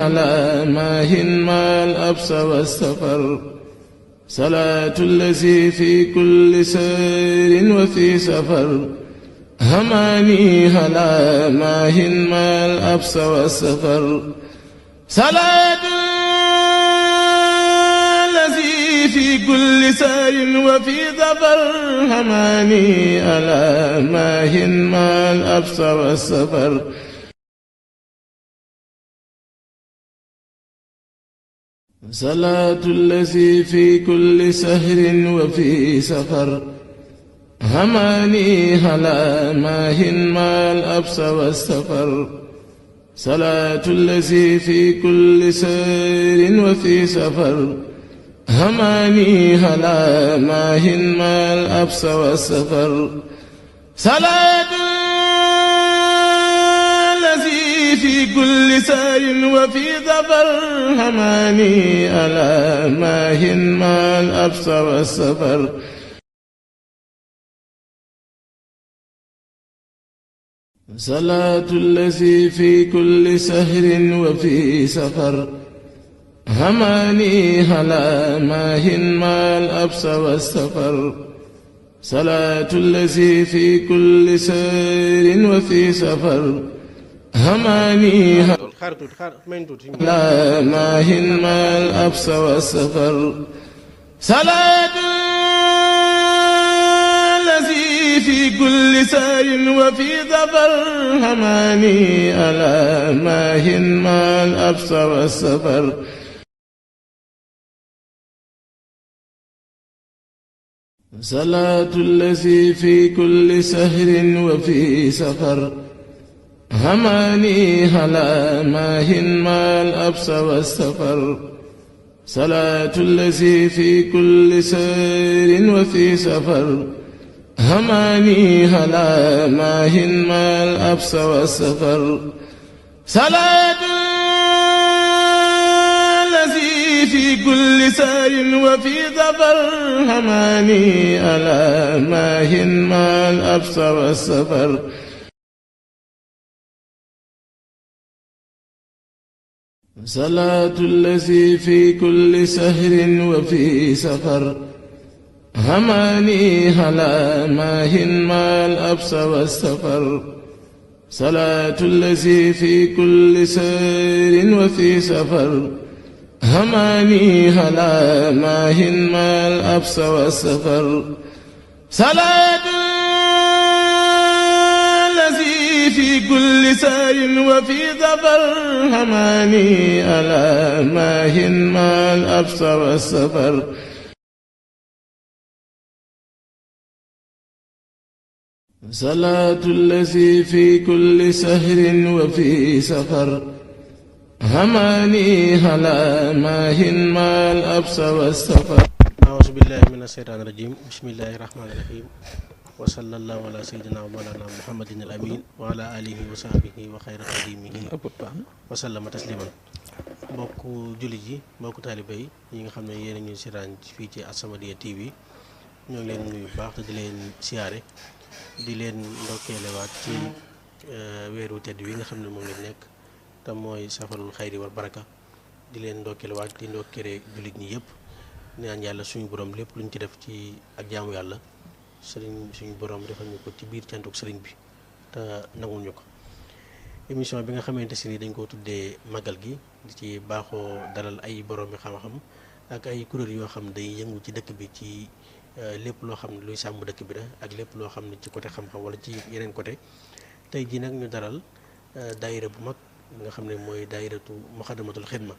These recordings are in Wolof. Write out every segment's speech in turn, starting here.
على ماهن ما الأبس والسفر صلاة الذي في كل سير وفي سفر هماني هلا ماهن ما الأبس والسفر صلاة الذي في كل سير وفي سفر هماني هلا ماهن ما الأبس والسفر صلاة الذي في كل سهر وفي سفر هماني هلا ماهن ما الأبس والسفر صلاة الذي في كل سهر وفي سفر هماني هلا ماهن ما الأبس والسفر صلاة في كل سار وفي ظفر هماني ألا ماهن ما الأبس والسفر صلاة الذي في كل سهر وفي سفر هماني هلا ماهن ما الأبس والسفر صلاة الذي في كل سهر وفي سفر هماني لا ماهن ما الأبس والسفر صلاة الذي في كل سار وفي ظفر هماني ألا ماهن ما الأبس والسفر صلاة الذي في كل سهر وفي سفر هماني هلا ماهن ما الأبس والسفر صلاة الذي في كل سير وفي سفر هماني هلا ماهن ما الأبس والسفر صلاة الذي في كل سار وفي ظفر هماني ألا ماهن ما الأبس والسفر صلاة الذي في كل سهر وفي سفر هماني هلا ماهن ما الأبس والسفر صلاة الذي في كل سهر وفي سفر هماني هلا ماهن ما الأبس والسفر صلاة في كل سار وفي ظفر هماني ألا ماهن ما الأبس والسفر صلاة الذي في كل سهر وفي سفر هماني هلا ماهن ما الأبس والسفر أعوذ بالله من الشيطان الرجيم بسم الله الرحمن الرحيم wa sallallahu ala sayyidina wa mawlana muhammadin al amin wa ala alihi wa sahbihi wa xayra xadimihi wa sallama tasliman mbokk jullit yi mbokk taalibe yi nga xam ne yéen a ñu siraan fii ci As-Samadiyya TV ñoo ngi leen nuyu bu baax te di leen siyaare di leen ndokkeelewaat ci weeru tedd wi nga xam ne moom lañ nekk te mooy safarul xayri wal baraka di leen ndokkeelewaat di ndokkeere jullit ñi yëpp ñaan yàlla suñu borom lépp luñ ci def ci ak jaamu yàlla sëriñ suñu borom defal ñu ko ci biir cantuk sëriñ bi te nangul ñu ko émission bi nga xamante si ni dañ koo tuddee màggal gi di ci baaxoo dalal ay borom yi xam-xam ak ay kuréel yoo xam day yëngu ci dëkk bi ci lépp loo xam ne luy sàmm dëkk bi la ak lépp loo xam ne ci côté xam-xam wala ci yeneen côté tey jii nag ñu dalal daayira bu mag nga xam ne mooy daayiratu Muxaddamatul Xidma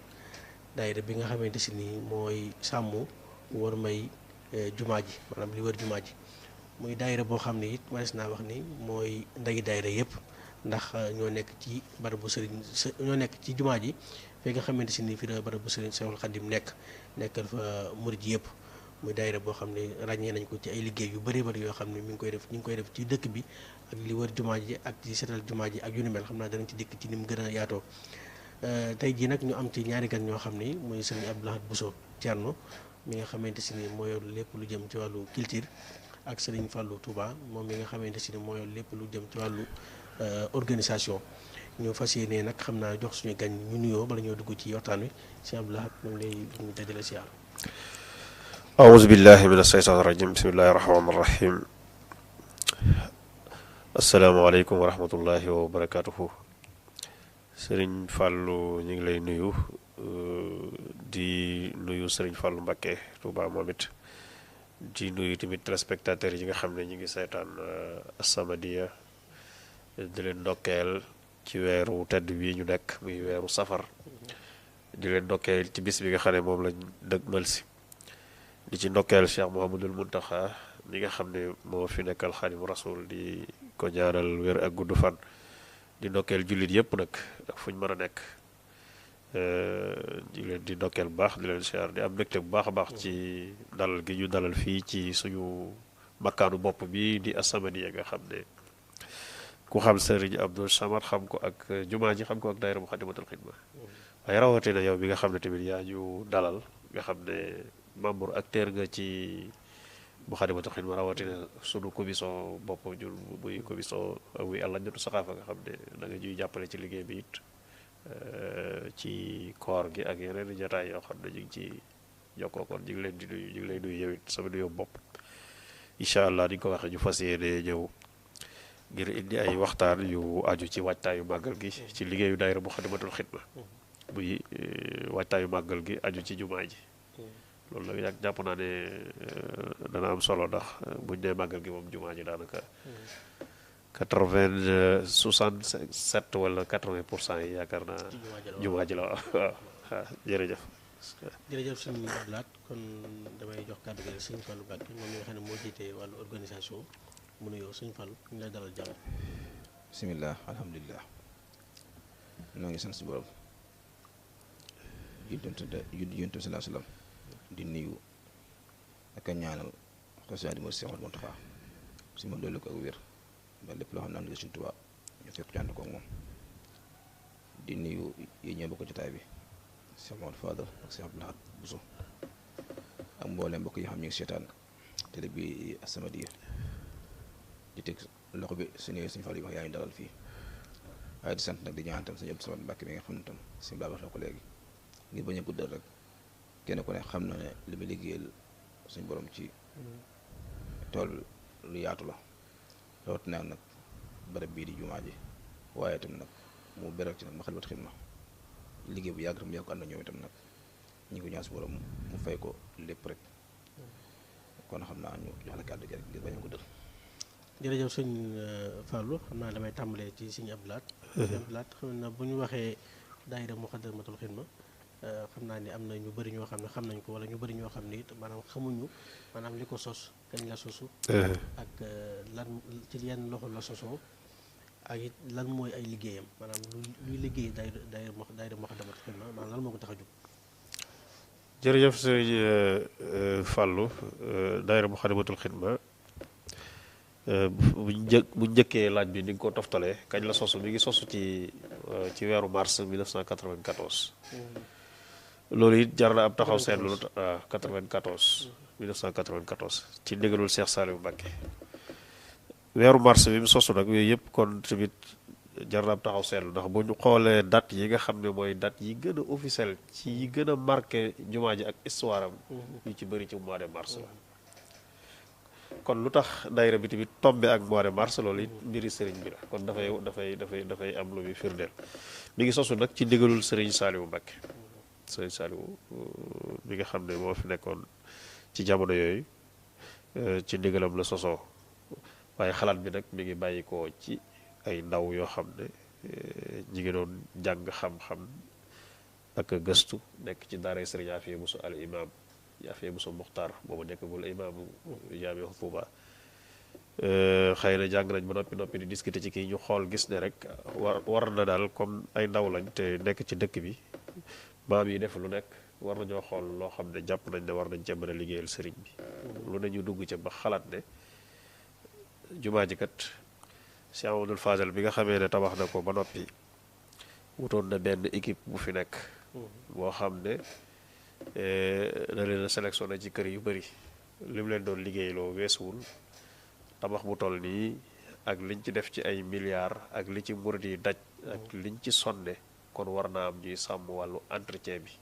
daayira bi nga xamante si ni mooy sàmm war may jumaa ji maanaam li wër jumaa ji muy daayira boo xam ne it manees naa wax ni mooy ndayi daayira yëpp ndax ñoo nekk ci barabu sëriñ ñoo nekk ci jumaa ji fi nga xamante si ni fi la barabu sëriñ Seexul Xadim nekkal fa murid ji yëpp muy daayira boo xam ne ràññee nañ ko ci ay liggéey yu bari bari yoo xam ne ñu ngi koy def ci dëkk bi ak li wër jumaa ji ak ci setal jumaa ji ak yu ni mel xam naa danañ ci dikk ci ni mu gën a yaatoo tey jii nag ñu am ci ñaari gan ñoo xam ni muy sëriñ Abdou Lahad Bousso Thierno mi nga xamante si ni moo yor lépp lu jëm ci wàllu culture ak Serigne Fallou Touba moom mi nga xamante si ni moo yor lépp lu jëm ci wàllu organisation ñu fas yéene nag xam naa jox suñu gan ñu nuyoo bala ñoo dugg ci waxtaan wi sëñ Abdou Lahad moom lay ñu dajale siyaar. أعوذ بالله من الشيطان الرجيم بسم الله الرحمن الرحيم السلام عليكم ورحمة الله وبركاته Sëriñ Fallou ñu ngi lay nuyu di nuyu Sëriñ Fallou Mbacké Touba moom it di nuyu tamit téléspectateurs yi nga xam ne ñu ngi seetaan As-Samadiyya di leen ndokkeel ci weeru tedd bii ñu nekk muy weeru safar di leen ndokkeel ci bis bi nga xam ne moom lañ dëgmal si di ci ndokkeel Cheikh Mouhamadoul Mountakha mi nga xam ne moo fi nekkal Xaadimu Rasuul di ko ñaanal wér ak gudd fan di ndokkeel jullit yëpp nag ak fu ñu mën a nekk di leen di ndokkeel bu baax di leen siyaar di am mbégte bu baax a baax ci dalal gi ñu dalal fii ci suñu makkaanu bopp bi di As-Samadiyya nga xam ne ku xam Sëriñ Abdou Samad xam ko ak jumaa ji xam ko ak daayira Muxaddamatul Xidma waaye rawatina yow bi nga xam ne tamit yaa ñu dalal nga xam ne membre acteur nga ci Muxaddamatul Xidma rawatina sunu commission bopp ñun muy commission muy Al-Lajnatu Saqaafa nga xam ne da nga ñuy jàppale ci liggéey bi it ci koor gi ak yeneen jotaay yoo xam ne ñu ngi ci jokkoo kon ñu ngi leen di nuyu ñu ngi lay nuyu yow it sama nuyoo bopp incha allah di ko waxee ñu fas yéene ñëw ngir indi ay waxtaan yu aju ci waajtaayu màggal gi ci liggéeyu daayira Muxaddamatul Xidma muy waajtaayu màggal gi aju ci jumaa ji loolu nag yàgg jàpp naa ne dana am solo ndax buñ dee màggal gi moom jumaa ji daanaka 67 wala 80% yi yaakaar naa jumaa ji la waaw jërëjëf. jërëjëf sëñ Abdou Lahad kon damay jox kàddu gi sëñ Fallou Mbacké moom mi nga xam ne moo jiite wàllu organisation mu nuyoo sëñ Fallou ñu lay dalal jàmm. bisimilah alhamdulilah noo ngi sant si borom yonent salaa salaam di nuyu ak a ñaanal xosaan di ma Seex Muntaxa si ma dolli ko ak wér ba lépp loo xam ne am na Sëriñ Tuubaa ñu fekk ci ànd ko ak moom di nuyu yi ñoo bokk jotaay bi Cheikh Mamadou Fadal ak Cheikh Abdou Lahad Bousso ak mboolem mbokk yi xam ñu ngi seetaan télé bi As-Samadiyya di teg loxo bi suñu Fall yi wax yaa ngi dalal fii waaye di sant nag di ñaan tam Sëriñ Abdou Samad Mbacké mi nga xam ne tam suñu baa wax na ko léegi ngir bañ a guddal rek kenn ku ne xam na ne li muy liggéeyal suñu borom ci tool lu yaatu la rawatina nag barab bii di jumaa ji waaye itam nag mu beral ci nag Muxaddamatul Xidma liggéey bu yàgg tam yàgg ko ànd na ñoom itam nag ñi ko ñaan si borom mu fay ko lépp rek kon xam naa ñu jox la kàddu gi rek ngir bañ a guddal. jërëjëf sëñ Fallou xam naa damay tàmbalee ci sëñ Abdou Lahad. sëñ Abdou Lahad xam na bu ñu waxee daayira Muxaddamatul Xidma xam naa ni am na ñu bëri ñoo xam ne xam nañ ko wala ñu bëri ñoo xam ne it maanaam xamuñu maanaam li ko sos kañ la sosu ak lan ci yenn loxo la sosoo ak it lan mooy ay liggéeyam maanaam luy liggéey daayira Muxaddamatul Xidma maanaam lan moo ko tax a jóg. jërëjëf sëñ Fallou daayira Muxaddamatul Xidma bu njëkkee laaj bi ni nga ko toftalee kañ la sosu mi ngi sosu ci weeru mars 1994 loolu it jar na ab taxaw seetlu 94 1994 ci ndigalul Cheikh Saliou Mbacké weeru mars bi mu sosu nag yooyu yëpp kon tamit jar na ab taxaw seetlu ndax bu ñu xoolee date yi nga xam ne mooy date yi gën a officiel ci yi gën a marqué jumaa ji ak histoire am yu ci bëri ci mois de mars la kon lu tax daayira bi tamit tombé ak mois de mars loolu it mbiri sëriñ bi la kon dafay am lu muy firndeel mi ngi sosu nag ci ndigalul sëriñ Saliou Mbacké sëriñ Saliou mi nga xam ne moo fi nekkoon ci jamono yooyu ci ndigalam la sosoo waaye xalaat bi nag mi ngi bàyyi ko ci ay ndaw yoo xam ne ñi ngi doon jàng xam-xam ak gëstu nekk ci daaray sëriñ Afia Bousso al imam Afia Bousso Muxtaar boobu nekkagul imaamu jaami Tuuba xëy na jàng nañ ba noppi di discuter ci kii ñu xool gis ne rek war na daal comme ay ndaw lañ te nekk ci dëkk bi maam yi def lu nekk war nañoo xool loo xam ne jàpp nañ ne war nañ cee mën a liggéeyal sëriñ bi lu ne ñu dugg ca ba xalaat ne jumaa ji kat Cheikh Amadou Fadel bi nga xamee ne tabax na ko ba noppi wutoon na benn équipe bu fi nekk boo xam ne da leen a sélectionné ci kër yu bëri li mu leen doon liggéeyloo weesuwul tabax bu toll nii ak liñ ci def ci ay milliards ak li ci murid yi daj ak liñ ci sonne kon war naa am ñuy sàmm wàllu entretien bi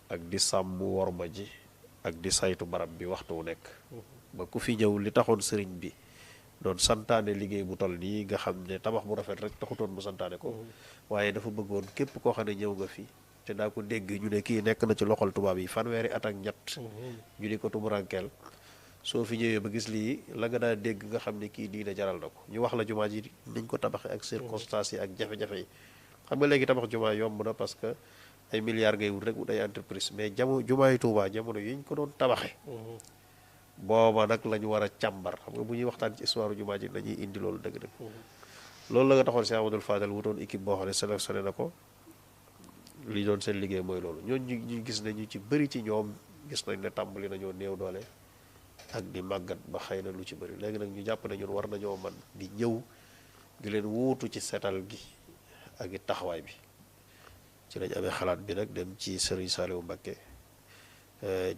ak di sàmm worma ji ak di saytu barab bi waxtu wu nekk ba ku fi ñëw li taxoon sëriñ bi doon santaane liggéey bu toll nii nga xam ne tabax bu rafet rek taxutoon mu santaane ko waaye dafa bëggoon képp koo xam ne ñëw nga fi te daa ko dégg ñu ne kii nekk na ci loxol tubaab yi fanweeri at ak ñett ñu di ko tumurankeel soo fi ñëwee ba gis lii la nga daa dégg nga xam ne kii diine jaral na ko ñu wax la jumaa ji niñ ko tabaxee ak circonstances yi ak jafe-jafe yi xam nga léegi tabax jumaa yomb na parce que ay milliards ngay wut rek wut ay entreprise mais jumaa yi Tuubaa jamono yi ñu ko doon tabaxee booba nag la ñu war a càmbar xam nga bu ñuy waxtaan ci histoire jumaa ji dañuy indi loolu dëgg-dëgg loolu la nga taxoon Cheikh Amadou Fadel wutoon équipe boo xam ne sélectionné na ko li doon seen liggéey mooy loolu ñooñu ñu gis ne ñu ci bëri ci ñoom gis nañ ne tàmbali nañoo néew doole ak di màggat ba xëy na lu ci bëri léegi nag ñu jàpp ne ñun war nañoo man di ñëw di leen wuutu ci setal gi ak i taxawaay bi ci lañ amee xalaat bi nag dem ci Serigne Saliou Mbacké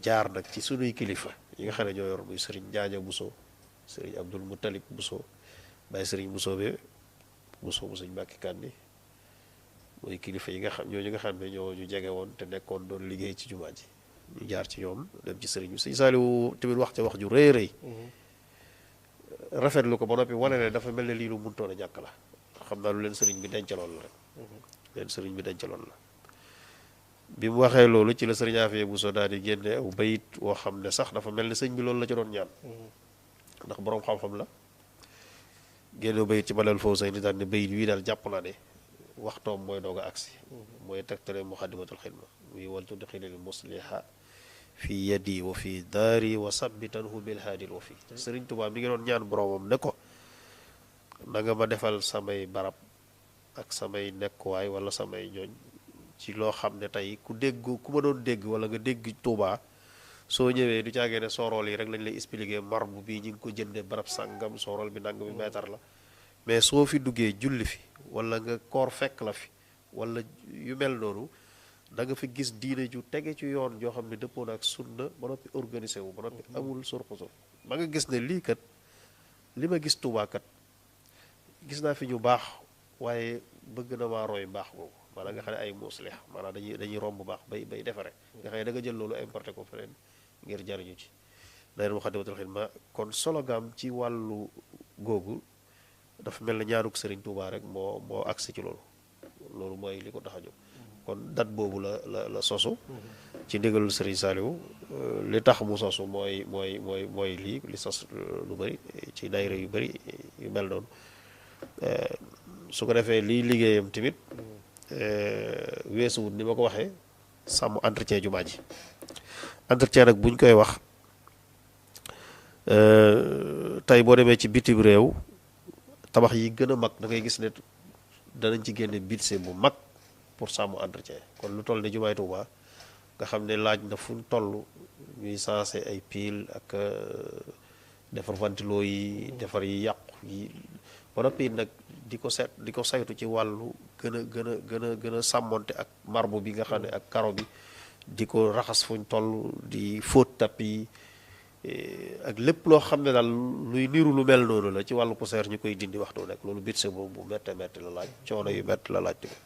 jaar nag ci sunuy kilifa yi nga xam ne ñoo yor muy Serigne Njaaja Bousso Serigne Abdoul Moutalib Bousso Baye Serigne Bousso bi Bousso bu Serigne Mbacké Kandi mooy kilifa yi nga xam ñooñu nga xam ne ñoo ñu jege woon te nekkoon doon liggéey ci jumaa ji ñu jaar ci ñoom dem ci Serigne bi Serigne Saliou tamit wax ca wax ju rëy rëy rafetlu ko ba noppi wane ne dafa mel ne lii lu muntoon a ñàkk la xam naa lu leen Serigne bi dencaloon la rek leen Serigne bi dencaloon la bi mu waxee loolu ci la Serigne Afia Bousso daal di génne aw bayit woo xam ne sax dafa mel ne sëñ bi loolu la ci doon ñaan ndax boroom xam-xam la génne bayit ci Matlabul Fawzayni daal ne bayit wii daal jàpp naa ne waxtoom mooy doog a agsi mooy tegtale Muxaddamatul Xidma muy waltu dixilil musliha fi yadi wa fi daari wa sabbitanhu bil haadil wa fi Serigne Touba mi ngi doon ñaan boromam ne ko na nga ma defal samay barab ak samay nekkuwaay wala samay ñooñ ci loo xam ne tey ku ma doon dégg wala nga dégg Touba soo ñëwee du caagee ne soorool yi rek lañ lay expliquer marbre bi ñi ngi ko jënde barab sàngam soorool bi nangami meetar la mais soo fi duggee julli fi wala nga koor fekk la fi wala yu mel noonu da nga fi gis diine ju tege ci yoon joo xam ne dëppoo na ak sunna ba noppi organisé wu ba noppi amul surxusul ba nga gis ne lii kat li ma gis Touba kat gis naa fi ñu baax waaye bëgg na maa roy baax boobu maanaam nga xam ne ay muslih maanaam dañuy romb baax bay defare nga xam ne da nga jël loolu importé ko feneen ngir jariñu ci daayira Muxaddamatul Xidma kon slogan ci wàllu googu dafa mel ne ñaanuk Serigne Touba rek moo agsi ci loolu mooy li ko tax a jóg kon date boobu la sosu ci ndigalul Serigne Saliou li tax mu sosu mooy li sos lu bëri ci daayira yu bëri yu mel noonu su ko defee lii liggéeyam tamit weesuwut ni ma ko waxee sàmm entretien jumaa ji entretien nag buñ koy wax tey boo demee ci bitim réew tabax yi gën a mag da ngay gis ne danañ ci génne budget bu mag pour sàmm entretien kon lu toll ne jumaay Tuuba nga xam ne laaj na fu ñu toll ñuy sensé ay pile ak defar ventilo yi defar yi yàqu yi ba noppi nag di ko saytu ci wàllu gën a sàmmonte ak marbre bi nga xam ne ak karo bi di ko raxas fu ñu toll di fóot tapis ak lépp loo xam ne daal luy niru lu mel noonu la ci wàllu poussière ñu koy dindi waxtu nekk loolu budget boobu bu métte la laaj coono yu métti la laaj tamit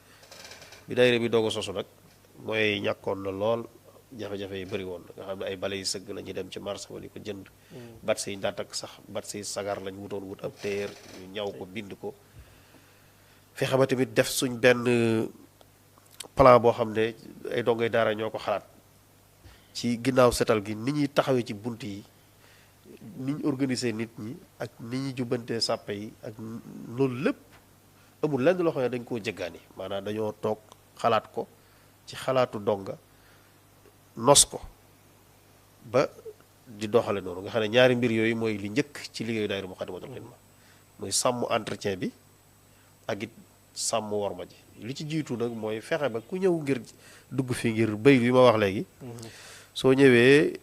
bi daayira bi doog a sosu nag mooy ñàkkoon na lool jafe-jafe yi bëri woon nga xam ne ay bale yu sëgg la ñuy dem ci marché ba di ko jënd bat si ndaat ak sax bat si sagar lañ wutoon wut ab téer ñu ñaw ko bind ko fexe ba tamit def suñ benn plan boo xam ne ay dongay daara ñoo ko xalaat ci ginnaaw setal gi ni ñuy taxawee ci bunt yi ni ñu organiser nit ñi ak ni ñuy jubbantee sàppe yi ak loolu lépp amul lenn loo xam ne dañ koo jëggaani maanaam dañoo toog xalaat ko ci xalaatu donga nos ko ba di doxale noonu nga xam ne ñaari mbir yooyu mooy li njëkk ci liggéeyu daayira Muxaddamatul Xidma mooy sàmm entretien bi ak it sàmm worma ji li ci jiitu nag mooy fexe ba ku ñëw ngir dugg fi ngir bëy bi ma wax léegi soo ñëwee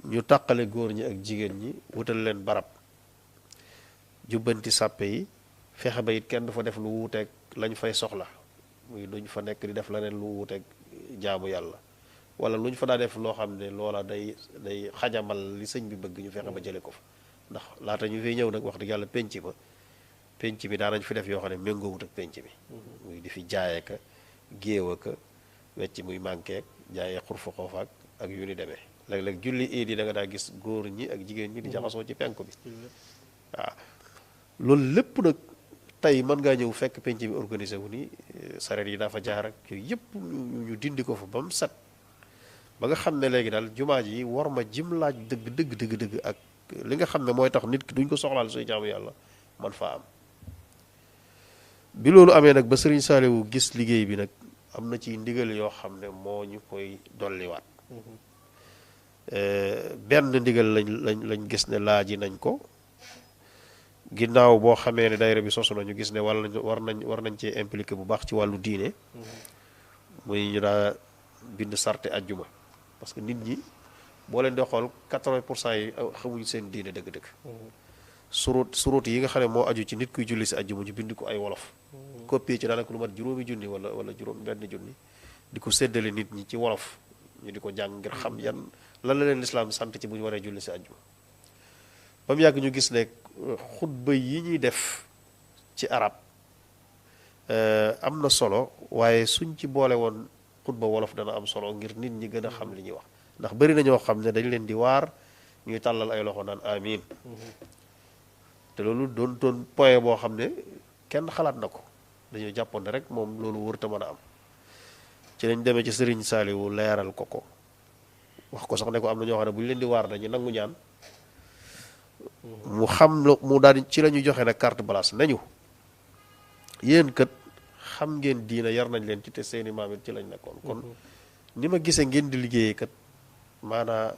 ñu tàqale góor ñi ak jigéen ñi wutal leen barab jubbanti sàppe yi fexe ba it kenn du fa def lu wuuteeg lañ fay soxla muy duñ fa nekk di def leneen lu wuuteeg jaamu yàlla wala lu ñu fa daa def loo xam ne loola day xajamal li sëñ bi bëgg ñu fexe ba jële ko fa ndax laata ñu fiy ñëw nag wax dëgg yàlla penc ma penc mi daanañ fi def yoo xam ne méngoowut ak penc mi muy di fi jaayee ka géew aka wecc muy manqué ak jaayee xurfa xoofaak ak yu ni demee léeg-léeg julli iid yi da nga daa gis góor ñi ak jigéen ñi di jaxasoo ci penku bi waaw loolu lépp nag tey mën ngaa ñëw fekk penc mi organisé wu ni sareet yi dafa jaar ak yooyu yëpp ñu dindi ko fa ba mu set ba nga xam ne léegi daal jumaa ji war ma jim laaj dëgg ak li nga xam ne mooy tax nit ki duñ ko soxlaal suy jaamu yàlla man faa am bi loolu amee nag ba sëriñ Saaliwu gis liggéey bi nag am na ci ndigal yoo xam ne moo ñu koy dolliwaat benn ndigal lañ gis ne laaji nañ ko ginnaaw boo xamee ne daayira bi sosu na ñu gis ne war nañ cee impliqué bu baax ci wàllu diine muy ñu daa bind sarte ajjuma parce que nit ñi boo leen di xool 80% yi xamuñ seen diine dëgg-dëgg surut yi nga xam ne moo aju ci nit kuy julli si ajjuma ñu bind ko ay wolof copier ci daanaka lu mat juróomi junni wala juróom benn junni di ko séddale nit ñi ci wolof ñu di ko jàng ngir xam yan lan la leen lislaam sant ci bu ñu waree julli si ajjuma ba mu yàgg ñu gis ne xutba yi ñuy def ci arab am na solo waaye suñ ci boole woon xutba wolof dana am solo ngir nit ñi gën a xam li ñuy wax ndax bari na ñoo xam ne dañ leen di waar ñuy tàllal ay loxo naan amiin te loolu doon point boo xam ne kenn xalaat na ko dañoo jàppoon ne rek moom loolu wërta mën a am ci lañ demee ci sëriñ Saaliwu leeral ko wax ko sax ne ko am na ñoo xam ne bu ñu leen di waar dañu nangu ñaan mu xam mu daal ci la ñu joxe nag carte blanche nañu yéen kat xam ngeen diina yar nañ leen ci te seeni maam it ci lañ nekkoon kon ni ma gisee ngeen di liggéeyee kat maanaa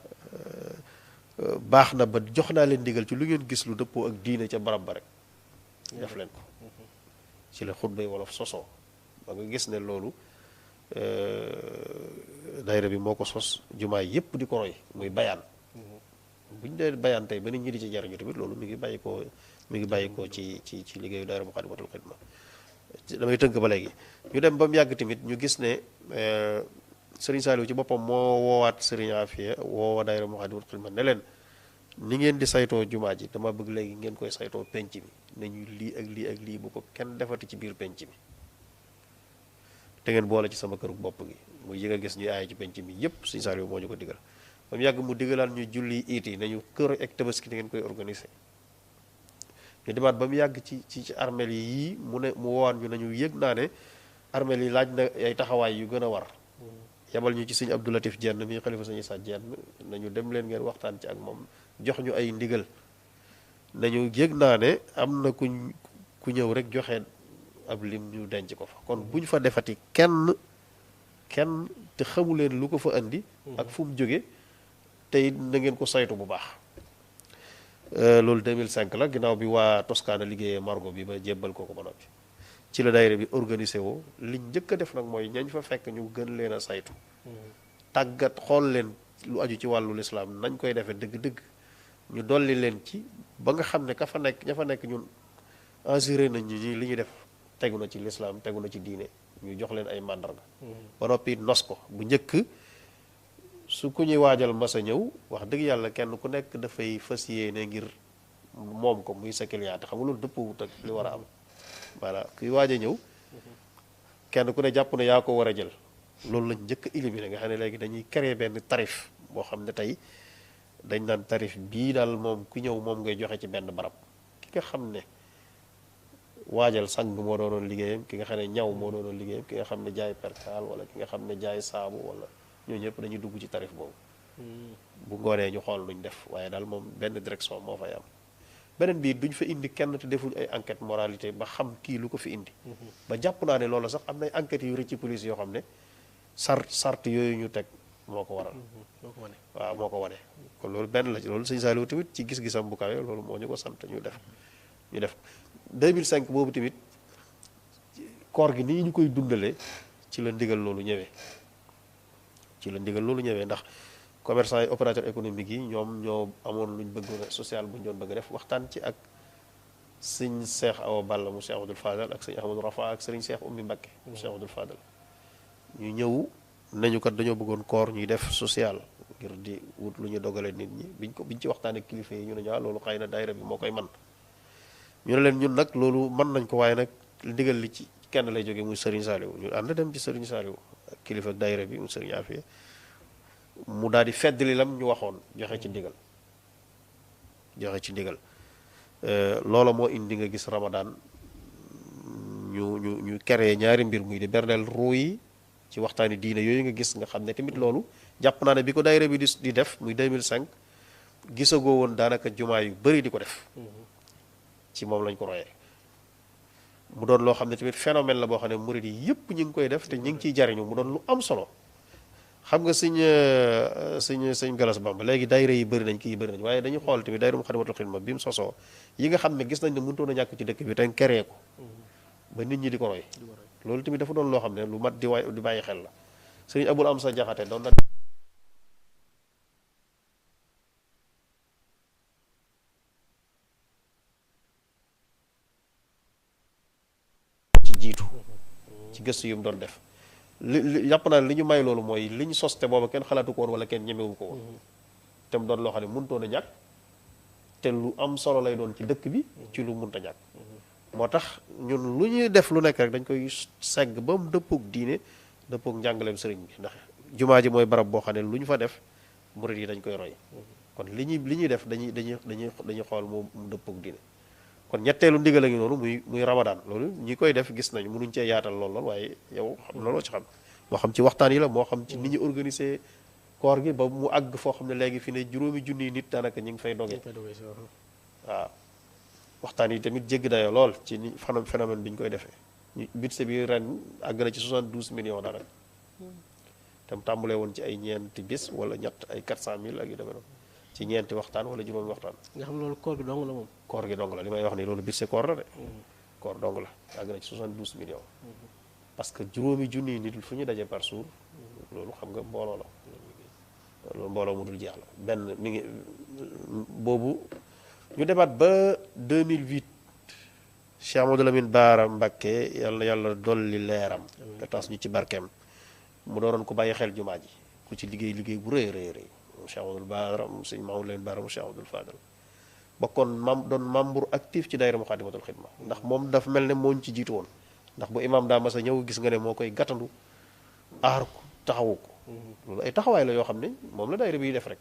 baax na ba jox naa leen digal ci lu ngeen gis lu dëppoo ak diina ca barab ba rek def leen ko ci la xutbay wolof sosoo ba nga gis ne loolu daayira bi moo ko sos jumaa yépp di ko roy muy bayaan bu ñu dee bayaan tey ba nit ñi di ci jariñu tamit loolu mi ngi bàyyi ko ci liggéeyu daayira Muxaddamatul Xidma damay tënk ba léegi ñu dem ba mu yàgg tamit ñu gis ne Sëriñ Saaliw ci boppam moo woowaat Sëriñ Afiya woowa daayira Muxaddamatul Xidma ne leen ni ngeen di saytoo jumaa ji dama bëgg léegi ngeen koy saytoo penc mi nañu lii ak lii ak lii bu ko kenn defati ci biir penc mi te ngeen boole ci sama këru bopp gi muy yi nga gis ñuy aaye ci penc mi yépp Sëriñ Saaliw moo ñu ko digal ba mu yàgg mu digalaat ñu julli iit yi nañu kër ak tabaski ni ngeen koy organiser ñu demaat ba mu yàgg ci armeel yi mu woowaan ñu nañu yëg naa ne armeel yi laaj na ay taxawaay yu gën a war yabal ñu ci sëñ Abdou Latif Jenn mi xalifa sëñ Issa Jenn nañu dem leen ngeen waxtaan ci ak moom jox ñu ay ndigal nañu yëg naa ne am na ku ñëw rek joxe ab lim ñu denc ko fa kon bu ñu fa defati kenn te xamu leen lu ko fa indi ak fu mu jóge tey na ngeen ko saytu bu baax loolu 2005 la ginnaaw bi waa Toscana liggéeyee margo bi ba jébbal ko ba noppi ci la daayira bi organisé woo liñ njëkk a def nag mooy ñañ fa fekk ñu gën leen a saytu tàggat xool leen lu aju ci wàllu lislaam nañ koy defee dëgg-dëgg ñu dolli leen ci ba nga xam ne ña fa nekk ñun assuré nañ ñi li ñuy def tegu na ci lislaam tegu na ci diine ñu jox leen ay màndarga ba noppi nos ko bu njëkk su ku ñuy waajal masa ñëw wax dëgg yàlla kenn ku nekk dafay fas yéene ngir moom ko muy sa client xam nga loolu dëppwut ak li war a am voilà kuy waaj a ñëw kenn ku ne jàpp ne yaa ko war a jël loolu lañ njëkk a éliminer nga xam ne léegi dañuy créer benn tarif boo xam ne tey dañ naan tarif bii daal moom ku ñëw moom ngay joxe ci benn barab ki nga xam ne waajal sang moo doonoon liggéeyam ki nga xam ne ñaw moo doonoon liggéeyam ki nga xam ne jaay perkaal wala ki nga xam ne jaay saabu wala ñooñu ñëpp dañuy dugg ci tarif boobu bu ngoonee ñu xool luñ def waaye daal moom benn direction moo fay am beneen bii duñ fa indi kenn te defuñ ay enquête moralité ba xam kii lu ko fi indi ba jàpp naa ne loolu sax am nay enquêtes yu rëcc ci police yoo xam ne sart yooyu ñu teg moo ko waral waaw moo ko wane kon loolu benn la ci loolu sëñ Saliou tamit ci gis-gisam bu kawe loolu moo ñu ko sant ñu def 2005 boobu tamit koor gi nii ñu koy dundalee ci la ndigal loolu ñëwee ndax commerçant yi opérateur économique yi ñoom ñoo amoon luñ bëgg social bu ñu doon bëgg def waxtaan ci ak sëñ Cheikh Awa Balla mu Cheikh Abdoul Fadal ak sëñ Ahmadou Rafa ak sëriñ Cheikh Oumy Mbacké mu Cheikh Abdoul Fadal ñu ñëw nañu kat dañoo bëggoon koor ñuy def social ngir di wut lu ñu dogale nit ñi biñ ci waxtaanee kilifa yi ñu ne ñaa loolu xëy na daayira bi moo koy man ñu ne leen ñun nag loolu mën nañ ko waaye nag ndigal li ci kenn lay jógee muy Serigne Saliou ñu ànd dem ci Serigne Saliou ak kilifa ak daayira bi mu Serigne Afia mu daal di feddali lam ñu waxoon joxe ci ndigal loola moo indi nga gis Ramadan ñu créé ñaari mbir muy di berndeel ruu yi ci waxtaani diine yooyu nga gis nga xam ne tamit loolu jàpp naa ne bi ko daayira bi di def muy 2005 gisagoo woon daanaka jumaa yu bari di ko def ci moom lañ ko royee mu doon loo xam ne tamit phénomène la boo xam ne murid yi yëpp ñu ngi koy def te ñu ngi ciy jariñu mu doon lu am solo xam nga sëñ Galas Bamba léegi daayira yi bëri nañ kii bëri nañ waaye dañu xool tamit daayira Moukhaddamatoul Khidma bi mu sosoo yi nga xam ne gis nañ ne mënutoon a ñàkk ci dëkk bi te keree ko ba nit ñi di ko roy loolu tamit dafa doon loo xam ne lu mat di bàyyi xel la sëñ Abul Amsa Jaxate doon na ci jiitu ci gëstu yu mu doon def li yàpp naa li ñu may loolu mooy li ñu sos te booba kenn xalaatu ko woon wala kenn ñemewu ko woon te mu doon loo xam ne mënutoon a ñàkk te lu am solo lay doon ci dëkk bi ci lu mënta ñàkk moo tax ñun lu ñuy def lu nekk rek dañ koy segg ba mu dëppook diine dëppook njàngaleem sëriñ bi ndax jumaa ji mooy barab boo xam ne lu ñu fa def murid yi dañ koy roy kon li ñuy def dañuy xool mu dëppook diine kon ñetteelu ndigal a ngi noonu muy Ramadan loolu ñi koy def gis nañu mënuñ cee yaatal lool waaye yow xam looloo ci xam moo xam ci waxtaan yi la moo xam ci ni ñu organiser koor gi ba mu àgg foo xam ne léegi fi ne juróomi junniy nit daanaka ñu ngi fay doge waaw waxtaan yi tamit jéggi dayoo lool ci ni phénomène bi ñu koy defee budget bi ren àgg na ci 72 millions dara tam tàmbalee woon ci ay ñeenti bis wala ñett ay 400 000 ak yu demee noonu ci ñeenti waxtaan wala juróomi waxtaan. nga xam loolu koor gi dong la moom. koor gi dong la li may wax ni loolu budget koor la de. koor dong la àgg na ci 72 millions. parce que juróomi junniy nit fu ñu daje par jour loolu xam nga mbooloo la loolu mbooloo mu dul jeex la benn mi ngi boobu. ñu demaat ba 2008 Cheikh Amadou Lamine Baara Mbacké yàlla dolli leeram te tas ñu ci barkeem mu dooroon ko bàyyi xel jumaa ji ku ci liggéey bu rëy Cheikh Amadou Baara sëñ Mamadou Lamine Baara mu Cheikh Amadou Fadal bokkoon doon membre actif ci daayira Moukhaddamatoul Khidma ndax moom dafa mel ne moo ñu ci jiitu woon ndax bu imaam daa mas a ñëw gis nga ne moo koy gàttandu aar ko taxawu ko loolu ay taxawaay la yoo xam ne moom la daayira bi def rek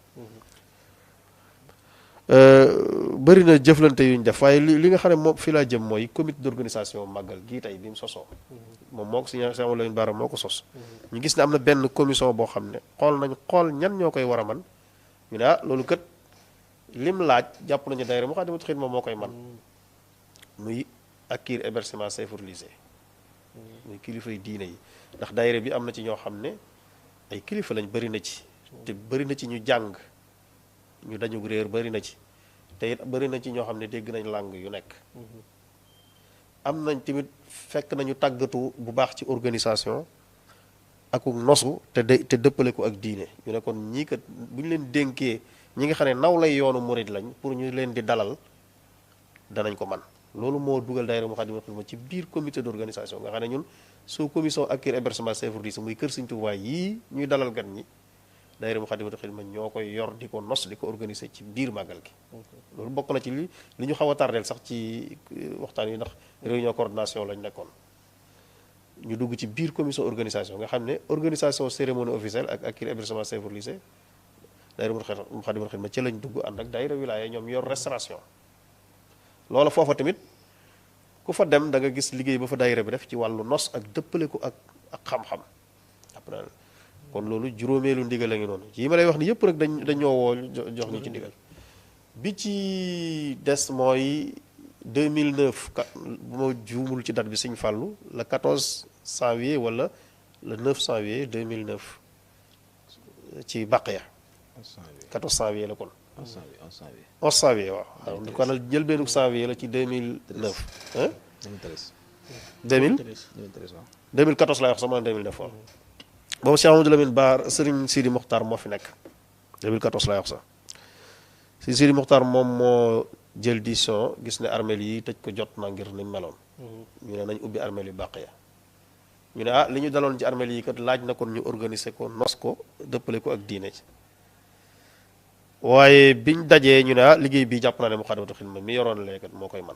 bëri na jëflante yu ñu def waaye li nga xam ne moom fi laa jëm mooy comité d'organisation màggal gii tey bi mu sosoo moom moo ko si Cheikh Amadou Lamine Bara moo ko sos ñu gis ne am na benn commission boo xam ne xool ñan ñoo koy war a man ñu ne loolu kat lim laaj jàpp nañu daayira Moukhaddamatoul Khidma moo koy man muy accueil hébergement sécurisé muy kilifa yi diine yi ndax daayira bi am na ci ñoo xam ne ay kilifa lañ bëri na ci te bëri na ci ñu jàng ñu dañu réer bëri na ci te it bëri na ci ñoo xam ne dégg nañ langue yu nekk am nañ tamit fekk nañu tàggatu bu baax ci organisation ak nosu te dëppale ko ak diine ñu ne kon ñii kat bu ñu leen dénkee ñi nga xam ne naw lay yoonu murid lañ pour ñu leen di dalal danañ ko man loolu moo dugal daayira Moukhaddamatoul Khidma ci biir comité d'organisation nga xam ne ñun sous commission accueil hébergement sécurisé muy kër Sëriñ Tuubaa yii ñuy dalal gan ñi daayira Moukhaddamatoul Khidma ñoo koy yor di ko nos di ko organiser ci biir màggal gi loolu bokk na ci li ñu xaw a tardeel sax ci waxtaan yi ndax réunion coordination lañ nekkoon ñu dugg ci biir commission organisation nga xam ne organisation cérémonie officielle ak accueil hébergement sécurisé daayira Moukhaddamatoul Khidma ci lañ dugg ànd ak daayira wilaya ñoom yor restauration loola foofa tamit ku fa dem da nga gis liggéey ba fa daayira bi def ci wàllu nos ak dëppale ko ak xam-xam après kon loolu juróomeelu ndigal a ngi noonu yi ma lay wax ni yëpp rek dañoo woo jox ñu ci ndigal bi ci des mooy 2009 bu ma juumul ci date bi Sëñ Fàllu le 14 janvier wala le 9 janvier 2009 ci Baqiya 14 janvier la kon 11 janvier waaw kon jël benn janvier la ci 2009 hein 2014 laay wax sama 2009 waaw boobu Cheikh Amadou Lamine Bara Serigne Sidi Mokhtar moo fi nekk 2014 laay wax sax Sidi Mokhtar moom moo jël décision gis ne armeel yi tëj ko jot na ngir ni meloon ñu ne nañ ubbi armeel yu Baqiya ñu ne li ñu daloon ci armeel yi kat laaj na kon ñu organiser ko nos ko dëppale ko ak diine ci waaye biñ dajee ñu ne liggéey bi jàpp naa ne Moukhaddamatoul Khidma mi yoroon léegi kat moo koy man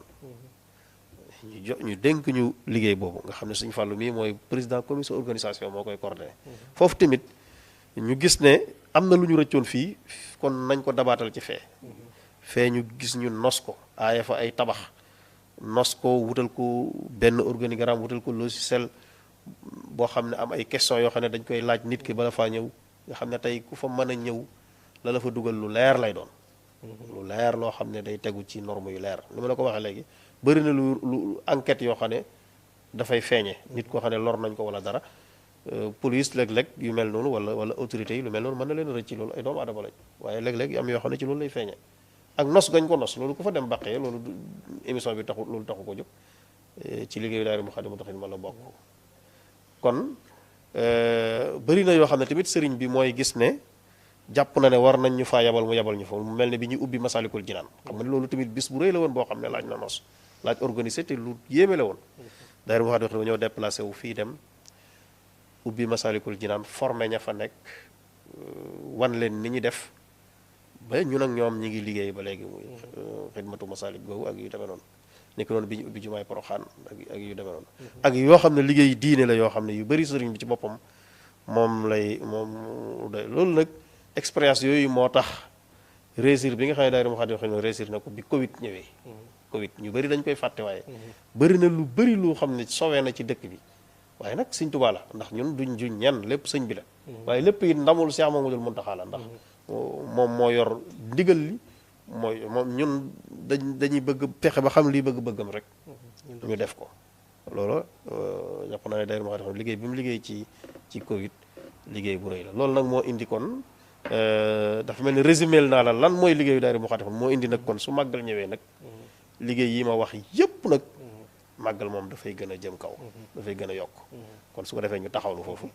ñu dénk ñu liggéey boobu nga xam ne Sëñ Fallou mii mooy président commission organisation moo koy coordonné foofu tamit ñu gis ne am na lu ñu rëccoon fii kon nañ ko dabaatal ci fee ñu gis ñu nos ko aaye fa ay tabax nos ko wutal ko benn organigramme wutal ko logiciel boo xam ne am ay question yoo xam ne dañ koy laaj nit ki bala faa ñëw nga xam ne tey ku fa mën a ñëw la fa dugal lu leer lay doon lu leer loo xam ne day tegu ci norme yu leer li ma la ko waxee léegi bëri na lu enquête yoo xam ne dafay feeñe nit koo xam ne lor nañ ko wala dara police léeg-léeg yu mel noonu wala autorités yi lu mel noonu mën na leen rëcc ci loolu ay doomu aadama lañ waaye léeg-léeg am yoo xam ne ci loolu lay feeñe ak nos gañ ko nos loolu ku fa dem baqee loolu émission bi loolu taxu ko jóg ci liggéeyu daayira Moukhaddamatoul Khidma la bokk kon bëri na yoo xam ne tamit sëriñ bi mooy gis ne jàpp na ne war nañ ñu faa yabal mu yabal ñu fa mu mel ne bi ñuy ubbi Masalikul Jinaan xam nga ne loolu tamit bis bu rëy la woon boo xam ne laaj na nos laaj organisé te lu yéeme la woon daayira Moukhaddamatoul Khidma ñëw déplacé wu fii dem ubbi Masalikul Jinaan formé ña fa nekk wan leen ni ñu def ba ñun ak ñoom ñi ngi liggéey ba léegi muy xidmatu Masalik googu ak yu demee noonu nekk noonu bi ñu ubbi jumaay Poroxaan ak yu demee noonu ak yoo xam ne liggéey diine la yoo xam ne yu bari sëriñ bi ci boppam moom loolu nag expérience yooyu moo tax réussir bi nga xam ne daayira Moukhaddamatoul Khidma réussir na ko bi Covid ñëwee Covid ñu bari dañ koy fàtte waaye bari na lu bari lu xam ne sowee na ci dëkk bi waaye nag Sëñ Tuubaa la ndax ñun duñ ñenn lépp sëñ bi la waaye lépp it ndamul Cheikh Mamadou Mountakha la ndax moom moo yor ndigal li moom ñun dañuy bëgg pexe ba xam lii bëgg-bëggam rek ñu def ko loolu jàpp naa ne daayira Moukhaddamatoul Khidma liggéey bi mu liggéey ci Covid liggéey bu rëy la loolu nag moo indi kon dafa mel ni résumé naa la lan mooy liggéeyu daayira Moukhaddamatoul Khidma moo indi nag kon su màggal ñëwee nag liggéey yi ma wax yépp nag màggal moom dafay gën a jëm kaw dafay gën a yokk kon su ko defee ñu taxawlu foofu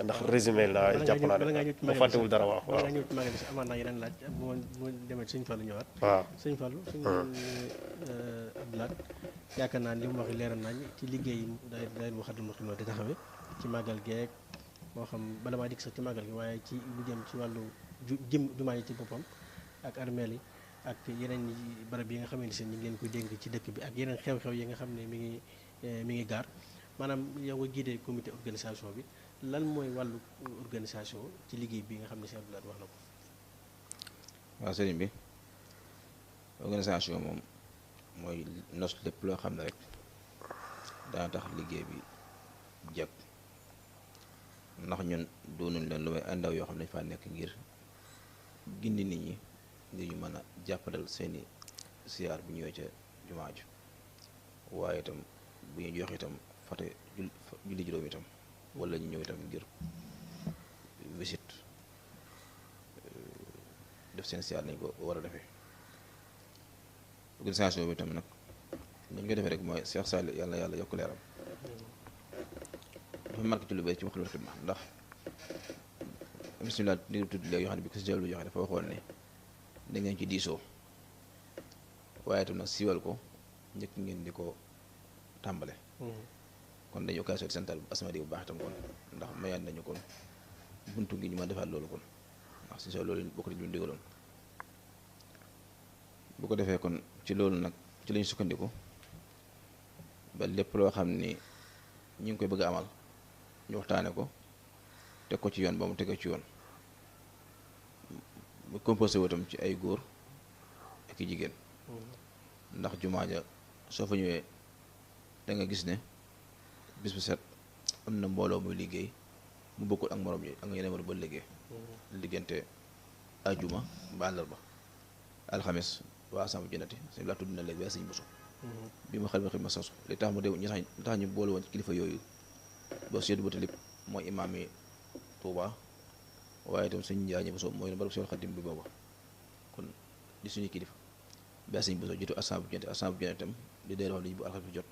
ndax résumé naa jàpp naa ne ba fàttewul dara waaw nga ñëw ci màggal bi si amaan naa yeneen laaj bu demee Sëñ Fallu ñëwaat waaw Sëñ Fallu suñu Abdoulaye yaakaar naa li mu wax leeral nañ ci liggéey daayira Moukhaddamatoul Khidma di taxawee ci màggal geek moo xam bala maa dikk sax ci màggal gi waaye ci lu jëm ci wàllu jumaa yi ci boppam ak armeel yi ak yeneen barab yi nga xamante ne ñu ngi leen koy dénk ci dëkk bi ak yeneen xew-xew yi nga xam ne mi ngi gaar maanaam yow nga jiite comité organisation bi lan mooy wàllu organisation ci liggéey bi nga xam ne Cheikh Abdoulaye wax na ko. waaw sëriñ bi organisation moom mooy nos lépp loo xam ne rek dana tax liggéey bi jag ndax ñun doonuñ leen lu may àndaw yoo xam ne dañ faa nekk ngir gindi nit ñi ngir ñu mën a jàppalal seeni siyaar bu ñëwee ca jumaa ju waaye itam bu ñu jox itam fate julli juróom itam wala ñu ñëw itam ngir visite def seen siyaar nañ ko war a defee organisation bi itam nag ni ñu ko defee rek mooy Cheikh Sall yàlla yokk leeram dafa marqué ci lu bëri ci Moukhaddamatoul Khidma ndax bismillah di tudd léegi yoo xam ne bi ko si jël lu joxe dafa waxoon ne da ngeen ci diisoo waaye itam nag siiwal ko njëkk ngeen di ko tàmbale kon dañu occasion di santal Asmadi bu baax itam kon ndax mayaat nañu kon buntu ngi ñu ma defaat loolu kon ndax si loolu bokk nañu digaloon bu ko defee kon ci loolu nag ci lañu sukkandiku ba lépp loo xam ni ñu ngi koy bëgg a amal ñu waxtaane ko teg ko ci yoon ba mu tege ci yoon bu composé wutam ci ay góor ak i jigéen ndax jumaa ja soo fa ñëwee da nga gis ne bis bu set am na mbooloo muy liggéey mu bokkul ak morom yi ak yeneen morom ba liggéey diggante ajuma ba àllarba alxames waa Sàmm Jannati sëñ laa tudd na léegi waa sëñ Buso bi Moukhaddamatoul Khidma sosu li tax mu dem ñu tax ñu boole woon ci kilifa yooyu ba Seydu ba talib mooy imaam yi Tuuba waaye itam sëñ Njaañ Buso mooy barab Seexul Xaadim bi booba kon di suñu kilifa ba sëñ Buso jiitu Sàmm Jannati itam di dee wax dañu bu alxames bi jot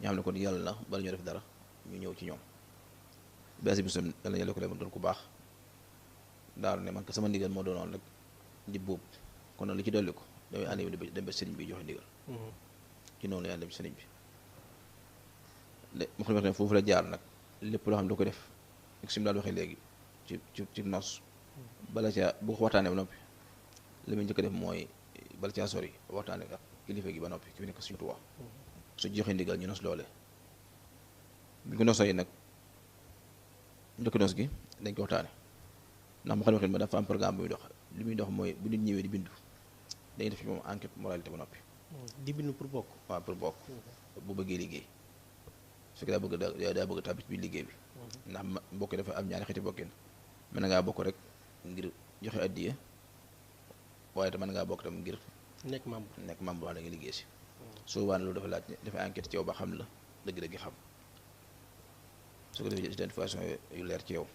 ñoo xam ne kon yàlla na bala ñoo def dara ñu ñëw ci ñoom ba sëñ Buso yàlla yàlla ko leen doon ku baax daal ne man ko sama ndigal moo doonoon rek di buub kon nag li ci dolli ko damay ànd dem ba sëriñ bi joxe ndigal ci noonu la dem ci sëriñ bi mu xam ne foofu la jaar nag lépp loo xam ne da ko def ak sim daal waxee léegi ci nos bala caa bu ko waxtaanee ba noppi li muy njëkk a def mooy bala caa sori waxtaanee ak kilifa gi ba noppi ki fi nekk suñu Tuubaa su joxee ndigal ñu nos loole bi ko nosee nag njëkk nos gi dañ ko waxtaane ndax mu xam ne ma dafa am programme bu muy dox li muy dox mooy bu nit ñëwee di bindu dañuy def ci moom enquête moralité ba noppi. di bindu pour bokk. waaw pour bokk. bu bëggee liggéey su fekkee daa bëgg tàbbi ci biir liggéey bi. ndax mbokk dafa am ñaari xeeti bokkin mën na ngaa bokk rek ngir joxe addiya waaye te mën ngaa bokk tam ngir nekk membre wax da nga liggéey si. su boobaa loolu dafa laaj dafa enquête ci yow ba xam la dëgg-dëgg xam su ko defee identification yu leer ci yow.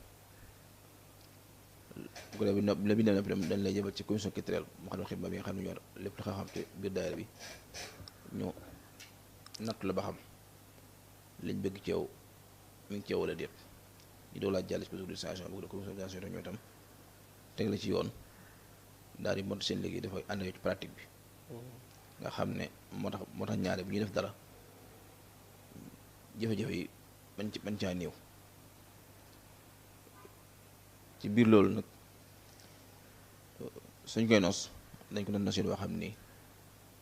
bu ko defee la bindee noppi dañ lay jëbal ci commission culturelle mu xam ne xidma bi nga xam ne ñor lépp lu xam te biir daayira bi ñu nattu la ba xam liñ bëgg ci yow mi ngi ci yow wala déet ñu doo laaj jàll ci commission d'organisation bu ko commission d'organisation ñoo itam teg la ci yoon daal di mont seen liggéey dafay ànd ci pratique bi nga xam ne moo tax ñaare bu ñuy def dara jafe-jafe yi bañ caa néew ci biir loolu nag suñ koy nos dañ ko doon nos boo xam ni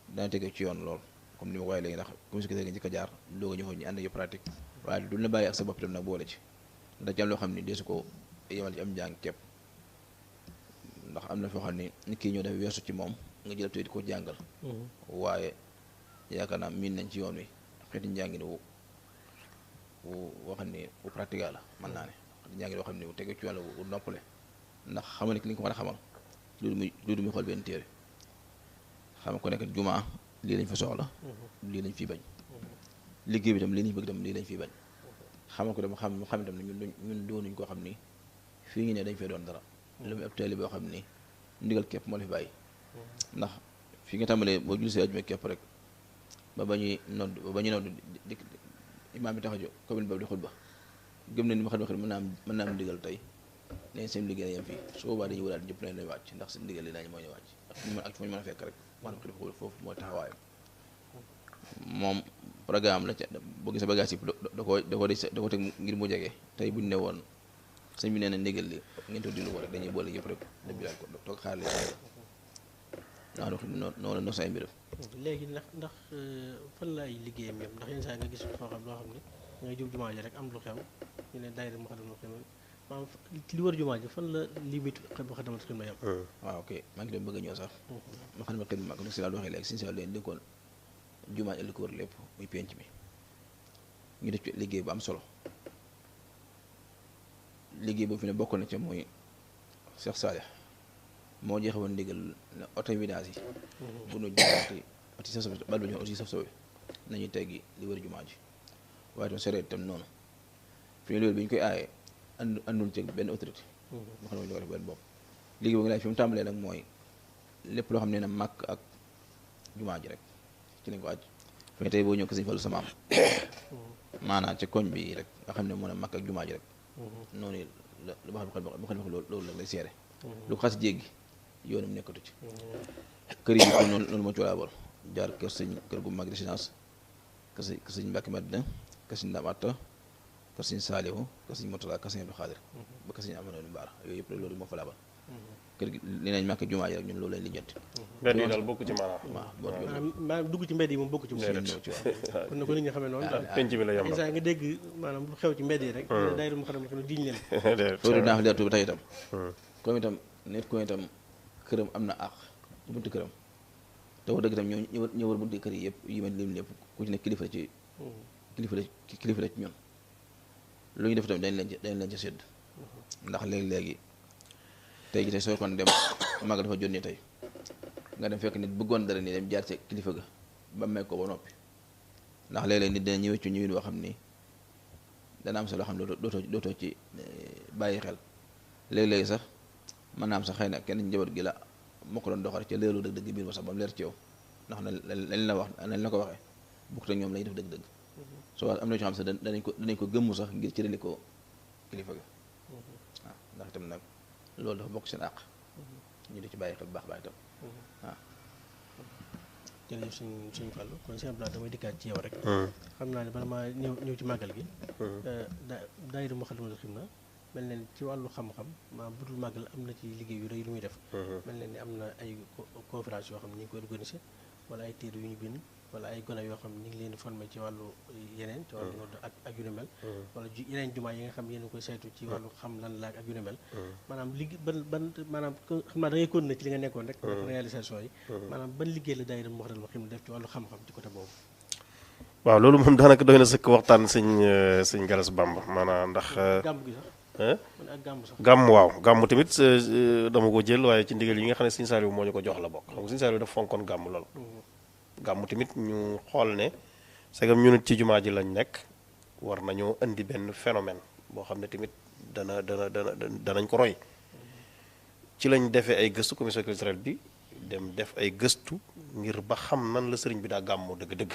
dana tege ci yoon lool comme ni ma ko waxee léegi ndax commission culturelle nga njëkk a jaar doog a ñëw ñu ànd ak pratique waaye duñ la bàyyi ak sa bopp itam nag boole ci ndax ci am loo xam ni deesu ko yemal ci am njàng képp ndax am na foo xam ni nit ki ñëw dafa weesu ci moom nga jël di ko jàngal waaye yaakaar naa miin nañ ci yoon wi xeeti njàngin wu xam ni wu pratique la mën naa ne xeeti njàngin woo xam ni wu tege ci yoon la wu noppale ndax xam ne ki li nga ko mën a xamal loolu muy xool benn téere xam ko nekk jumaa lii lañ fa soxla lii lañ fiy bañ liggéey bi tam lii lañ bëgg tam lii lañ fiy bañ xamal ko dama xam itam ne ñun doonuñ koo xam ni fii ñu ne dañ fay doon dara lu muy ab taalibe boo xam ni ndigal képp moo la fi bàyyi ndax fi nga tàmbalee boo julli see ajuma képp rek ba ñuy nodd di imaam bi tax a jóg commune boobu di xutba gëm na ni ma xam ne mën naa am ndigal tey leen seen liggéey yam fii su boobaa dañuy walaat ñëpp lañ lay wàcc ndax seen ndigal li nañ moo ñu wàcc ak fu ñu mën a fekk rek maanaam xalifa foofu mooy taxawaayam moom programme la ca boo gisee bagage yi da ko teg ngir mu jege tey buñu ne woon sëñ bi nee na ndigal li ngeen toog dilu ko rek dañuy boole yëpp rek da bilaal ko toog xaar leen ndax dox noonu la nos ay mbiram léegi ndax fan la ay liggéeyam yëpp ndax yenn saa nga gis foo xam loo xam ne ngay jub jumaa ji rek am lu xew ñu ne daayira mu xadam xidma maanaam li war jumaa ji fan la limite mu xadam xidma yam waaw ok maa ngi doon bëgg a ñëw sax ma xam ne xidma ko si laa waxee léegi suñu si leen dénkoon jumaa ji li ko wër lépp muy penc mi ñu def ci liggéey bu am solo liggéey boobu fi ne bokk na ca mooy Cheikh Salih moo jeexe woon ndigal ne auto vidange yi bu nu jëlaati oti saf sobe bal ba ñu aussi saf sobe nañuy teggi li wër jumaa ji waaye tam sereet itam noonu fi ne loolu bi ñu koy aaye andul ci benn autorité moo xam ne ñu ko def benn bopp liggéey boobu laaj fi mu tàmbalee nag mooy lépp loo xam ne na màkk ak jumaa ji rek ci lañ ko aj fi ne tey boo ñëw ko Sëñ Fallu samaam maanaam ci koñ bi rek nga xam ne moo ne màkk ak jumaa ji rek noonu la ba xam loolu nag lay seere lu ko xas jéggi yoonum nekkatu ci kër yi noonu moo ci walaabal jaar kër gu mag résidence kër sëñ Mbàkke Madina kër sëñ Ndam Atta kër sëñ Saalihu kër sëñ Murtala kër sëñ Abdu Xaadir ba kër sëñ Amadu Baara yooyu yëpp loolu moo fa laabal kër gi li nañ màkk jumaa ji rek ñun loolu lañ lijjanti mbedd yi daal bokk ci maanaam maanaam dugg ci mbedd yi moom bokk ci mu kon na ko nit ñi xamee noonu daal penc bi la yem saa nga dégg maanaam lu xew ci mbedd yi rek daayira mu xadam xidma jiñ leen loolu dinaa fa leertu ba tey itam comme itam nit ko itam këram am na àq ci buntu këram te wax dëgg itam ñoo war buntu kër yi yëpp yi ma lim lépp ku ci nekk kilifa la ci ñun lu ñu def itam dañ leen ci sédd ndax léegi tey ji tey soo kon dem mag dafa jot nii tey nga dem fekk nit bëggoon dara nii dem jaar ci kilifa ga ba may ko ba noppi ndax léeg-léeg nit dina ñëwee ci ñëwin boo xam ni dana am sa loo xam ne dootoo ci bàyyi xel léeg-léegi sax mën naa am sax xëy na kenn njaboot gi la moo ko doon doxal ci leerlu dëgg-dëgg biir ba sax ba mu leer ci yow ndax lañ la wax nañ la ko waxee bukk ak ñoom lañuy def dëgg-dëgg soo am na ñoo xam sax danañ ko gëmmu sax ngir cërali ko kilifa ga waaw ndax itam nag loolu dafa bokk seen àq ñu di ci bàyyi xel bu baax baax itam waaw jërëjëf suñu Fallou kon sëñ Abdoulaye damay dikkaat ci yow rek xam naa ne bala maa ñëw ci màggal gi daayira Moukhaddamatoul Khidma mel na ni ci wàllu xam-xam maa budul màggal am na ci liggéey yu rëy lu muy def mel na ni am na ay conférence yoo xam ne ñu ngi koy organisé wala ay téere yu ñu bind wala ay gone yoo xam ne ñu ngi leen di formé ci wàllu yeneen ci wàllu nodd ak yu ni mel wala yeneen jumaa yi nga xam yéen a koy saytu ci wàllu xam lan la ak yu ni mel maanaam liggéey ban maanaam xam naa da ngay continuer ci li nga nekkoon rek réalisation yi maanaam ban liggéey la daayira Moukhaddamatoul Khidma def ci wàllu xam-xam ci côté boobu waaw loolu moom daanaka doy na sëkk waxtaan sëñ Galas Bamba maanaam ndax gàmm gi sax man ak gàmm sax gàmm waaw gàmm tamit dama ko jël waaye ci ndigal yi nga xam ne sëñ Saliou moo ñu ko jox la bokk xam nga sëñ Saliou dafa fonkoon gàmm lool gàmm tamit ñu xool ne segam ñu nit ci jumaa ji lañ nekk war nañoo indi benn phénomène boo xam ne tamit danañ ko roy ci lañ defee ay gëstu commission culturelle bi dem def ay gëstu ngir ba xam nan la sëriñ bi daa gàmmoo dëgg-dëgg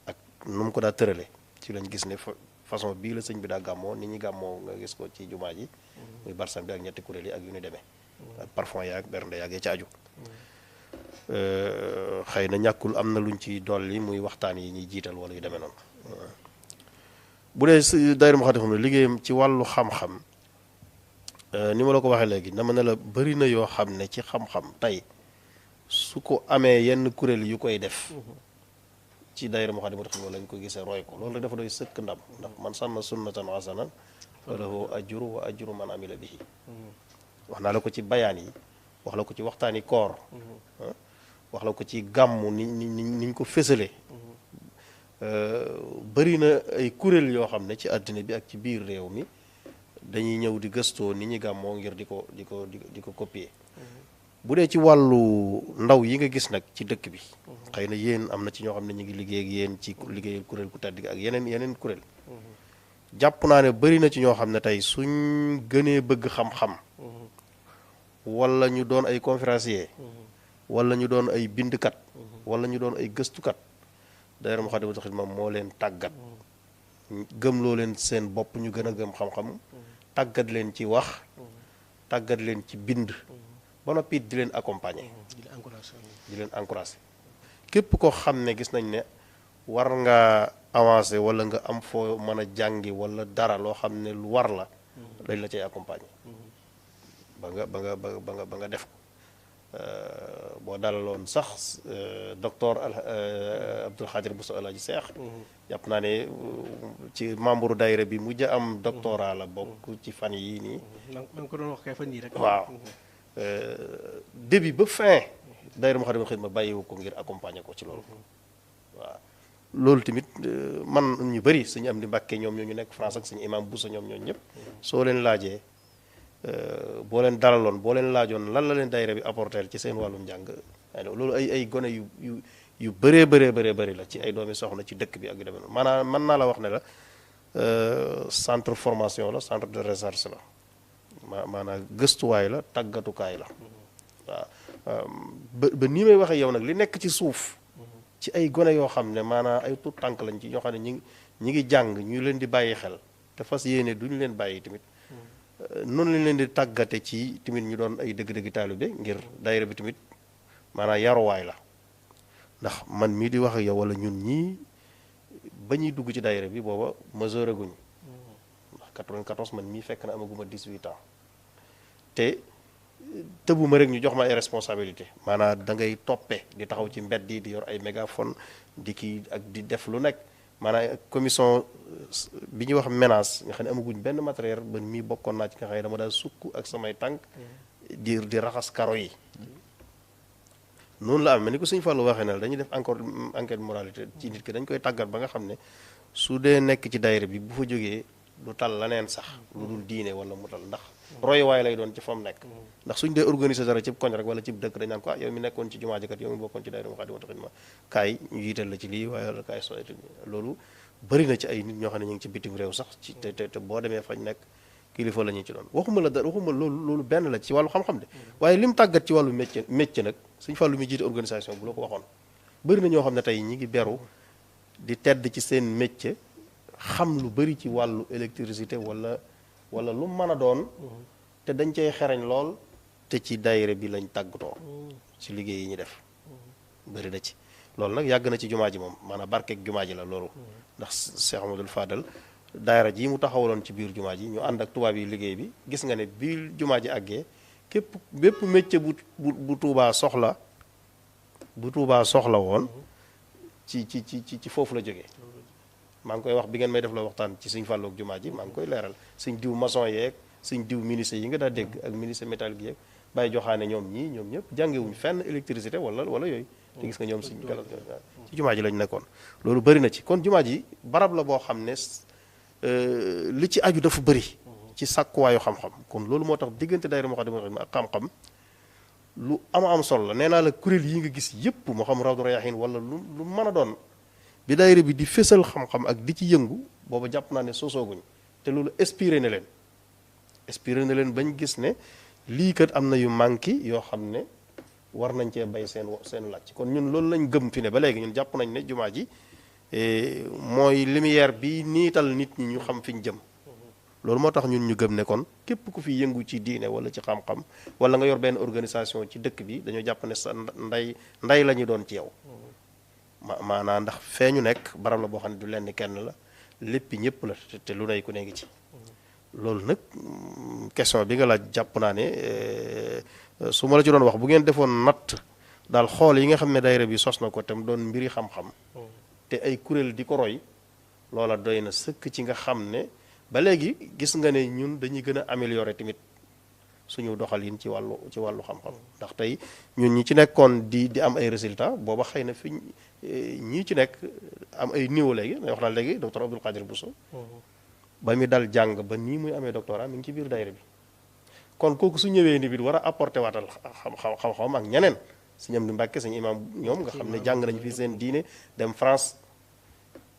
ak nu mu ko daa tërale ci lañ gis ne façon bii la sëriñ bi daa gàmmoo nit ñi gàmmoo nga gis ko ci jumaa ji muy barsan bi ak ñetti kuréel yi ak yu ñu demee ak parfum yaag bernde yaag ya ci aju xëy na ñàkkul am na luñ ci dolli muy waxtaan yi ñuy jiital wala yu demee noonu bu dee daayira Moukhaddamatoul Khidma liggéeyam ci wàllu xam-xam ni ma la ko waxee léegi dama ne la bëri na yoo xam ne ci xam-xam tey su ko amee yenn kuréel yu koy def ci daayira Moukhaddamatoul Khidma lañ ko gisee roy ko loolu rek dafa doy sëkk ndam ndax man sanna sunnatan hasanan falahu ajru wa ajru man amila bihi wax naa la ko ci bayaan yi wax la ko ci waxtaani koor wax la ko ci gàmmu niñ ko fësale bëri na ay kuréel yoo xam ne ci àddina bi ak ci biir réew mi dañuy ñëw di gëstoo ni ñi gàmmoo ngir di ko copier bu dee ci wàllu ndaw yi nga gis nag ci dëkk bi xëy na yéen am na ci ñoo xam ne ñu ngi liggéey ak yéen ci liggéeyal kuréel ku tedd gi ak yeneen kuréel jàpp naa ne bëri na ci ñoo xam ne tey suñ gënee bëgg xam-xam wala ñu doon ay conférencier wala ñu doon ay bindkat wala ñu doon ay gëstukat daayira Moukhaddamatoul Khidma moo leen tàggat gëmloo leen seen bopp ñu gën a gëm xam-xam tàggat leen ci wax tàggat leen ci bind ba noppi di leen accompagner di leen encourager képp koo xam ne gis nañ ne war nga avancer wala nga am foo mën a jàngi wala dara loo xam ne lu war la dañ la cay accompagner ba nga def ko boo dalaloon sax docteur Abdoul Khadir Bousso Alaaji Seex jàpp naa ne ci membre daayira bi mujj am doctorat la bokk ci fan yii nii ma ngi ko doon wax kay fan yii rek waaw début ba fin daayira Moukhaddamatoul Khidma bàyyiwu ko ngir accompagner ko ci loolu waaw loolu tamit man ñu bëri suñu am di Mbàkke ñoom ñoo ñu nekk France ak suñu imam Bousso ñoom ñooñu ñëpp soo leen laajee boo leen dalaloon boo leen laajoon lan la leen daayira bi apporter ci seen wàllum njàng loolu ay gone yu bëree bëri la ci ay doomi soxna ci dëkk bi ak yu demee noonu maanaam mën naa la wax ne la centre formation la centre de recherche la maanaam gëstuwaay la tàggatukaay la waaw ba nii may waxee yow nag li nekk ci suuf ci ay gone yoo xam ne maanaam ay tuut tànk lañ ci ñoo xam ne ñi ngi jàng ñu leen di bàyyi xel te fas yéene duñu leen bàyyi tamit noonu lañ leen di tàggate ci tamit ñu doon ay dëgg-dëgg taalibe ngir daayira bi tamit maanaam yaruwaay la ndax man mii di wax ak yow wala ñun ñii ba ñuy dugg ci daayira bi booba majeur guñ ndax 94 man mii fekk na amaguma 18 ans te tëbuma rek ñu jox ma ay responsabilité maanaam da ngay toppe di taxaw ci mbedd yi di yor ay mégaphone di kii ak di def lu nekk maanaam commission bi ñuy wax ménage nga xam ne amaguñ benn matériel ba mii bokkoon naa ci nga xam ne dama daal sukk ak samay tànk di raxas karo yi noonu la am mais ni ko Sëñ Fallu waxee ne dañuy def encore enquête moralité ci nit ki dañ koy tàggat ba nga xam ne su dee nekk ci daayira bi bu fa jógee du tal laneen sax lu dul diine wala mu tal ndax royuwaay lay doon ci fa mu nekk ndax suñ dee organiser dara cib koñ rek wala cib dëkk dañ naan ko yow mi nekkoon ci jumaa ji kat yow mi bokkoon ci daayira Moukhaddamatoul Khidma kaay ñu jiital la ci lii waaye kaay so loolu bëri na ci ay nit ñoo xam ne ñu ngi ci bitim réew sax ci te boo demee fañ nekk kilifa la ñu ci doon waxuma la dara waxuma loolu benn la ci wàllu xam-xam de waaye lim tàggat ci wàllu métier nag Sëñ Fallu mi jiite organisation bu la ko waxoon bëri na ñoo xam ne tey ñi ngi beru di tedd ci seen métier xam lu bëri ci wàllu électricité wala lu mën a doon te dañ cay xereñ lool te ci daayira bi lañ tàggatoo ci liggéey yi ñu def bëri na ci loolu nag yàgg na ci jumaa ji moom maanaam barkeeg jumaa ji la loolu ndax Cheikh Amadou Fadal daayira ji mu taxawaloon ci biir jumaa ji ñu ànd ak tubaab yi liggéey bi gis nga ne biir jumaa ji àggee bépp métier bu Tuubaa soxla woon ci foofu la jógee. maa ngi koy wax bi ngeen may def la waxtaan ci Sëñ Fallu ak jumaa ji maa ngi koy leeral Sëñ diw maçon yeeg Sëñ diw menuisier yi nga daa dégg ak menuisier métallique yeeg bàyyi joxaane ñoom ñëpp jàngewuñ fenn électricité wala yooyu te gis nga ñoom Sëñ Galas ci jumaa ji lañ nekkoon. loolu bëri na ci kon jumaa ji barab la boo xam ne li ci aju dafa bëri ci sàkkuwaayu xam-xam kon loolu moo tax diggante daayira Moukhaddamatoul Khidma ak xam-xam lu am solo la nee naa la kuréel yi nga gis yëpp moo xam Rawdu Rayaahiin wala lu mën a doon bi daayira bi di fésal xam-xam ak di ci yëngu booba jàpp naa ne soosooguñ te loolu inspiré na leen bañ gis ne lii kat am na yu manqué yoo xam ne war nañ cee bay seen làcc kon ñun loolu lañ gëm fi ne ba léegi ñun jàpp nañ ne jumaa ji mooy lumière bi niital nit ñi ñu xam fi ñu jëm loolu moo tax ñun ñu gëm ne kon képp ku fi yëngu ci diine wala ci xam-xam wala nga yor benn organisation ci dëkk bi dañoo jàpp ne sa nday la ñu doon ci yow maanaam ndax fee ñu nekk barab la boo xam ne du lenn kenn la lépp ñëpp la te lu nay ku ne ngi ci loolu nag question bi nga laaj jàpp naa ne su ma la ci doon wax bu ngeen defoon natt daal xool yi nga xam ne daayira bi sos na ko tam doon mbiri xam-xam te ay kuréel di ko roy loola doy na sëkk ci nga xam ne ba léegi gis nga ne ñun dañuy gën a améliorer tamit suñu doxalin ci wàllu xam-xam ndax tey ñun ñi ci nekkoon di am ay résultats booba xëy na fi ñii ci nekk am ay niveau léegi wax naa léegi docteur Abdoul Qadir Bousso ba mi dal jàng ba nii muy amee doctorat mi ngi ci biir daayira bi kon kooku su ñëwee ni bi war a apporter waatal xam-xam ak ñeneen Sëñ Amdi Mbàkke Sëñ Imam ñoom nga xam ne jàng nañu fi seen diine dem France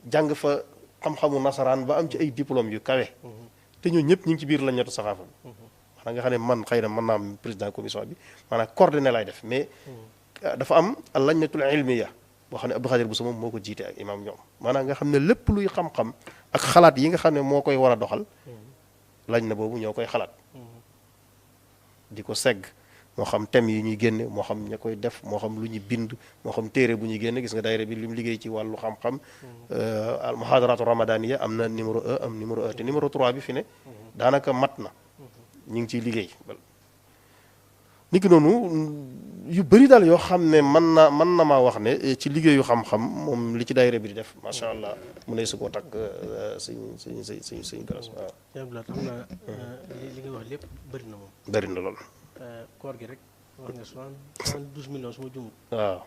jàng fa xam-xamu nasaraan ba am ci ay diplôme yu kawe te ñoo ñëpp ñu ngi ci biir lañu ñetu saxaafa bi maanaam nga xam ne man xëy na mën naa am président commission bi maanaam coordonné lay def mais dafa am lañnatul ilmiya boo xam ne Abdou Khadir Bousso moom moo ko jiite ak imam ñoom maanaam nga xam ne lépp luy xam-xam ak xalaat yi nga xam ne moo koy war a doxal lañ na boobu ñoo koy xalaat di ko segg moo xam thème yi ñuy génne moo xam ña koy def moo xam lu ñuy bind moo xam téere bu ñuy génne gis nga daayira bi li mu liggéey ci wàllu xam-xam al muhadaratu ramadaniya am na numéro 1 am numéro 1 te numéro 3 bi fi ne daanaka mat na ñu ngi ciy liggéey niki noonu yu bëri daal yoo xam ne mën na maa wax ne ci liggéeyu xam-xam moom li ci daayira bi di def macha allah mu ne su ko takk suñ garas waaw. xam naa li nga wax lépp bëri na moom. bëri na lool. koor gi rek wax nga 72 millions su ma jumut. waaw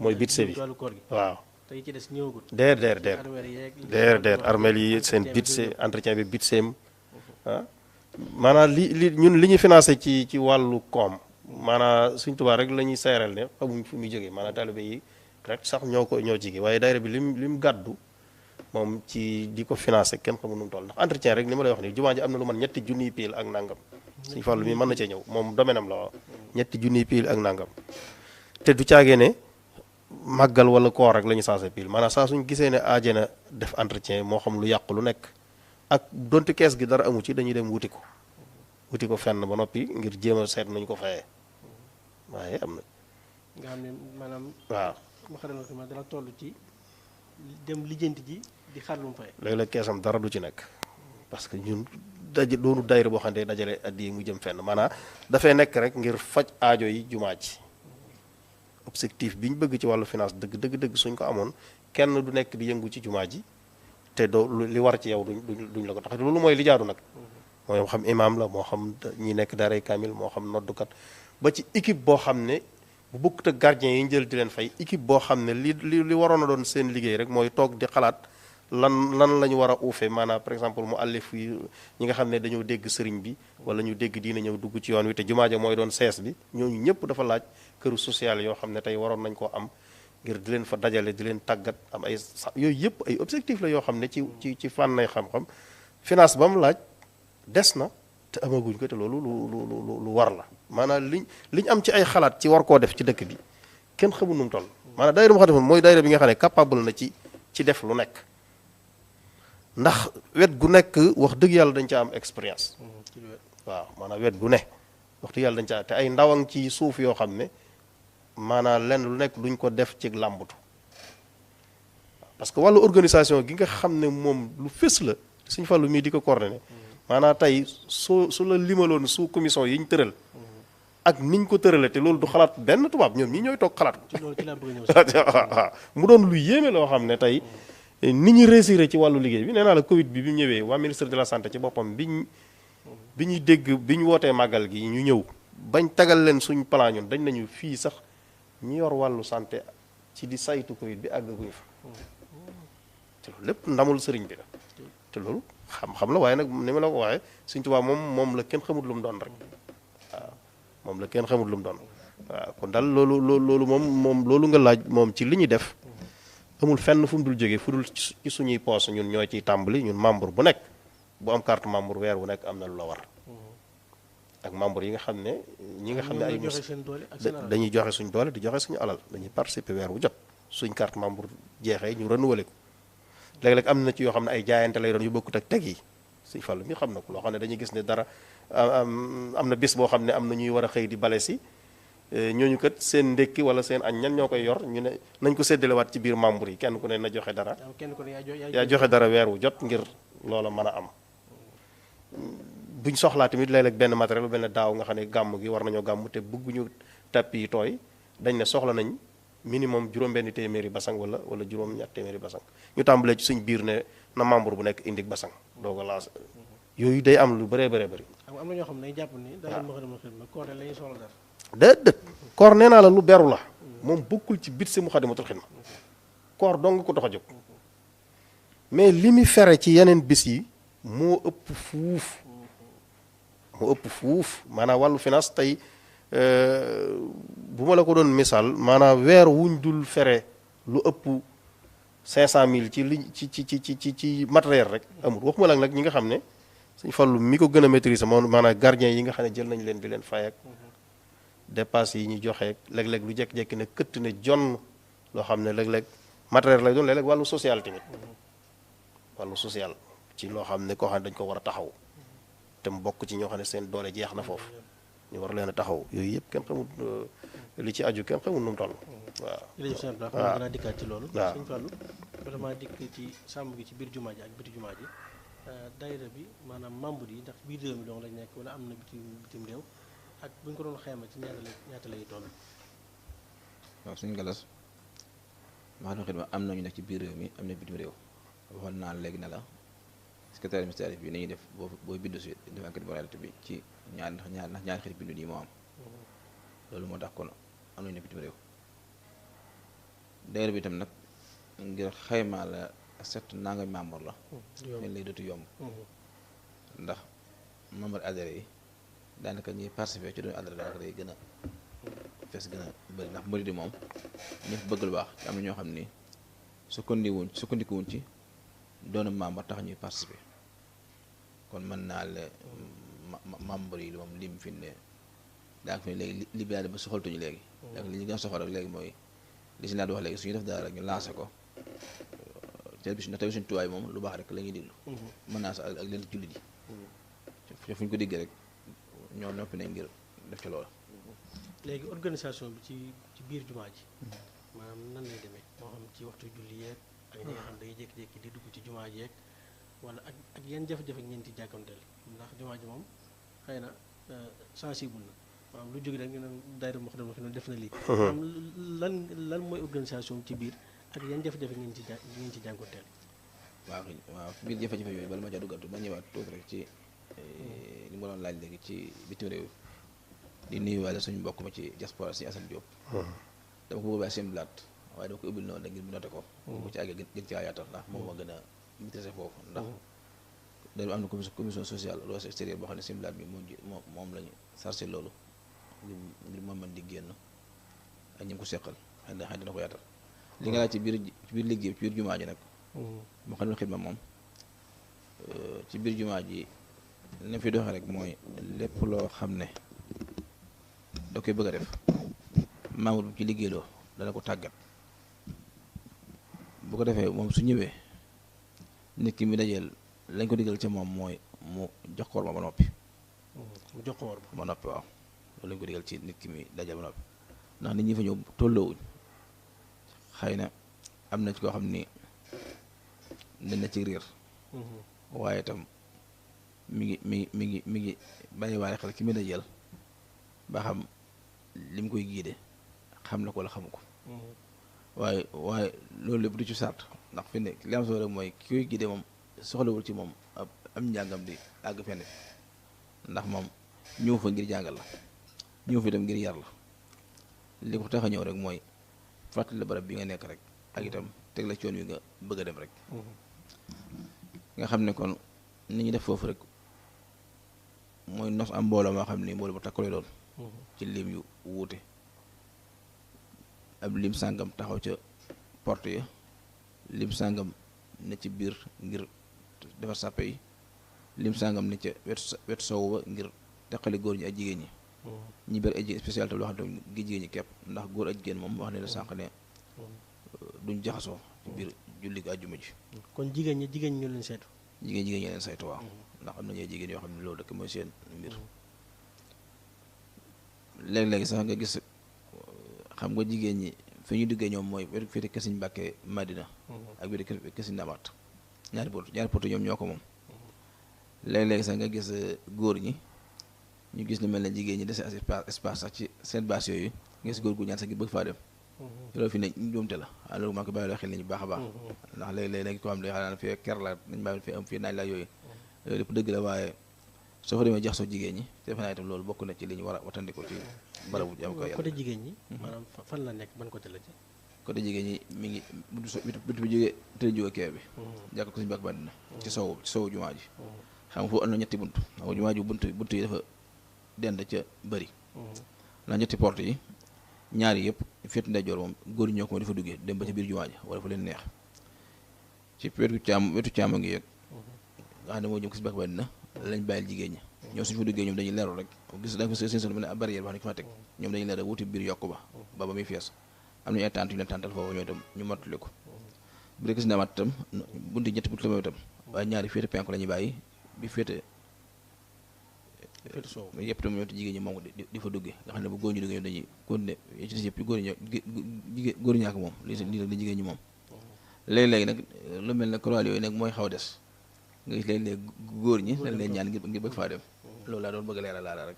mooy budget bi wàllu koor gi. waaw te yi ci des ñëwagul. deer armeel yi seen budget entretien bi budget ah. maanaam li ñun li ñu financé ci wàllu koom maanaam Sëñ Tuubaa rek la ñuy seeral ne xamuñ fu muy jógee maanaam taalibe yi rek sax ñoo jigi waaye daayira bi lim gàddu moom ci di ko financé kenn xamul nu mu toll ndax entretien rek li ma lay wax ni jumaa ji am na lu man 3 junniy piil ak nangam Sëñ Fallu mi mën na cee ñëw moom domaine am la waaw 3 junniy piil ak nangam te du caagee ne màggal wala koor rek la ñu sensé piil maanaam saa suñ gisee ne aaje na def entretien moo xam lu yàqu lu nekk ak donte kees gi dara amu ci dañuy dem wuti ko fenn ba noppi ngir jéem a seet nañu ko fayee waaye am na. nga xam ne maanaam. waaw Moukhaddamatoul Khidma dana toll ci dem lijjanti ji di xar lu mu fay. léeg-léeg keesam dara du ci nekk parce que ñun doonu daayira boo xam ne dajale addi yi mu jëm fenn maanaam dafay nekk rek ngir faj aajo yi jumaa ji objectif bi ñu bëgg ci wàllu finance dëgg suñ ko amoon kenn du nekk di yëngu ci jumaa ji. te doo li war ci yow duñ la ko tax loolu mooy li jaadu nag moo xam imam la moo xam ñi nekk daaray kaamil moo xam noddukat ba ci équipe boo xam ne bu bokkut ak gardien yi ñu jël di leen fay équipe boo xam ne li waroon a doon seen liggéey rek mooy toog di xalaat lan la ñu war a uufe maanaam par exemple mu àllif yi ñi nga xam ne dañoo dégg sëriñ bi wala ñu dégg diina ñëw dugg ci yoon wi te jumaa ja mooy doon sees bi ñooñu ñëpp dafa laaj këru social yoo xam ne tey waroon nañ koo am ngir di leen fa dajale di leen tàggat am ay yooyu yëpp ay objectif la yoo xam ne ci fànnay xam-xam finance ba mu laaj des na te amaguñ ko te loolu lu war la maanaam liñ am ci ay xalaat ci war koo def ci dëkk bi kenn xamul nu mu toll maanaam daayira Moukhaddamatoul mooy daayira bi nga xam ne capable na ci def lu nekk ndax wet gu nekk wax dëgg yàlla dañ ca am expérience waaw maanaam wet gu ne wax dëgg yàlla dañ ca te ay ndawang ci suuf yoo xam ne maanaam lenn lu nekk duñ ko def ci làmbatu parce que wàllu organisation gi nga xam ne moom lu fës la Sëñ Fallu mii di ko coordonné maanaam tey su la limaloon sous commission yi ñu tëral ak niñ ko tërale te loolu du xalaat benn tubaab ñoom ñi ñooy toog xalaat ko. ci loolu ci laa bëgg a ñëw sax. waaw mu doon lu yéeme loo xam ne tey ni ñu réussir ci wàllu liggéey bi nee naa la Covid bi mu ñëwee waa ministre de la santé ci boppam bi ñu dégg bi ñu wootee màggal gi ñu ñëw bañ tagal leen suñ plan ñun dañ nañu fii sax ñi yor wàllu santé ci di saytu Covid bi àggaguñu fa te loolu lépp ndamul sëriñ bi la te loolu xam-xam la waaye nag ni ma la ko waxee Sëriñ Tuubaa moom la kenn xamut lu mu doon rek waaw moom la kenn xamut lu mu doon waaw kon daal loolu moom loolu nga laaj moom ci li ñu def amul fenn fu mu dul jógee fu dul ci suñuy poos ñun ñoo ciy tàmbali ñun membre bu nekk bu am carte membre weer wu nekk am na lu la war ak membre yi nga xam ne ñi nga xam ne ay dañuy joxe suñ doole di joxe suñu alal dañuy participer weer wu jot suñ carte membre jeexee ñu renouveler ko léeg-léeg am na ci yoo xam ne ay jaayante lay doon yu bokkut ak teg yi Sëñ Fallu mi xam na ko loo xam ne dañuy gis ne dara am na bis boo xam ne am na ñuy war a xëy di bale si ñooñu kat seen ndékki wala seen añ ñan ñoo koy yor ñu ne nañ ko séddalewaat ci biir membre yi kenn ku ne na joxe dara yaa joxe dara weer wu jot ngir loola mën a am buñ soxlaa tamit léeg-léeg benn matériel benn daaw nga xam ne gàmm gi war nañoo gàmm te bëgguñu tapis yi tooy dañ ne soxla nañ minimum juróom-benn téeméeri basang wala juróom-ñett téeméeri basang ñu tàmbalee ci suñ biir ne na membre bu nekk indi basang doo ko laas yooyu day am lu bëree bëree bëri. am na ñoo xam ne jàpp ni dara ma xadama xidma koor la ñuy soxla dara. déedéet koor nee naa la lu beru la moom bokkul ci bit si Muxaddamatul Xidma koor dong ko dox a jóg mais li mu fere ci yeneen bis yi moo ëpp fuuf maanaam wàllu finance tey bu ma la ko doon misaal maanaam weer wuñ dul fere lu ëpp 500,000 ci li ci matériel rek amul waxuma la nag ñi nga xam ne Sëñ Fallu mi ko gën a maîtriser moom maanaam gardien yi nga xam ne jël nañ leen di leen fay ak dépense yi ñu joxe léeg-léeg lu jekki-jekki ne këtt ne jonn loo xam ne léeg-léeg matériel lay doon léeg-léeg wàllu social tamit wàllu social ci loo xam ne koo xam ne dañ ko war a taxaw te mu bokk ci ñoo xam ne seen doole jeex na foofu ñu war leen a taxaw yooyu yëpp kenn xamul li ci aju kenn xamul nu mu toll waaw. jërëjëf sëñ Abdou xam naa dikkaat ci loolu. waaw sëñ Fallou vraiment dikk ci sàmm gi ci biir jumaa ji ak biti jumaa ji daayira bi maanaam membre yi ndax biir réew mi dong lañ nekk wala am na bitim réew ak bu ñu ko doon xayma ci ñaata lay toll. waaw suñu galas Muxaddamatul Xidma am na ñu nekk ci biir réew mi am na bitim réew waxoon naa léegi ne la secrétaire ministère bi nañuy def booy bindu si def enquête moralité bi ci ñaari xeeti bindu yi moo am loolu moo tax kon am nañu ne bitim réew daayira bi itam nag ngir xaymaa la set nanga membre la fen lay dootu yomb ndax membre adhéré yi daanaka ñuy participer ci doon adhéré daanaka day gën a fees gën a bëri ndax mbëri di moom ñëpp bëgg lu baax te am na ñoo xam ni sukkandikuwuñ ci doon membre tax ñuy participer kon mën naa la membre yi moom lim fi ne daanaka fi ne léegi li bi daal ba soxaltuñu léegi daanaka li ñu gën a soxal rek léegi mooy li si naa di wax léegi suñu def dara rek ñu lancé ko télévision ndax télévision tuwaay moom lu baax rek la ñuy déglu mën naa sax ak leen jullit yi fu ñu ko déggee rek ñoo noppi nañ ngir def ci loolu léegi organisation bi ci biir jumaa ji maanaam nan lay demee moo xam ci waxtu julli yeeg ak ñi nga xam dañuy jékki-jékki di dugg ci jumaa ji yeeg wala ak yan jafe-jafe ngeen ci jàkkanteel ndax jumaa ji moom xëy na sensible na maanaam lu jóge rek ñu ne daayira Muxaddamatul Xidma def na lii maanaam lan mooy organisation ci biir ak yan jafe-jafe ngeen ci jànkanteel. waaw biir jafe-jafe yooyu bala ma caa duggantu ma ñëwaat tuuti rek ci li ma doon laaj léegi ci bitim réew di nuyuwaale suñu mbokk ma ci diaspora si Assane Diop dama ko bëgg a seen blaat waaye dama ko ubbil noonu rek ngir mu noté ko bu ci àggee gën ci yaatal ndax moom moo gën a maîtriser foofu ndax dañu am na commission sociale relation extérieure boo xam ne seen blaat bi moom lañu chargé loolu ngir moom mën di génn ak ñi ko seqal xëy na dina ko yaatal li nga laaj ci biir liggéey ci biir jumaa ji nag Muxaddamatul Xidma moom ci biir jumaa ji li fi doxee rek mooy lépp loo xam ne da koy bëgg a def membre bu ci liggéeyloo dana ko tàggat bu ko defee moom su ñëwee nit ki mi dajeel lañ ko digal ca moom mooy mu jox ko war ba noppi mu jox ko war ba noppi waaw loolu lañ ko digal ci nit ki mi dajeel ba noppi ndax nit ñi fa ñëw tolloowuñ xëy na am na ci koo xam ni dañ na ci riir waaye itam mi ngi bàyyi waale xel ki mi dajeel ba xam lim koy giide xam na ko wala xamu ko waaye loolu lépp du ci sart ndax fi ne li am solo rek mooy ki koy giide moom soxlawul ci moom am njàngam di àgg fenn ndax moom ñëw fa ngir jàngal la ñëw fa itam ngir yar la li ko tax a ñëw rek mooy fàttali la barab bi nga nekk rek ak itam teg la coon wi nga bëgg a dem rek nga xam ne kon ni ñu def foofu rek mooy nos am mbooloo moo xam ni mbooloo bu takku lay doon ci lim yu wuute ab lim sàngam taxaw ca porte ya lim sàngam ne ci biir ngir defar sàppe yi lim sàngam ne ca wetu sowu ba ngir teqali góor ñi ak jigéen ñi ñi ber ay spécialité loo xam ne gi jigéen ñi kepp ndax góor ak jigéen moom wax ne la sànq ne duñ jaxasoo ci biir julli gi àjjuma ji kon jigéen ñi ñu leen saytu jigéen ñi leen saytu waaw ndax am na ñooy jigéen yoo xam ne loolu rek mooy seen mbir léeg-léegi sax nga gis xam nga jigéen ñi fi ñu duggee ñoom mooy wetu féete Kër Sëñ Mbàkke Madina ak wetu Kër Sëñ Ndamaat ñaari porte ñoom ñoo ko moom léeg-léegi sax nga gis góor ñi ñu gis lu mel ne jigéen ñi dese espace sax ci seen bâche yooyu nga gis góor gu ñaan sax ngir bëgg faa dem loolu fi ne njuumte la loolu maa ko bàyyi loo xel nañu baax a baax ndax léegi ko xam ne xanaa fii ker la nañ bàyyi fii am fii naaj la yooyu loolu lépp dëgg la waaye soo fa demee jax soo jigéen ñi te defe naa itam loolu bokk na ci li ñu war a watandiko ci barabu jam ko yàlla côté jigéen ñi maanaam fan la nekk ban côté la ci côté jigéen ñi mi ngi buntu bi jógee tëdd jóge kee bi jàkk ko suñu bàkk Madina ci sowu jumaa ji xam nga foofu am na ñetti bunt xam nga jumaa ji bunt yi dafa dend ca bëri ndax ñetti porte yi ñaar yi yëpp féetu ndeyjoor moom góor ñi ñoo ko dafa duggee dem ba ca biir jumaa ji wala fa leen neex ci wetu càmm ngi yëg nga xam ne moo jëm ko si bàkk Madina lañ bàyyil jigéen ñi ñoom suñu fa duggee ñoom dañuy leeru rek gis da seen sol mu ne barrière wax ne ko fa teg ñoom dañuy leeru wuti biir yokk ba muy fees am nañu ay tànt yu leen tàntal foofu ñoo itam ñu mottali ko bu dee gis naa mat itam bunti ñetti buntu la mooy itam waaye ñaari féete penku la ñuy bàyyi bi féete yëpp itam ñoo te jigéen ñi moom di fa duggee nga xam ne bu góor ñu duggee ñoom dañuy continuer ci des yëpp góor ñaa ko moom lii la jigéen ñi moom léegi-léegi nag lu mel ne croix yooyu nag mooy xaw a des nga gis léeg-léeg góor ñi dañ leen ñaan ngir bëgg faa dem loolu laa doon bëgg leeral laa rek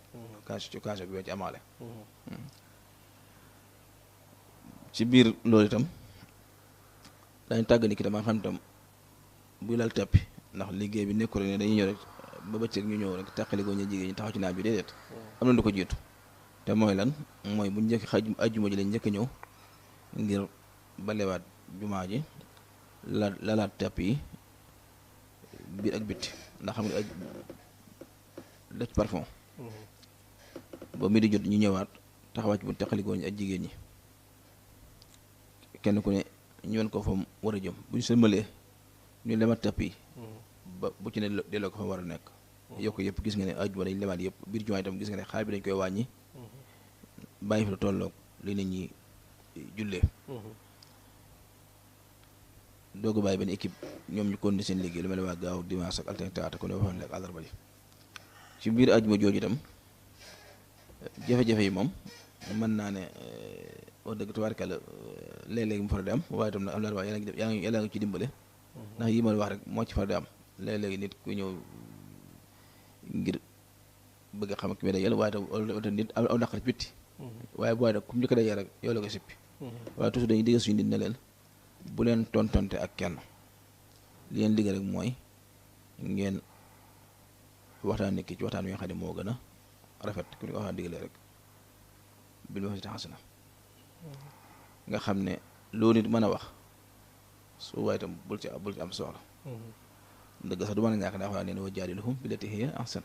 occasion bi ci amaale ci biir loolu itam dañ tàgg ni ki tam nga xam itam buy lal teppi ndax liggéey bi nekkul ne dañuy ñëw rek ba bëccëg ñu ñëw rek tàqali ko ñu jigéen ñi taxaw ci naaj bi déedéet am na lu ko jiitu te mooy lan mooy bu njëkk ajjuma ji lañ njëkk ñëw ngir balewaat jumaa ji lalaat tepp yi biir ak bitti ndax xam nga def parfum ba mi di jot ñu ñëwaat taxawaat ci bu teqalikoo ñi ak jigéen ñi kenn ku ne ñu wen ko fa mu war a jëm bu ñu sëlmalee ñu lemat tepp yi ba bu ci ne delloo ko fa war a nekk yokk yëpp gis nga ne ajjuma dañ lemaat yëpp biir jumaa itam gis nga ne xaar bi dañ koy wàññi bàyyi fi la tolloog li nit ñi jullee doogu bàyyi benn équipe ñoom ñu continuer seen liggéey lu mel ne waa gaaw dimanche ak altine talaata kon waxoon lekk àllarba ji ci biir ajjuma jooju itam jafe-jafe yi moom mën naa ne wax dëgg tubaarkàlla léeg-léeg mu faral di am waaye itam nag am laa yàlla nga ci dimbale ndax yi ma wax rek moo ci faral di am léeg-léegi nit ku ñëw ngir bëgg a xam ak mi day yàlla waaye itam nit aw naqar ci bitti waaye bu waaye nag comme njëkk day rek yow la ko sippi waaye toujours dañuy diggal suñu nit ne leen bu leen tontonte ak kenn li leen diggal rek mooy ngeen waxtaan nit ki ci waxtaan wi nga xam ne moo gën a rafet ku ñu ko waxtaan diggalee rek bil ma si taxas na nga xam ne loolu nit mën a wax su waaye itam bul ci am soxla dëgg sax du mën a ñàkk daa wax ne wa jaadilhum billatii hiya ahsan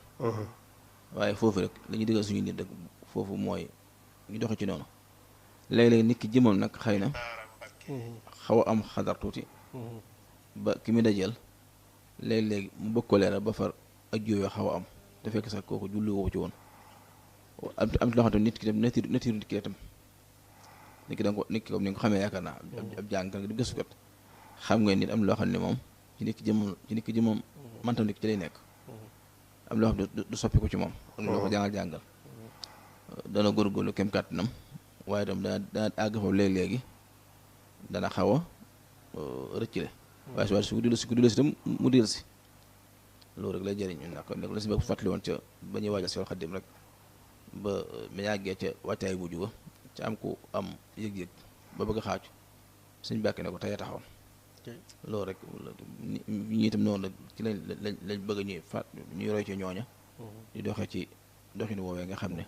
waaye foofu rek li ñuy diggal suñu nit rek foofu mooy ñu doxe ci noonu léeg-léeg nit ki jëmam nag xëy na xaw a am xadar tuuti ba ki mu dajeel léeg-léeg mu bëgg ko leeral ba far ak jooyoo xaw a am te fekk sax kooku julli woo ci woon am loo xam ne nit ki tam natiiru nit ki tam nit ki danga ko nit ki comme ni nga ko xamee yaakaar naa ab jàngkat nga di gëstukat xam nga nit am loo xam ne moom ci nit ki jëmam mantam nit ki ci lay nekk am loo xam ne du soppi ko ci moom am loo ko jàngal dana góorgóorlu kem kàttanam waaye itam dana àgg foofu léegi dana xaw a rëccile waaye su ko dul si itam mu dil si loolu rek lay jëriñ ndax kon nag la si bëgg fàttali woon ca ba ñuy waajal si wal xaddim rek ba ma yàggee ca wàccaay mujj ba ca am ku am yëg-yëg ba bëgg a xaaju suñ bàkkee ne ko tey taxawoon loolu rek ñi itam noonu la ci lañ bëgg ñuy ñuy roy ci ñooña di doxee ci doxin woowee nga xam ne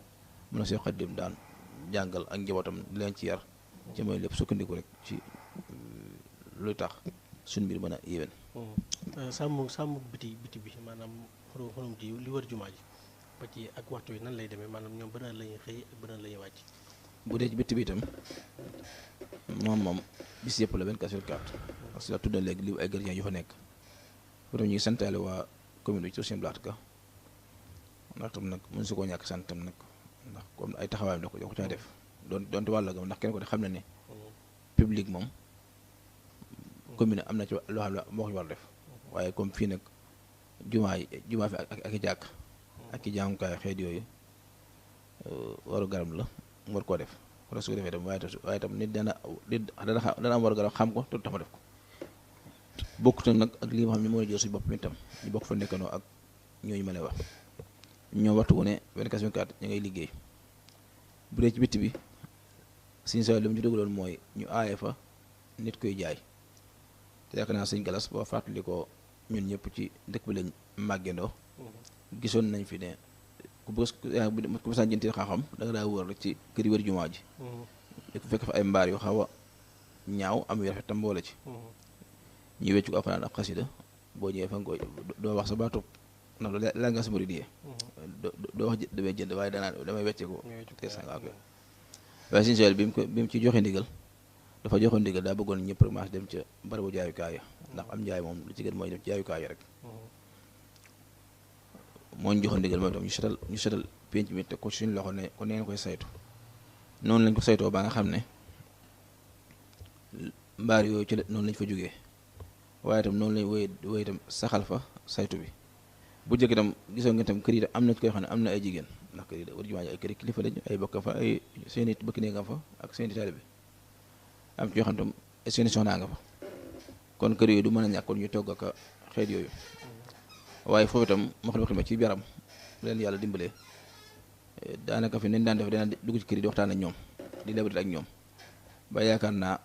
mën na see xaddim daan jàngal ak njabootam di leen ci yar ci mooy lépp sukkandiku rek ci luy tax suñ mbir mën a yéwén. sàmm biti bi maanaam xorom ji li wër jumaa ji ba ci ak waxtu wi nan lay demee maanaam ñoom bën la ñuy xëy ak bën la ñuy wàcc. bu dee ci bitti bi itam moom bis yëpp la 24/24 parce que la tudd na léegi li ay gardiens yu fa nekk foofu ñu ngi santaale waa commune bi ci seen blaat ka ndax tam nag mën su koo ñàkk sant tam nag ndax comme ay taxawaayam da ko caa def doonte wàll gam ndax kenn ko de xam na ne public moom commune am na ci loo xam ne moo ko war a def waaye comme fii nag jumaa fi ak i jàkk ak i jaamukaay xeet yooyu waru garam la mu war koo def wala su ko defee tam waaye tam nit dana am waru garam xam ko te tax ma def ko bokkut nag ak lii nga xam ne moo la jël suñu bopp mi tam ñu bokk fa nekkandoo ak ñooñu ma lay wax ñoom waxtu wu ne 24/24 ñu ngay liggéey bu dee ci bitti bi suñu sawet li mu ci dugaloon mooy ñu aaye fa nit koy jaay te yaakaar naa sëñ Galas boo fàttali ko ñun ñëpp ci dëkk bi lañ màggendoo gisoon nañ fi ne ku bësaan jënti xam-xam da nga daa wër rek ci kër yi wër jumaa ji ku fekk fa ay mbaar yu xaw a ñaaw am yu rafet tam boole ci ñu weccu ko alxuraan ak xasida boo ñëwee fa nga koy doo wax sa baatub ndax la nga sa murid yi doo wax damay jënd waaye damay wecce ko te sanga ko waaye suñu sowel bi mu ci joxe ndigal dafa joxe ndigal daa bëggoon ñëpp rek maas dem ca barabu jaayukaay ya ndax am njaay moom lu ci gën mooy dem ci jaayukaay rek moo ñu joxe ndigal mooy tam ñu setal penc mi te ko suñu loxo ne ko neen koy saytu noonu lañ ko saytoo ba nga xam ne mbaar yooyu ci noonu lañ fa jógee waaye itam noonu lañ woy itam saxal fa saytu bi bu jëkk itam gisoon nga itam kër yi am na ci koy xam ne am na ay jigéen ndax kër yi da war jumaa ji ay kër kilifa lañ ay bokk fa ay seeni bëkk nee nga fa ak seeni taalibe am ci yoo xam tam seeni soxnaa nga fa kon kër yooyu du mën a ñàkkoon ñu togg ak xeet yooyu waaye foofu itam ma xam ne ci biiram leen yàlla dimbalee daanaka fi nañ daan def dana dugg ci kër yi di waxtaan ak ñoom di lebrit ak ñoom ba yaakaar naa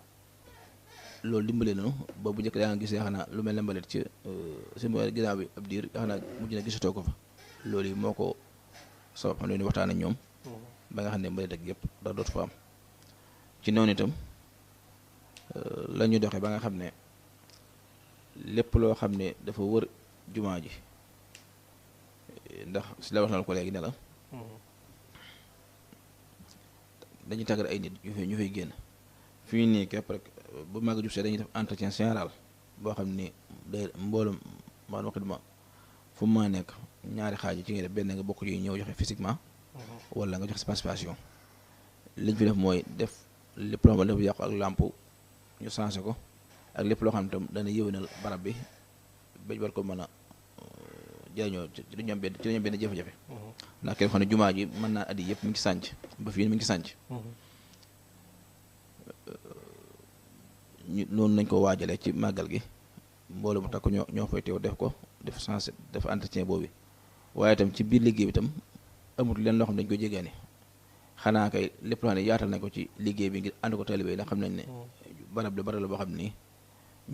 loolu dimbalee nañu ba bu njëkk daa nga gis yaakaar naa lu mel ne mbalit ci seen ginnaaw bi ab diir yaakaar naa mujj na gisatoo ko fa loolu yi moo ko sabab xam ne ni waxtaan ak ñoom ba nga xam ne mbalit ak yëpp ndax dootu fa am ci noonu itam la ñu doxee ba nga xam ne lépp loo xam ne dafa wër jumaa ji ndax si la wax na ko léegi ne la dañuy tàggat ay nit ñu fay génn fii nii képp rek bu màgg jub see dañuy def entretien général boo xam ni day mboolum maanaam xidma fu mu maa nekk ñaari xaaj ci ngay def benn nga bokk ci ñëw joxe physiquement wala nga joxe participation liñ fi def mooy def lépp loo xam ne dafa yàqu ak làmp ñu changé ko ak lépp loo xam ne tam dana yëwénal barab bi bañ war ko mën a jëriñoo ci dañu am benn jafe-jafe ndax kenn xam ne jumaa ji mën naa addi yëpp mi ngi sànc ba fii mi ngi sànc noonu nañ ko waajalee ci màggal gi mbooloo mu takk ñoo fay teew def ko def sens def entretien boobu waaye itam ci biir liggéey bi itam amul leen loo xam ne dañ ko jégaane xanaa kay lépp loo xam ne yaatal nañ ko ci liggéey bi ngir ànd ko taalibe yi ndax xam nañ ne barab la boo xam ne nii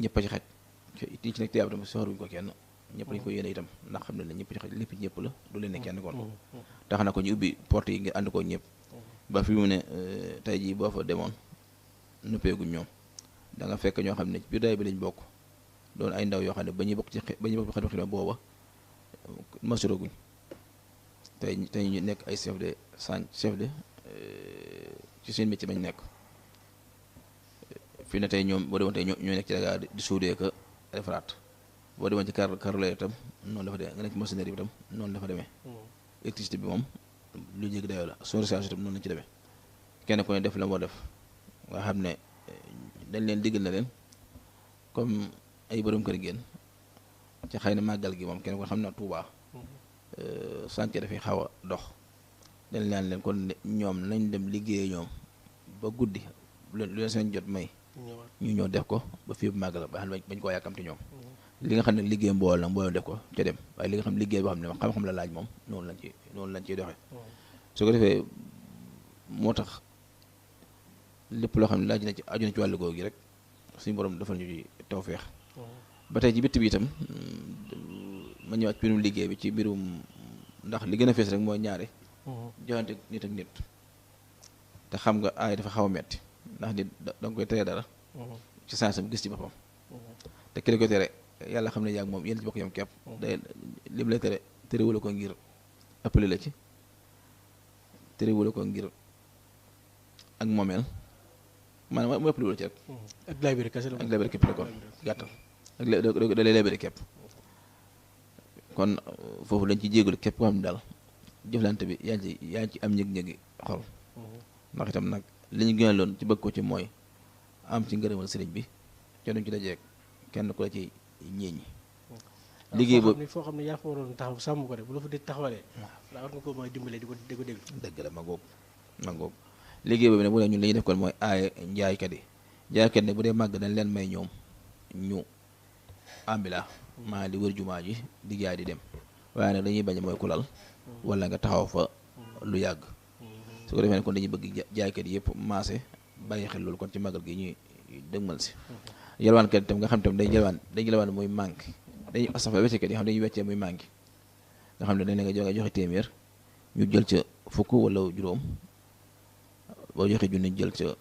ñëpp a ci xaj ci nekk tiyaab itam soxaruñ ko kenn ñëpp lañ ko yéene itam ndax xam nañ ne ñëpp ci xaj lépp ñëpp la du leen ne kenn kon tax na ko ñu ubbi porte yi ngir ànd ko ñëpp ba fi mu ne tey jii boo fa demoon nuppeeguñ ñoom da nga fekk ñoo xam ne biir daay bi lañ bokk doon ay ndaw yoo xam ne ba ñuy bokk xidma booba masuraguñ tey ñu nekk ay chef de ci seen métier bañ nekk fii ne tey ñoom boo demoon tey ñoo nekk ci Dakar di suudee ka defaraat boo demoon ci carreleur itam noonu dafa demee nga nekk ci maçonnerie bi itam noonu dafa demee électricité bi moom lu jéggi dayoo la sonorisation itam noonu lañ ci demee kenn ku ne def la moo def nga xam ne dañ leen diggal na leen comme ay borom kër génn ci xëy na màggal gi moom kenn ko xam na Tuubaa sànce dafay xaw a dox dañ leen kon ñoom nañ dem liggéey ñoom ba guddi lu leen seen jot may ñu ñëw def ko ba fii bu màggal ba xam ne bañ koo yàkkamti ñoom li nga xam ne liggéey mbooloo nag mbooloo def ko ca dem waaye li nga xam liggéey boo xam ne xam-xam la laaj moom noonu lañ ciy doxee su ko defee moo tax lépp loo xam ne laaj na ci aju na ci wàllu googu gi rek suñu borom defal ñu ci tawfeex ba tey ci bitt bi itam ma ñëwaat ci mbirum liggéey bi ci mbirum ndax li gën a fees rek mooy ñaare joxante nit ak nit te xam nga aay dafa xaw a metti ndax nit da nga koy tere dara ci sansam gis ci boppam te ki la koy tere yàlla xam ne yaa ngi moom yéen ci bokk yam kepp day lim lay tere wala ko ngir ëppale la ci tere wala ko ngir ak moomeel maanaam mu ëppale wala ci rek ak laabire kese la ak laabire képp la kon gàttal ak da lay laabire képp kon foofu lañ ci jégalu képp koo xam ne daal jëflante bi yaa ngi ci am ñëg-ñëgi xol ndax itam nag li ñu gënal loon ci bëgg ko ci mooy am ci ngërëmal sëriñ bi ca duñ ci dajeeg kenn ku la ci ñeeñi liggéey boobu foo xam ne yaa fa waroon taxaw sàmm ko de bu la fa di taxawalee daa war nga ko mooy dimbale di ko déglu dëgg la ma ngoog liggéey boobu ne bu dee ñun li ñuy def kon mooy aaye njaaykat yi ne bu dee màgg dañ leen may ñoom ñu ambila maa di wër jumaa ji di jaay di dem waaye nag dañuy bañ mooy kulal wala nga taxaw fa lu yàgg su ko defee ne kon dañuy bëgg jaaykat yi yëpp maase bàyyi xel loolu kon ci màggal gi ñuy dëgmal si yelwaankat itam nga xam tam dañuy yelwaan muy manqué dañuy asafa weccekat yi xam dañuy weccee muy manqué nga xam ne dañ leen nga joxe téeméer ñu jël ca fukk wala juróom boo joxe junni jël ca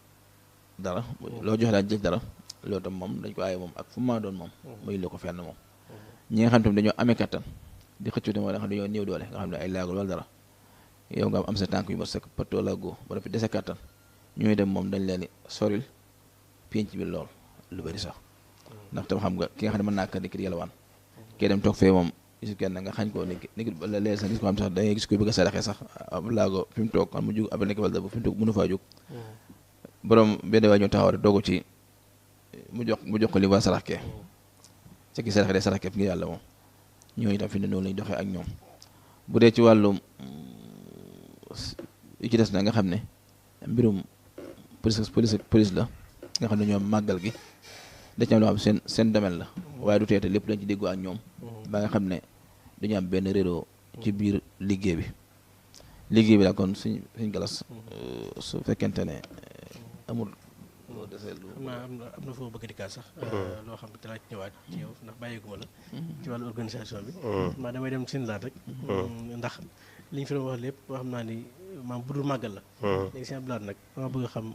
dara loo joxe daal jël dara loolu tam moom dañ ko aaye moom ak fu ma doon moom muy la ko fenn moom ñi nga xam tam dañoo amee kattan di xëccu tam nga xam ne dañoo néew doole nga xam ne ay laagul wala dara yow nga am sa tànk yu ma sëkk patoo la go ba dafa dese kattan ñooy dem moom dañ leen soril pénc bi lool lu bari sax ndax tam xam nga ki nga xam ne mën naa ka niki yalwaan kee dem toog fee moom gisu kenn nga xañ ko niki leer sax gis ko xam sax da ngay gis koy bëgg a saraxee sax ab laago fi mu toog xam mu jug ab nekk wala bu fi mu toog mënu faa jóg borom benn waay ñoo taxaw rek doogu ci mu jox ko li waa sarax kee ca ki saraxee day sarax kee ngir yàlla moom ñooñu tam fi ne noonu lañu doxee ak ñoom bu dee ci wàllum yi ci des na nga xam ne mbirum police la nga xam ne ñoom màggal gi da ci am loo xam seen domaine la waaye du teete lépp lañ ci déggoo ak ñoom ba nga xam ne dañu am benn réeróo ci biir liggéey bi la kon suñ galas su fekkente ne amul loo desee lu am na foo bëgg dikkaat sax loo xam ne dinaa ci ñëwaat ci yow ndax bàyyiguma la ci wàllu organisation bi maa damay dem seen laat rek ndax li ñu fi doon wax lépp xam naa ni maam budul màggal la léegi seen blaat nag dama bëgg a xam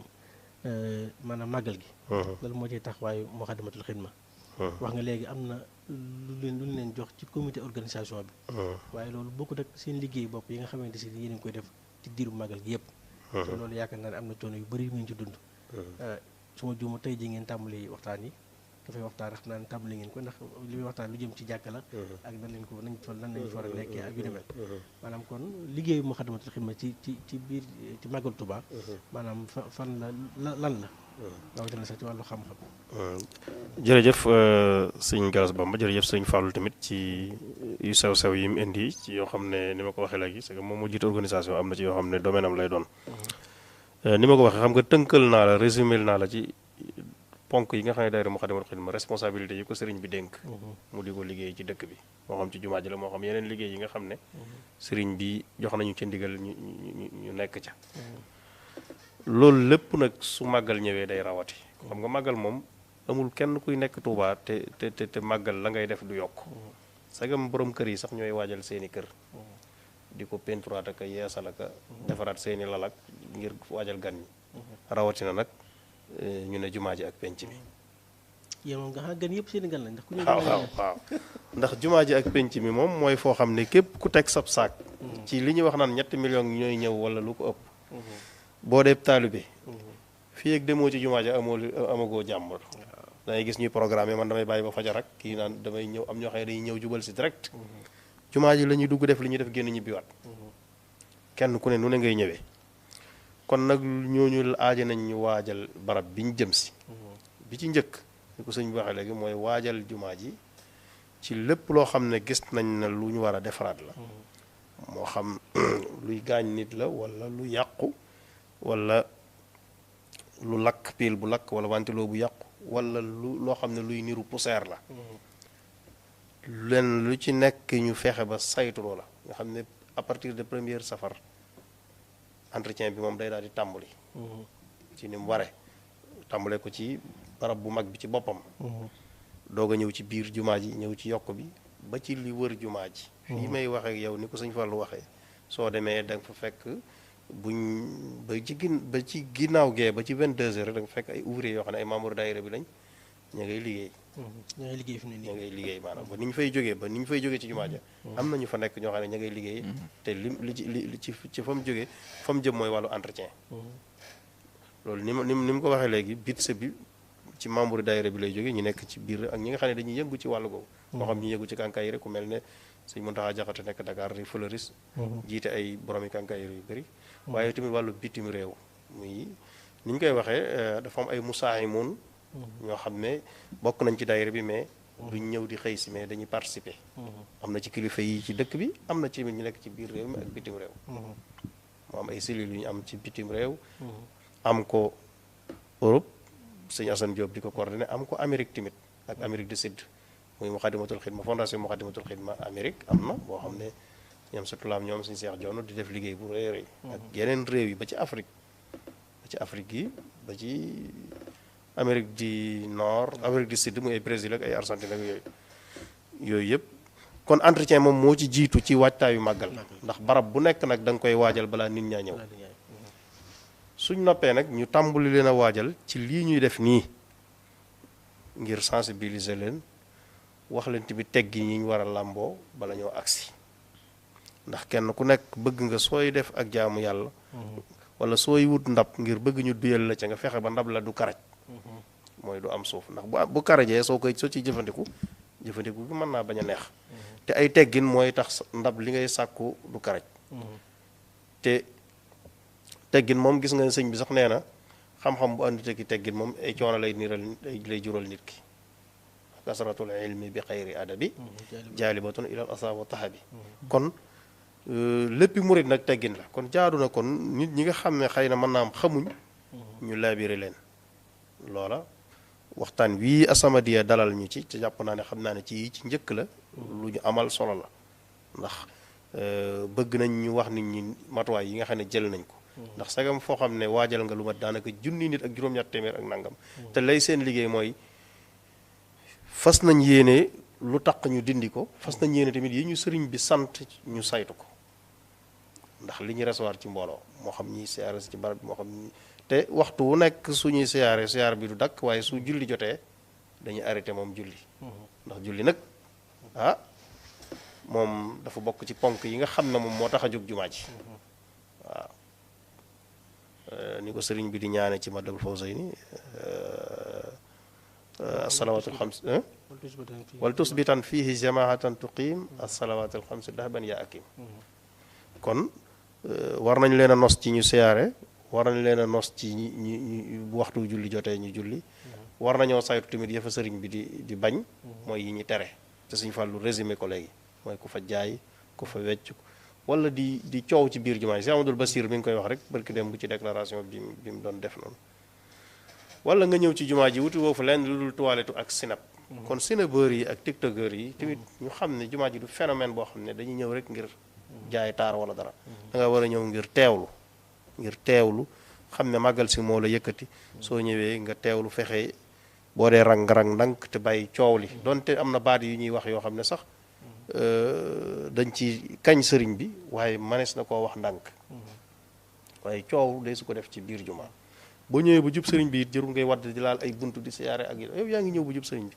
maanaam màggal gi loolu moo ciy tax waaye Moukhaddamatoul Khidma wax nga léegi am na lu leen jox ci comité organisation bi waaye loolu bokkut ak seen liggéey bopp yi nga xamante si yéen a ngi koy def ci diiru màggal gi yëpp te loolu yaakaar naa ne am na coono yu bëri yu ngeen ci dund su ma juuma tey ji ngeen tàmbali waxtaan yi dafay waxtaan xam naa ne tàmbali ngeen ko ndax li muy waxtaan lu jëm ci jàkka la ak nan lañ fa war a nekkee ak yu demel maanaam kon liggéeyu Moukhaddamatoul Khidma ci biir ci màggal Tuubaa maanaam fan lan la rawatina sax ci wàllu xam-xam jërëjëf sëñ Galas Bamba jërëjëf sëñ Fallou tamit ci yu sew-sew yi mu indi ci yoo xam ne ni ma ko waxee léegi c'est que moom moo jiite organisation am na ci yoo xam ne domaine am lay doon ni ma ko waxee xam nga tënkal naa la résumé naa la ci ponk yi nga xam ne daayira Moukhaddamatoul Khidma responsabilité yi ko sëriñ bi dénk mu di ko liggéey ci dëkk bi moo xam ci jumaa ji la moo xam yeneen liggéey yi nga xam ne sëriñ bi jox nañu ca ndigal ñu nekk ca loolu lépp nag su màggal ñëwee day rawati xam nga màggal moom amul kenn kuy nekk Tuubaa te màggal la ngay def du yokk sagam borom kër yi sax ñooy waajal seeni kër di ko peinturaat ak yeesal ak defaraat seeni lalak ngir waajal gan ñi rawatina nag ñu ne jumaa ji ak penc mi yow moom nga xam gan yëpp seeni gan lañ ndax ku ñu waaw ndax jumaa ji ak penc mi moom mooy foo xam ne képp ku teg sab saak ci li ñuy wax naan 3 millions ñooy ñëw wala lu ko ëpp boo dee taalibe fii ak demoo ci jumaa ji amagoo jàmm dangay gis ñuy programme man damay bàyyi ba fajar ak kii naan damay ñëw am ñoo xam ne dañuy ñëw jubal si direct jumaa ji la ñuy dugg def li ñuy def génn ñibbiwaat kenn ku ne nu ne ngay ñëwee kon nag ñooñu aaja nañ ñu waajal barab bi ñu jëm si bi ci njëkk ni ko sëñ bi waxee léegi mooy waajal jumaa ji ci lépp loo xam ne gis nañ na lu ñu war a defaraat la moo xam luy gaañ nit la wala lu yàqu wala lu lakk pile bu lakk wala ventilo bu yàqu wala loo xam ne luy niru poussière la len lu ci nekk ñu fexe ba saytuloo la nga xam ne à partir de première safar entretien bi moom day daal di tàmbali ci ni mu ware tàmbale ko ci barab bu mag bi ci boppam doog a ñëw ci biir jumaa ji ñëw ci yokk bi ba ci li wër jumaa ji fii may waxe ak yow ni ko sëñ Fallu waxee soo demee da nga fa fekk ba ci ginnaaw gee ba ci 22 heures da nga fekk ay ouvrier yoo xam ne ay membre daayira bi lañ ña ngay liggéey ña ngay liggéey fi mu ne nii ña ngay liggéey maanaam ba ni ñu fay jógee ci jumaa ja am na ñu fa nekk ñoo xam ne ña ngay liggéey te li ci fa mu jógee fa mu jëm mooy wàllu entretien loolu ni mu ko waxee léegi bitse bi ci membre daayira bi lay jógee ñu nekk ci biir ak ñi nga xam ne dañuy yëngu ci wàllu googu moo xam ñu yëngu ci kànkaayire ku mel ne sëñ Muntaxa Jaxate nekk Dakar di fleuriste jiite ay boromi kànkaayire yu bëri waaye tamit wàllu bitim réew muy ni ñu koy waxee dafa am ay musaahimun ñoo xam ne bokk nañ ci daayira bi mais duñ ñëw di xëy si mais dañuy participer am na ci kilifa yi ci dëkk bi am na ci ñu nekk ci biir réew mi ak bitim réew moo am ay cellules yu ñu am ci bitim réew am ko Europe sëñ Assane Diop di ko coordonné am ko Amérique tamit ak Amérique du Sud muy Muxaddamatul Xidma fondation Muxaddamatul Xidma Amérique am na boo xam ne ñoom sutulaam ñoom suñu seex joonu di def liggéey bu rëy rëy ak yeneen réew yi ba ci Afrique yi ba ci Amérique du Nord Amérique du Sud muy ay Brésil ak ay Argentine ak yooyu yëpp kon entretien moom moo ci jiitu ci waajtaayu màggal ndax barab bu nekk nag da nga koy waajal balaa nit ñaa ñëw suñ noppee nag ñu tàmbali leen a waajal ci lii ñuy def nii ngir sensibiliser leen wax leen tamit teggi ñi ñu war a làmboo bala ñoo agsi ndax kenn ku nekk bëgg nga sooy def ak jaamu yàlla wala sooy wut ndab ngir bëgg ñu duyal la ca nga fexe ba ndab la du karaj mooy du am suuf ndax bu karajee soo ciy jëfandiku gi mën naa bañ a neex te ay teggin mooy tax ndab li ngay sàkku du karaj te teggin moom gis nga sëñ bi sax nee na xam-xam bu àndute ki teggin moom ay coono lay jural nit ki kasratul ilmi bi xayri adabi jaalibatun ilal asa wa tahabi kon léppi murit nag teggin la kon jaadu na kon nit ñi nga xam ne xëy na mën naa am xamuñ ñu laabire leen loola waxtaan wii As-Samadiyya dalal ñu ci jàpp naa ne xam naa ne ci njëkk la lu ñu amal solo la ndax bëgg nañ ñu wax nit ñi matuwaay yi nga xam ne jël nañ ko ndax sagam foo xam ne waajal nga lu mat daanaka junni nit ak juróom-ñett téeméer ak nangam te lay seen liggéey mooy fas nañ yéene lu tax ñu dindi ko fas nañ yéene tamit yi ñu sëriñ bi sant ñu saytu ko ndax li ñu recevoir ci mbooloo moo xam ñiy siyaare ci barab bi moo xam ñi te waxtu wu nekk suñuy siyaare bi du dakk waaye su julli jotee dañuy arrêté moom julli ndax julli nag moom dafa bokk ci ponk yi nga xam ne moom moo tax a jóg jumaa ji waaw ni ko sëriñ bi di ñaane ci Matlabul Fawzayni as-salawaatul xams wal tusbitan fihi jamaatan tuqiim as-salawaatul xams dahban yaa akim kon war nañ leen a nos ci ñu siyaare war nañ leen a nos ci ñu bu waxtu julli jotee ñu julli war nañoo saytu tamit yëfa sëriñ bi di bañ mooy yi ñu tere te Sëriñ Fallu résumé ko léegi mooy ku fa jaay ku fa wecc wala di coow ci biir jumaa yi Cheikh Amadou Bassir mi ngi koy wax rek barki dem bu ci déclaration bi mu doon def noonu wala nga ñëw ci jumaa ji wuti woo fa lenn lu dul toilette ak sinap kon sinabeur yi ak tiktokeur yi tamit ñu xam ne jumaa ji du phénomène boo xam ne dañuy ñëw rek ngir jaay taar wala dara da nga war a ñëw ngir teewlu xam ne màggal si moo la yëkkati soo ñëwee nga teewlu fexe boo dee rang ndànk te bàyyi coow li donte am na baat yu ñuy wax yoo xam ne sax dañ ci kañ sëriñ bi waaye manees na koo wax ndànk waaye coow day su ko def ci biir jumaa boo ñëwee bu jub sëriñ bi it jërul ngay wadd di laal ay buntu di siyaare ak yow yaa ngi ñëw bu jub sëriñ bi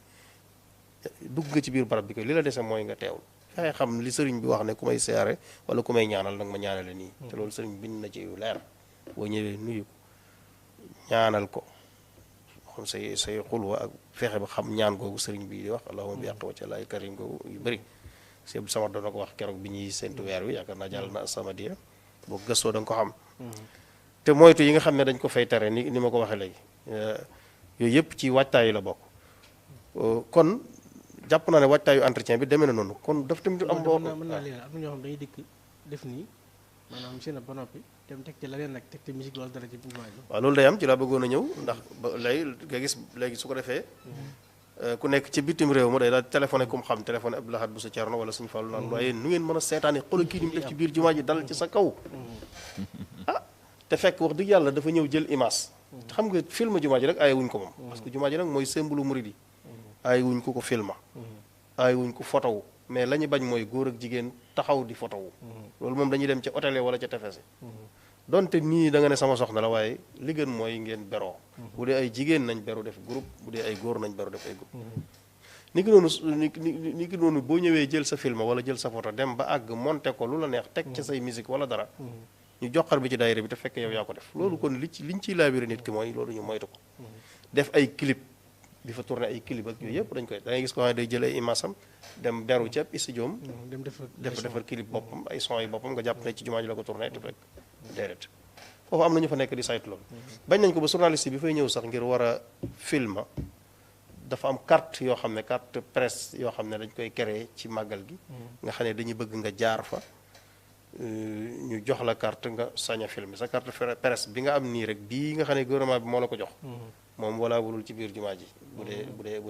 dugg nga ci biir barab bi koy li la dese mooy nga teewlu fexe xam li sëriñ bi wax ne ku may siyaare wala ku may ñaanal nag ma ñaanale nii te loolu sëriñ bind na ci yu leer boo ñëwee nuyu ko ñaanal ko xam say xulwa ak fexe ba xam ñaan googu sëriñ bi di wax allahumma bi yàq wa ca laay karim googu yu bëri sëñ bi sama doon na ko wax keroog bi ñuy séntu weer wi yaakaar naa jàll na As-Samadiyya boo gëstoo da nga ko xam te moytu yi nga xam ne dañ ko fay tere ni ma ko waxee léegi yooyu yëpp ci waajtaay yi la bokk kon jàpp naa ne waajtaayu entretien bi demee na noonu kon daf tamit am boo mën naa leeral am na ñoo xam dañuy dikk def nii maanaam seen ba noppi dem teg ci leneen nag teg ci musique loolu dara ci jumaa ji waaw loolu day am ci laa bëggoon a ñëw ndax ba léegi nga gis léegi su ko defee ku nekk ci bitim réew ma day daal téléphoné ku mu xam téléphoné Abdou Lahad bu sa Cerno wala suñu Fallu naan waaye nu ngeen mën a seetaani xoolal kii ni mu def ci biir jumaa ji dal ci sa kaw te fekk wax dëgg yàlla dafa ñëw jël image xam nga film jumaa ji rek aaye wuñ ko moom parce que jumaa ji nag mooy symbole murid yi aaye wuñ ko filma aaye wuñ ko photo mais la ñu bañ mooy góor ak jigéen taxaw di photo loolu moom dañuy dem ca hôtel wala ca tefes donte nii da nga ne sama soxna la waaye li gën mooy ngeen beroo bu dee ay jigéen nañ beru def groupe bu dee ay góor nañ beru def ay groupe ni ki noonu boo ñëwee jël sa film wala jël sa photo dem ba àgg monté ko lu la neex teg ca say musique wala dara ñu joxar bi ci daayira bi te fekk yow yaa ko def loolu kon liñ ciy laabiré nit ki mooy loolu ñu moytu ko def ay clip di fa tourné ay clip ak yooyu yëpp dañ koy da ngay gis ko xam ne day jël ay image am dem beru ci ab studio dem defar clip boppam ay son yi boppam nga jàpp ne ci jumaa ji la ko tourné te fekk déedéet foofu am na ñu fa nekk di saytu loolu bañ nañ ko ba journaliste bi fay ñëw sax ngir war a filma dafa am carte yoo xam ne carte presse yoo xam ne dañ koy créer ci màggal gi nga xam ne dañuy bëgg nga jaar fa ñu jox la carte nga sañ a filmer sa carte presse bi nga am nii rek bii nga xam ne gouvernement bi moo la ko jox moom walaabulul ci biir jumaa ji bu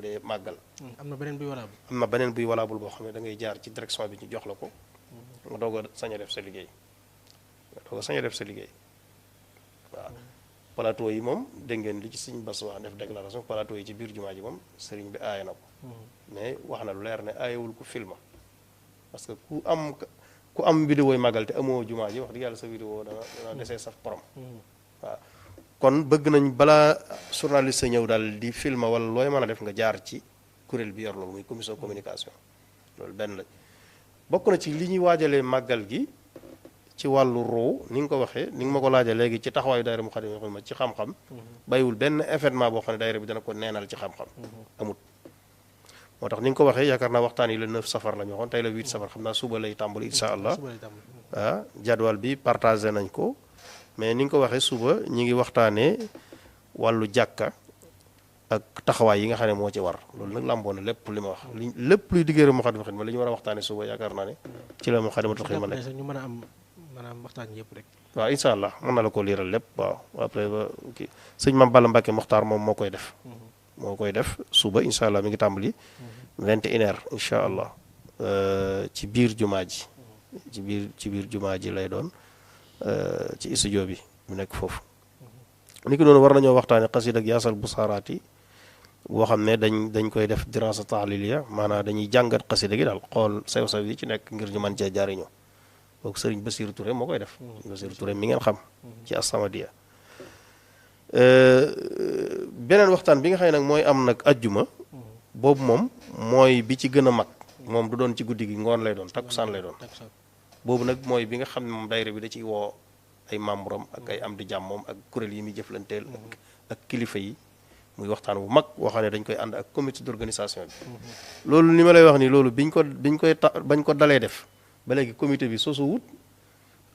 dee màggal am na beneen buy walaabul am na beneen buy walaabul boo xam ne da ngay jaar ci direction bi ñu jox la ko nga doog a sañ a def sa liggéey waaw plateau yi moom dégg ngeen li ci Sëriñ Bass wax def déclaration plateau yi ci biir jumaa ji moom sëriñ bi aaye na ko mais wax na lu leer ne aayewul ku filma parce que ku am vidéo yi màggal te amoo jumaa ji wax dëgg yàlla sa vidéo dana desee saf porom waaw kon bëgg nañ balaa journaliste ñëw daal di filma wala looy mën a def nga jaar ci kuréel bi yor loolu muy commission communication loolu benn la bokk na ci li ñuy waajalee màggal gi ci wàllu ruu ni nga ko waxee ni nga ma ko laajee léegi ci taxawaayu daayira Moukhaddamatoul Khidma ci xam-xam bàyyiwul benn événement boo xam ne daayira bi dana ko neenal ci xam-xam amut moo tax ni nga ko waxee yaakaar naa waxtaan yi le 9 safar la ñu waxoon tey le 8 safar xam naa suba lay tàmbali insha allah jadwal bi partagé nañ ko mais ni nga ko waxee suba ñi ngi waxtaanee wàllu jàkka ak taxawaay yi nga xam ne moo ci war loolu nag làmboo na lépp li ma wax lépp luy diggéere Moukhaddamatoul Khidma li ñu war a waxtaanee suba yaakaar naa ne ci la Moukhaddamatoul Khidma nekk ñu mën a am maanaam waxtaan yëpp rek waaw incha allah mën na la ko liiral lépp waaw après ba kii sëñ Mame Balla Mbacke Mokhtar moom moo koy def suba incha allah mi ngi tàmbali 21h incha allah ci biir jumaa ji ci biir jumaa ji lay doon ci studio bi mu nekk foofu ni ki noonu war nañoo waxtaane xasida ak yaasal bu saaraati boo xam ne dañ koy def dirasa tahliliya maanaam dañuy jàngat xasida gi daal xool sew-sew yi ci nekk ngir ñu mën cee jariñoo donc sëriñ Bassirou Touré moo koy def Bassirou Touré mi ngeen xam ci As-Samadiyya beneen waxtaan bi nga xam ne nag mooy am nag ajjuma boobu moom mooy bi ci gën a mag moom du doon ci guddi gi ngoon lay doon takkusaan lay doon boobu nag mooy bi nga xam ne moom daayira bi da ciy woo ay membre am ak ay am di jàmmoom ak kuréel yi muy jëflanteel ak kilifa yi muy waxtaan bu mag boo xam ne dañ koy ànd ak comité d'organisation bi loolu li ma lay wax ni loolu bañ ko dalee def ba léegi comité bi sosu wut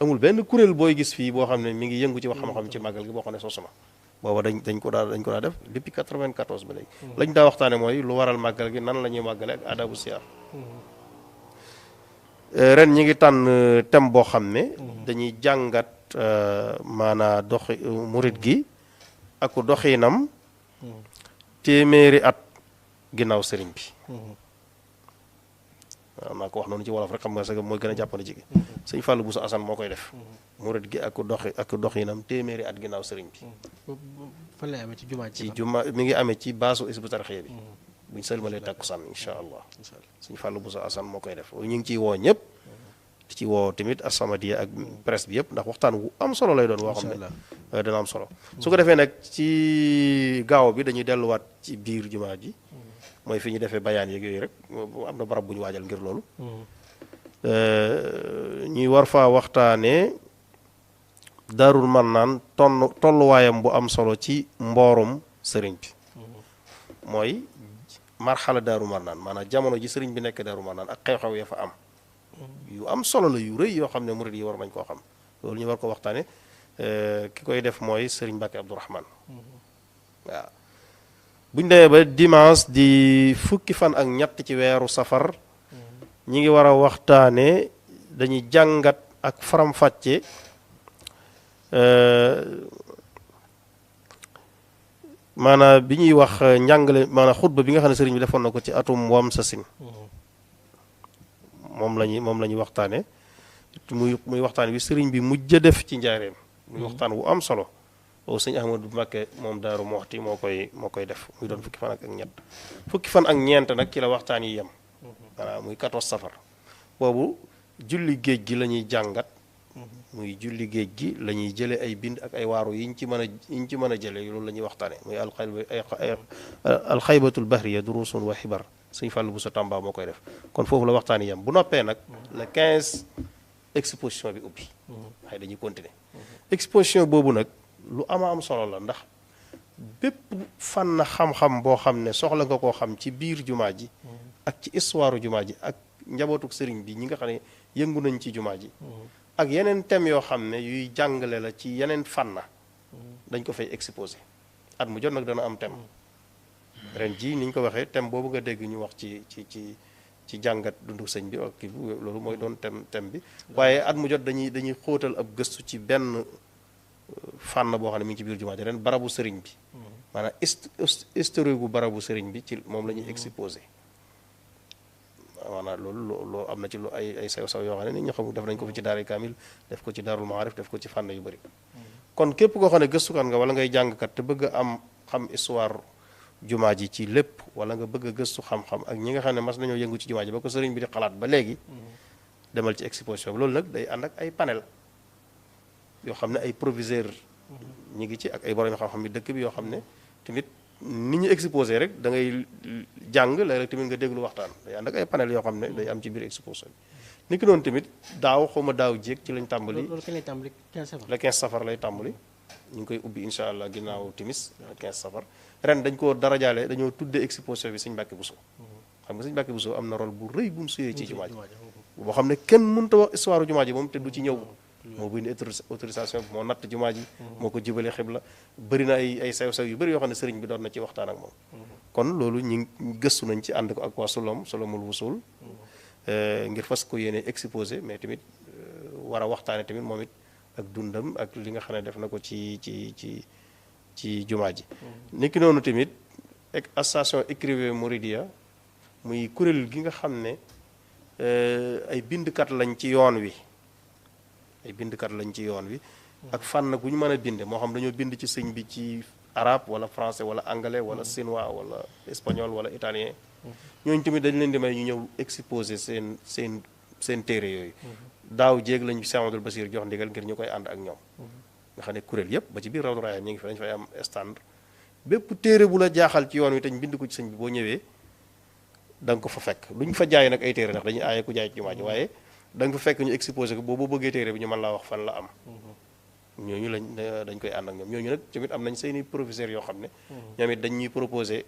amul benn kuréel booy gis fii boo xam ne mi ngi yëngu ci wax xam-xam ci màggal gi boo xam ne sosu na booba dañ ko daa def depuis 94 ba léegi lañ daa waxtaane mooy lu waral màggal gi nan la ñuy màggale ak adabu siyaar ren ñi ngi tànn thème boo xam ne dañuy jàngat maanaa doxi murit gi ak doxinam téeméeri at ginnaaw sëriñ bi waaw naa ko wax noonu ci wolof rek xam nga sax mooy gën a jàppale ci gi sëñ Fallou Bousso Assane moo koy def murit gi ak doxinam téeméeri at ginnaaw sëriñ bi fan lay amee ci jumaa ci juma mi ngi amee ci baasu Hizbut Tarqiyyah bi buñ sëlmalee takkusaan insha allah sëñ Fallou Bousso Assane moo koy def ñu ngi ciy woo ñëpp di ci woo tamit As-Samadiyya ak presse bi yëpp ndax waxtaan wu am solo lay doon woo xam ne dana am solo su ko defee nag ci gaaw bi dañuy delluwaat ci biir jumaa ji mooy fi ñu defee bayaan yeeg yooyu rek am na barab bu ñu waajal ngir loolu ñuy war faa waxtaanee Daarul Mannaan tolluwaayam bu am solo ci mboorum sëriñ bi mooy marxala Daarul Mannaan maanaam jamono ji sëriñ bi nekk Daarul Mannaan ak xew-xew ya fa am yu am solo la yu rëy yoo xam ne murid yi war nañ koo xam loolu ñu war ko waxtaane ki koy def mooy sëriñ Mbàkke Abdourahmane waaw buñ demee ba dimanche di fukki fan ak ñett ci weeru safar ñi ngi war a waxtaane dañuy jàngat ak faram-fàcce maanaam bi ñuy wax njàngale maanaam xutba bi nga xam ne sëriñ bi defoon na ko ci atum wam sasin moom la ñuy waxtaane muy waxtaan bi sëriñ bi mujj a def ci njaareem muy waxtaan wu am solo boobu sëñ Ahmadou Mbacké moom Daaru Moxti moo koy def muy doon fukki fan ak ñett fukki fan ak ñeent nag ci la waxtaan yi yem voilà muy 14 safar boobu julli géej gi la ñuy jàngat muy julli géej gi la ñuy jële ay bind ak ay waaru yiñ ci mën a jële loolu la ñuy waxtaane muy alxaybatul bahriya durusun wa xibar sëñ Fàllu bu sa Tamba moo koy def kon foofu la waxtaan yi yem bu noppee nag le 15 exposition bi ubbi waaye dañuy continuer exposition boobu nag lu ama am solo la ndax bépp fànn xam-xam boo xam ne soxla nga koo xam ci biir jumaa ji ak ci histoire jumaa ji ak njabootuk sëriñ bi ñi nga xam ne yëngu nañ ci jumaa ji ak yeneen thèmes yoo xam ne yuy jàngale la ci yeneen fànn dañ ko fay exposé at mu jot nag dana am thème ren jii ni ñu ko waxee thème boobu nga dégg ñu wax ci jàngat dundu sëñ bi ak kii loolu mooy doon thème bi waaye at mu jot dañuy xóotal ab gëstu ci benn fànn boo xam ne mi ngi ci biir jumaa ji ren barabu sëriñ bi maanaam historique gu barabu sëriñ bi ci moom la ñuy exposé maanaam loolu am na ci lu ay sew-sew yoo xam ne nit ñi xamul def nañ ko fi ci daara kaamil def ko ci daarul maarif def ko ci fànn yu bëri kon képp koo xam ne gëstukat nga wala ngay jàngkat te bëgg a xam histoire jumaa ji ci lépp wala nga bëgg a gëstu xam-xam ak ñi nga xam ne mas nañoo yëngu ci jumaa ji ba ko sëriñ bi di xalaat ba léegi demal ci exposition bi loolu nag day ànd ak ay panel yoo xam ne ay proviseur ñi ngi ci ak ay borom xam-xam bi dëkk bi yoo xam ne tamit ni ñu exposé rek da ngay jàng léeg-léeg tamit nga déglu waxtaan day ànd ak ay panel yoo xam ne day am ci biir exposition bi ni ki noonu tamit xawma daaw jéeg ci lañ tàmbali loolu kañ lay tàmbali 15 safar le 15 safar lay tàmbali ñu ngi koy ubbi incha allah ginnaaw timis le 15 safar ren dañ ko darajaale dañoo tuddee exposition bi sëñ Mbàkke Buso xam nga sëñ Mbàkke Buso am na rôle bu rëy bu mu suyee ci jumaa ji boo xam ne kenn mënut a wax histoire jumaa ji moom te du ci ñëw moo bind autorisation bi moo natt jumaa ji moo ko jubale xibla bëri na ay sew-sew yu bëri yoo xam ne sëriñ bi doon na ci waxtaan ak moom kon loolu ñu gëstu nañ ci ànd ko ak waa Solomul Wusul ngir fas ko yéene exposé mais tamit war a waxtaane tamit moom it ak dundam ak li nga xam ne def na ko ci jumaa ji niki noonu tamit association Écrivains Mouridia muy kuréel gi nga xam ne ay bindkat lañ ci yoon wi ak fànn gu ñu mën a binde moo xam dañoo bind ci sëñ bi ci arabe wala français wala anglais wala chinois wala espagnol wala italien ñooñu tamit dañ leen di may ñu ñëw exposer seen téere yooyu daaw jéeg lañ Cheikh Amadou Bassir jox ndigal ngir ñu koy ànd ak ñoom nga xam ne kuréel yëpp ba ci biir Rawdu Rayaan ñu ngi fi dañu fay am stand bépp téere bu la jaaxal ci yoon wi te ñu bind ko ci sëñ bi boo ñëwee da nga ko fa fekk duñ fa jaay nag ay téere ndax dañuy aaye ku jaay ci jumaa ji waaye da nga fa fekk ñu exposé ko boo bëggee téere bi ñu mën laa wax fan la am ñooñu dañ koy ànd ak ñoom ñooñu nag tamit am nañ seeni professeurs yoo xam ne ñoom it dañ ñuy proposé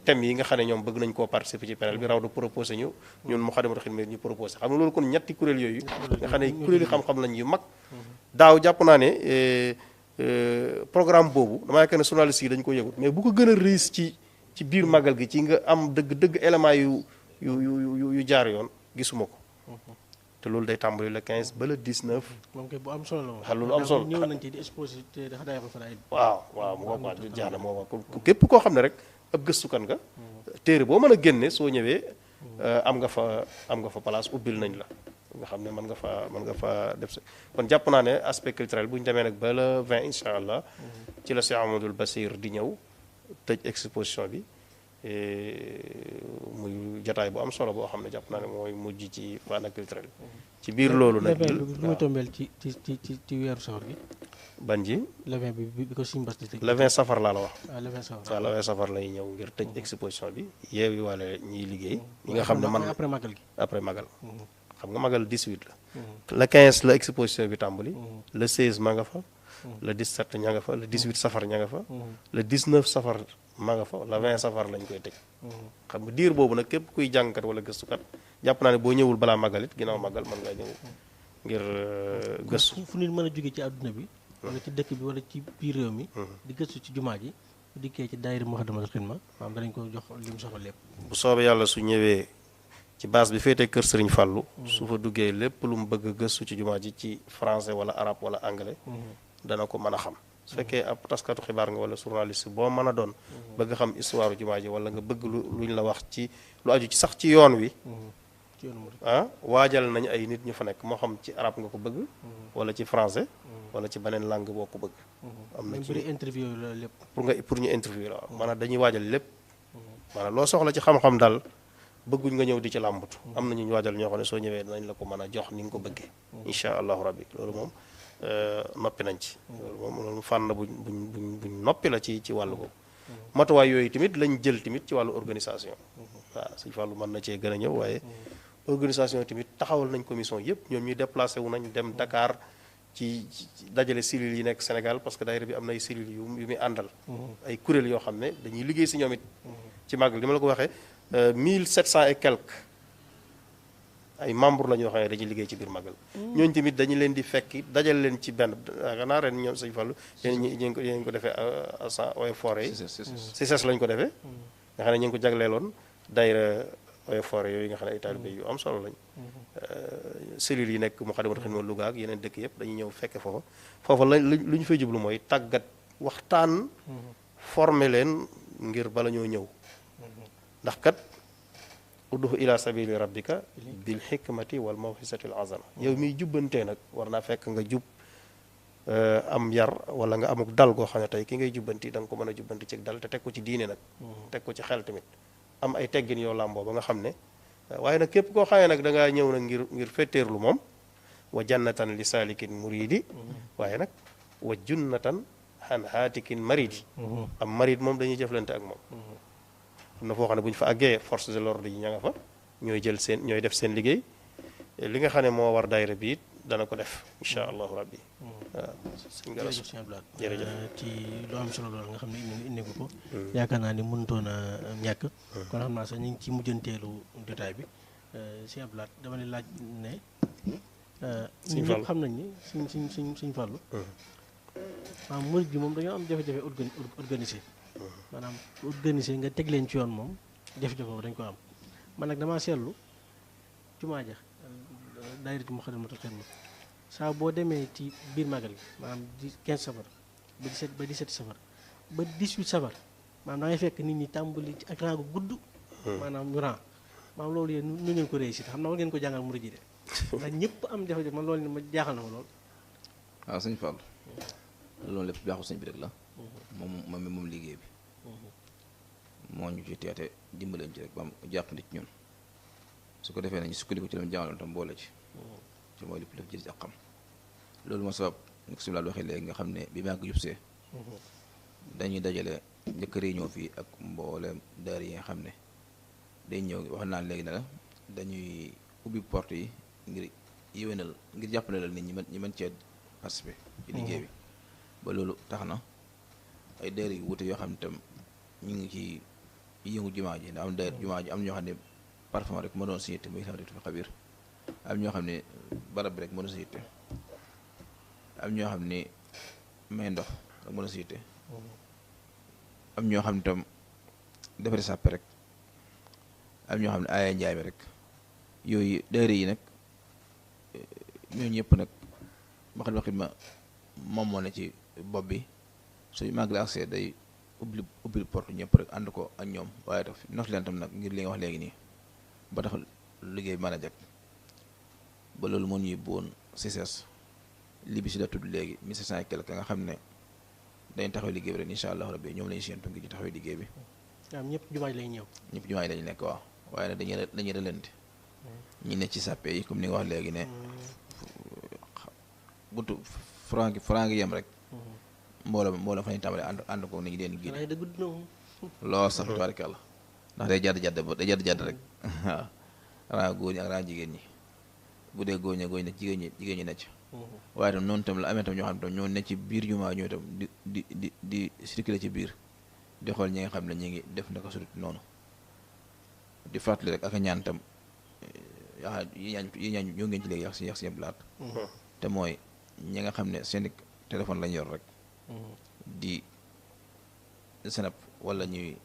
thèmes yi nga xam ne ñoom bëgg nañ koo participer ci panel bi raw du proposé ñu ñun Moukhaddamatoul Khidma ñu proposé xam nga loolu kon ñetti kuréel yooyu nga xam ne kuréel yi xam-xam lañ yu mag daaw jàpp naa ne programme boobu damaa yaakaar ne journaliste yi dañu ko yëgut mais bu ko gën a riis ci biir màggal gi ci nga am dëgg élément yu jaar yoon gisuma ko te loolu day tàmbali le 15 ba le 19. moom kay bu am solo la moom. xam loolu am solo ñëw nañ ci di exposé te dafa day fa ay. waaw mu ko wax jaar na moo wax képp koo xam ne rek ab gëstukan nga. téere boo mën a génne soo ñëwee am nga fa place ubbil nañ la nga xam ne mën nga fa def sa kon jàpp naa ne aspect culturel bu ñu demee nag ba le 20 incha allah. ci la Cheikh Amadou Bassir di ñëw tëj exposition bi. muy jataay bu am solo boo xam ne jàpp naa ne mooy mujj ci fànn culturel ci biir loolu nag lu muy tombeel ci weeru safar gi ban ji le 20 bi ko Sëñ Bass di tëj le 20 safar laa la wax le 20 safar waaw le 20 safar lay ñëw ngir tëj exposition bi yeewi wala ñiy liggéey ñi nga xam ne man après magal gi après magal xam nga magal 18 la le 15 la exposition bi tàmbali le 16 ma nga fa le 17 ña nga fa le 18 safar ña nga fa le 19 safar ma nga fa le 20 safar lañ koy tëj xam nga diir boobu nag képp kuy jàngkat wala gëstukat jàpp naa ne boo ñëwul balaa magal it ginnaaw magal mën ngaa ñëw ngir gëstu fu nit mën a jóge ci àdduna bi wala ci dëkk bi wala ci biir réew mi di gëstu ci jumaa ji bu dikkee ci daayira Moukhaddamatoul Khidma maanaam danañ ko jox li mu soxla lépp bu soobee yàlla su ñëwee ci base bi féetee kër Serigne Fallou su fa duggee lépp lu mu bëgg a gëstu ci jumaa ji ci français wala arabe wala anglais dana ko mën a xam su fekkee ab taskatu xibaar nga wala journaliste boo mën a doon bëgg xam histoire jumaa ji wala nga bëgg luñ la wax ci lu aju ci sax ci yoon wi waajal nañ ay nit ñu fa nekk moo xam ci arabe nga ko bëgg wala ci français wala ci beneen langue boo ko bëgg. am na ci interview la lépp. pour ñu interview la waaw maanaam dañuy waajal lépp. maanaam loo soxla ci xam-xam daal bëgguñ nga ñëw di ci làmbatu. am na ñu waajal ñoo xam ne soo ñëwee dinañ la ko mën a jox ni nga ko bëggee. incha allahu rabbi loolu moom noppi nañ ci. loolu fànn buñ noppi la ci wàllu boobu. matuwaay yooyu tamit lañ jël tamit ci wàllu organisation. waaw sëñ Fallou mën na cee gën a ñëw waaye. organisation tamit taxawal nañ commission yëpp ñoom ñuy déplacé wu nañ dem Dakar ci dajale cellules yi nekk Sénégal parce que daayira bi am na ay cellules yu muy àndal. ay kuréel yoo xam ne dañuy liggéey si ñoom it. ci màggal li ma la ko waxee 1700 et quelques ay membres la ñoo xam ne dañuy liggéey ci biir màggal. ñooñu tamit dañu leen di fekki dajale leen ci benn xanaa ren ñoom sëñ Fallou yéen ko defee à Eaux et Forêts yi. CICES lañ ko defee. nga xam ne ñu ngi ko jagleeloon daayira Eaux et Forêts yooyu nga xam ne ay taalibe yu am solo lañ. cellules yi nekk Moukhaddamatoul Khidma Louga ak yeneen dëkk yëpp dañuy ñëw fekke foofa lu ñu fay jublu mooy tàggat waxtaan. former leen ngir bala ñoo ñëw. ndax kat ud'u ila sabili rabbika bil hikmati wal mawhisati al azama yow miy jubbantee nag war naa fekk nga jub am yar wala nga amuk dal goo xam ne tey ki ngay jubbanti da nga ko mën a jubbanti ci dal te teg ko ci diine nag. teg ko ci xel tamit am ay teggin yoo làmboo ba nga xam ne. waaye nag képp koo xamee nag da ngaa ñëw nag ngir fetteerlu moom wa jannatan li saalikin muridi waaye nag wa junnatan xan haatikin maridi am marid moom dañuy jëflante ak moom am na foo xam ne bu ñu fa àggee force de l'ordre yi ña nga fa ñooy def seen liggéey li nga xam ne moo war daayira bi it dana ko def incha allahu rabbi waaw sëñ Galas jërëjëf ci lu am solo loolu nga xam ne indi nga ko yaakaar naa ni mënutoon a ñàkk kon xam naa sax ñu ngi ci mujjanteelu jotaay bi sëñ Abdou Lahad dama ne laaj ne ñun ñëpp xam nañ ni suñ Fallou maanaam murid gi moom dañoo am jafe-jafe organisé maanaam organisé nga teg leen ci yoon moom jafe-jafe boobu dañ ko am man nag damaa seetlu jumaa ja daayira Moukhaddamatoul Khidma saa boo demee ci biir màggal gi maanaam 15 safar ba 17 safar ba 18 safar maanaam da ngay fekk nit ñi tàmbali ci ak rang gu gudd maanaam ñu rang maanaam loolu yéen nu ngeen ko réussir xam naa war ngeen ko jàngal murid yi de ndax ñëpp am jafe-jafe man loolu ni ma jaaxal na ma lool waaw sëñ Fall loolu lépp baaxul sëñ bi rek la moom liggéey bi moo ñu ci teete dimbaleen ci rek ba am jàpp nit ñun su ko defee nañu sukkandiku ci la mu jàngaloon tam boole ci mooy lépp def jël ci ak xam loolu moo sabab ni ko simlaal waxee léegi nga xam ne bi màgg jubsee dañuy dajale njëkk réunion fii ak mboolem daara yi nga xam ne day ñëw wax naa léegi ne la dañuy ubbi porte yi ngir yéwénal ngir jàppale la nit ñi mën cee participer ci liggéey bi ba loolu tax na ay daara yu wute yoo xam ne tam ñu ngi ci yëngu jumaa ji ndax am daara jumaa ji am ñoo xam ne parfum rek mënoon si yitte muy xam ne dafa xabir am ñoo xam ne barab bi rek mënoon si yitte am ñoo xam ne may ndox rek mënoon si yitte am ñoo xam ne tam defari sàppe rek am ñoo xam ne aaya njaay bi rek yooyu daara yi nag ñooñu ñëpp nag Moukhaddamatoul Khidma moom moo ne ci bopp bi suñu màgg la accès day ubbil porte ñëpp rek ànd ko ak ñoom waaye daf nos leen tam nag ngir li nga wax léegi nii ba tax liggéey bi mën a jag ba loolu moo ñuy boon CICES li bi si la tudd léegi 1700 et quelque nga xam ne dañ taxaw liggéey bi rek incha allah rabbi ñoom lañu séentu ngir ci taxaw liggéey bi waaw ñëpp jumaa ji lay ñëw ñëpp jumaa ji lañu nekk waaw waaye nag dañuy relante ñi ne ci sàppe yi comme ni nga wax léegi ne buntu franc ngi yem rek mbooloo fa ñu tàmbalee ànd ko ni ñu leen génne lool sax tabaarkalla ndax day jadd rek waaw raa góor ñi ak raa jigéen ñi bu dee góor ñi jigéen ñi necc waaye tam noonu tam la amee tam ñoo xam ne tam ñoo ne ci biir jumaa ñoo tam di circuler ci biir di xool ñi nga xam ne ñi ngi def naka sudut noonu di fàttali rek ak a ñaan tam yi ñaan ñoo ngeen ci léegi yax si blaat te mooy ñi nga xam ne seen téléphone lañ yor rek di snap wala ñuy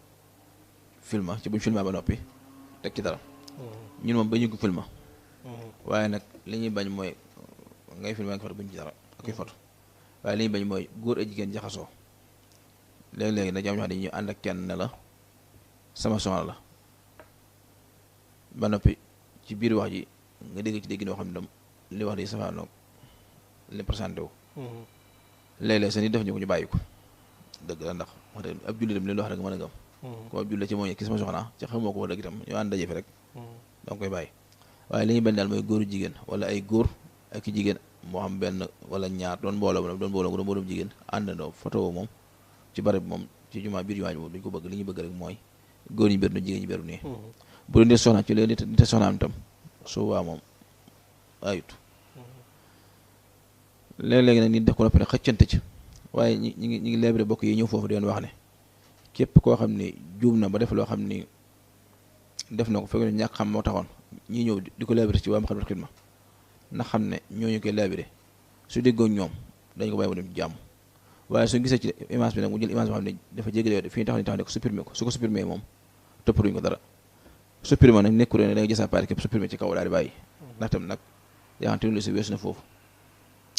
filma ci buñ filma ba noppi teg ci dara ñun moom ba ñu ko filma waaye nag li ñuy bañ mooy ngay filma nga foto buñ ci dara ak koy foto waaye li ñuy bañ mooy góor ak jigéen jaxasoo léegi-léegi nag am ñoo xam ne ñu ànd ak kenn ne la sama soxna la ba noppi ci biir wax ji nga dégg ci dégg noo xam ne dam li wax di safaanoog li présenté wu léeg-léeg sa nit def ñu ko ñu bàyyi ko dëgg la ndax wax dëgg ab julli dem li wax rek mën a gëm ko ab julli ci moo ñu kii sama soxna ci xamoo ko fa dëgg itam ñu ànd daje fi rek danga koy bàyyi waaye li ñu benn daal mooy góoru jigéen wala ay góor ak i jigéen moo xam benn wala ñaar doon mbooloo jigéen àndandoo photo moom ci barab moom ci jumaa biir jumaa ji moom duñ ko bëgg li ñu bëgg rek mooy góor ñi beru na jigéen ñi beru nii bu dee nit soxna ci léegi nit soxnaam itam su waa moom ayut léeg-léegi nag nit def ko noppi ne xëccante ci waaye ñi ngi leebire bokk yi ñëw foofu di leen wax ne képp koo xam ni juum na ba def loo xam ni def na ko fekk ne ñàkk xam moo taxoon ñi ñëw di ko leebire ci waa Moukhaddamatoul Khidma na xam ne ñooñu koy leebire su déggoo ñoom dañ ko bàyyi mu dem ci jàmm waaye suñ gisee ci image bi nag mu jël image boo xam ne dafa jégale fi ñu tax ni tax ne ko supprimer ko su ko supprimer moom topparuñ ko dara supprimer nag nekkul ne da nga gis appareil képp supprimer ci kaw daal di bàyyi ndax tam nag yaa xam te lu si weesu na foofu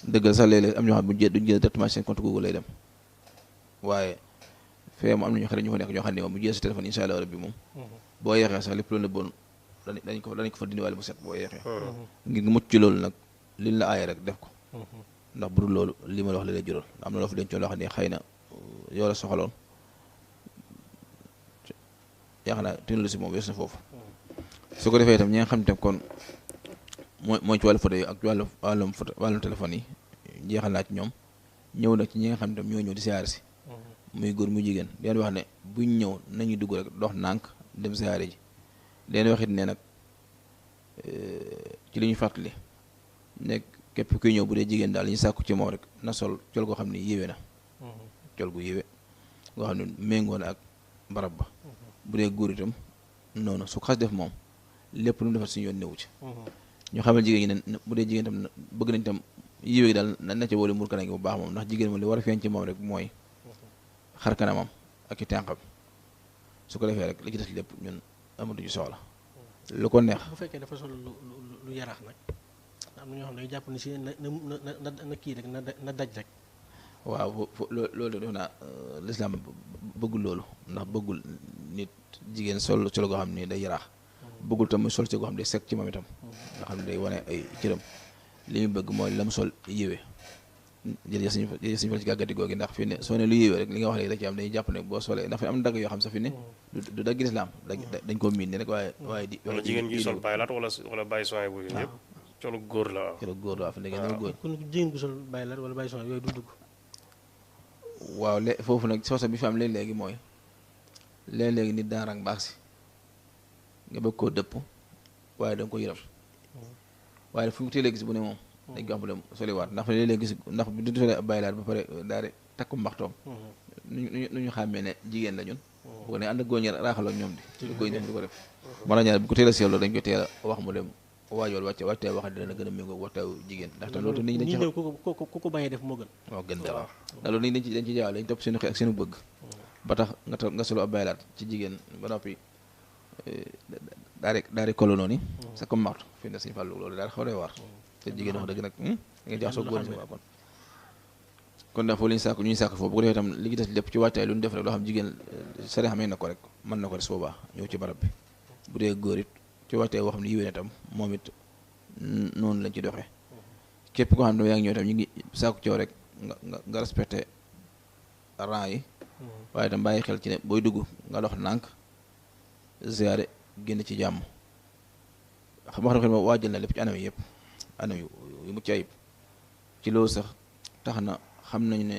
dëggal sax léeg-léeg am ñoo xam duñ jël directement seen compte Google lay dem waaye fee mu am nañu xarit ñu fa nekk ñoo xam ne moom bu jëlee sa téléphone insha Allah rabbi moom boo yeexee sax lépp loolu ne bon dañ ko fa dindiwaale mu set boo yeexee ngir nga mucc ci loolu nag liñ la aaye rek def ko ndax bu dul loolu li ma la wax la lay jural am na loo fa dencoon loo xam ne xëy na yow la soxaloon yaakaar naa technologie moom weesu na foofu su ko defee itam ñi nga xam ne tam kon mooy ci wàllu photo yi ak wàllum téléphone yi jeexal naa ci ñoom ñëw nag ci ñi nga xam ne tam ñoo ñëw di siyaare si muy góor muy jigéen leen wax ne buñ ñëw nañu dugg rek dox nànk dem siyaare ji leen waxit ne nag ci li ñu fàttali nekk képp kuy ñëw bu dee jigéen daal li ñu sàkku ci moom rek na sol col goo xam ne yéwe na col gu yéwe goo xam ne méngoo na ak barab ba bu dee góor itam noonu su xas def moom lépp lu mu defal suñu yoon newu ci ñu xamal jigéen ñi ne bu dee jigéen tam bëgg nañ tam yéwe gi daal na ca boole mur kanam gi bu baax moom ndax jigéen moom li war a feeñ ci moom rek mooy xar kanamam ak i tenqam su ko defee rek li ci des lépp ñun amatuñu soxla lu ko neex bu fekkee dafa sol lu yaraax nag am na ñoo xam ne jàpp ni si na kii rek na daj rek waaw loolu def naa lislaam bëggul loolu ndax bëggul nit jigéen sol goo xam ne day yaraax bëggul tam muy sol ci goo xam ne day sekk ci moom itam nga xam ne day wane ay cëram li mu bëgg mooy lam sol yéwe jërëjëf suñu fa ci gàggati googi ndax fi ne soo ne lu yéwe rek li nga wax léegi da ci am dañuy jàpp ne boo solee ndax fi am na dagg yoo xam sax fi ne du dagg lislaam dañ koo miin ne rek waaye di wala jigéen ji sol baylaat wala bàyyi soin bu yëpp colu góor la waaw colu góor la waaw fi léegi ne góor kon jigéen gu sol baylaat wala bàyyi soin yooyu du dugg waaw foofu nag soosa bi fi am léeg-léegi mooy léeg-léegi nit daan rang baax si nga bëgg koo dëpp waaye da nga ko yëram waaye fu mu teelee gis bu ne moom dañ ko am dem soliwaat ndax léeg-léeg gis ndax bu du solee ab baylaat ba pare daal di takku mbaxtoom nu ñu xàmmee ne jigéen la ñun bu ko ne ànd ak góor ñi raaxaloo ñoom di du koy ñoom di ko def mën a ñaar bu ko teel a seetloo dañ koy teel a wax mu dem waajool wàcce waxtee wax dina gën a méngoo waxtaaw jigéen ndaxte loolu nit ñi dañ ci ku ko bañee def moo gën waaw gën de waaw ndax loolu nit ñi dañ ci jaawale dañ topp seenu xel ak seenu bëgg ba tax nga solo ab baylaat ci jigéen ba noppi daal di kolo noonu sa comme martu fi ne suñu fàllu loolu daal xaw day war te jigéen wax dëgg nag da nga jax soo góor si waa kon ndax foofu li ñu sàkk foofu bu ko defee itam li ci des lépp ci wàccaay lu ñu def rek loo xam jigéen sari xamee na ko rek mën na ko des boobaa ñëw ci barab bi bu dee góor it ci wàccaay boo xam ne yiwee ne tam moom it noonu lañ ci doxee képp koo xam ne yaa ngi ñëw tam ñu ngi sàkku coow rek nga respecté rang yi waaye itam bàyyi xel ci ne booy dugg nga dox nànk ziyaare génn ci jàmm xam wax na waajal na lépp ci anam yi yëpp anam yu mucc ayib ci loolu sax tax na xam nañu ne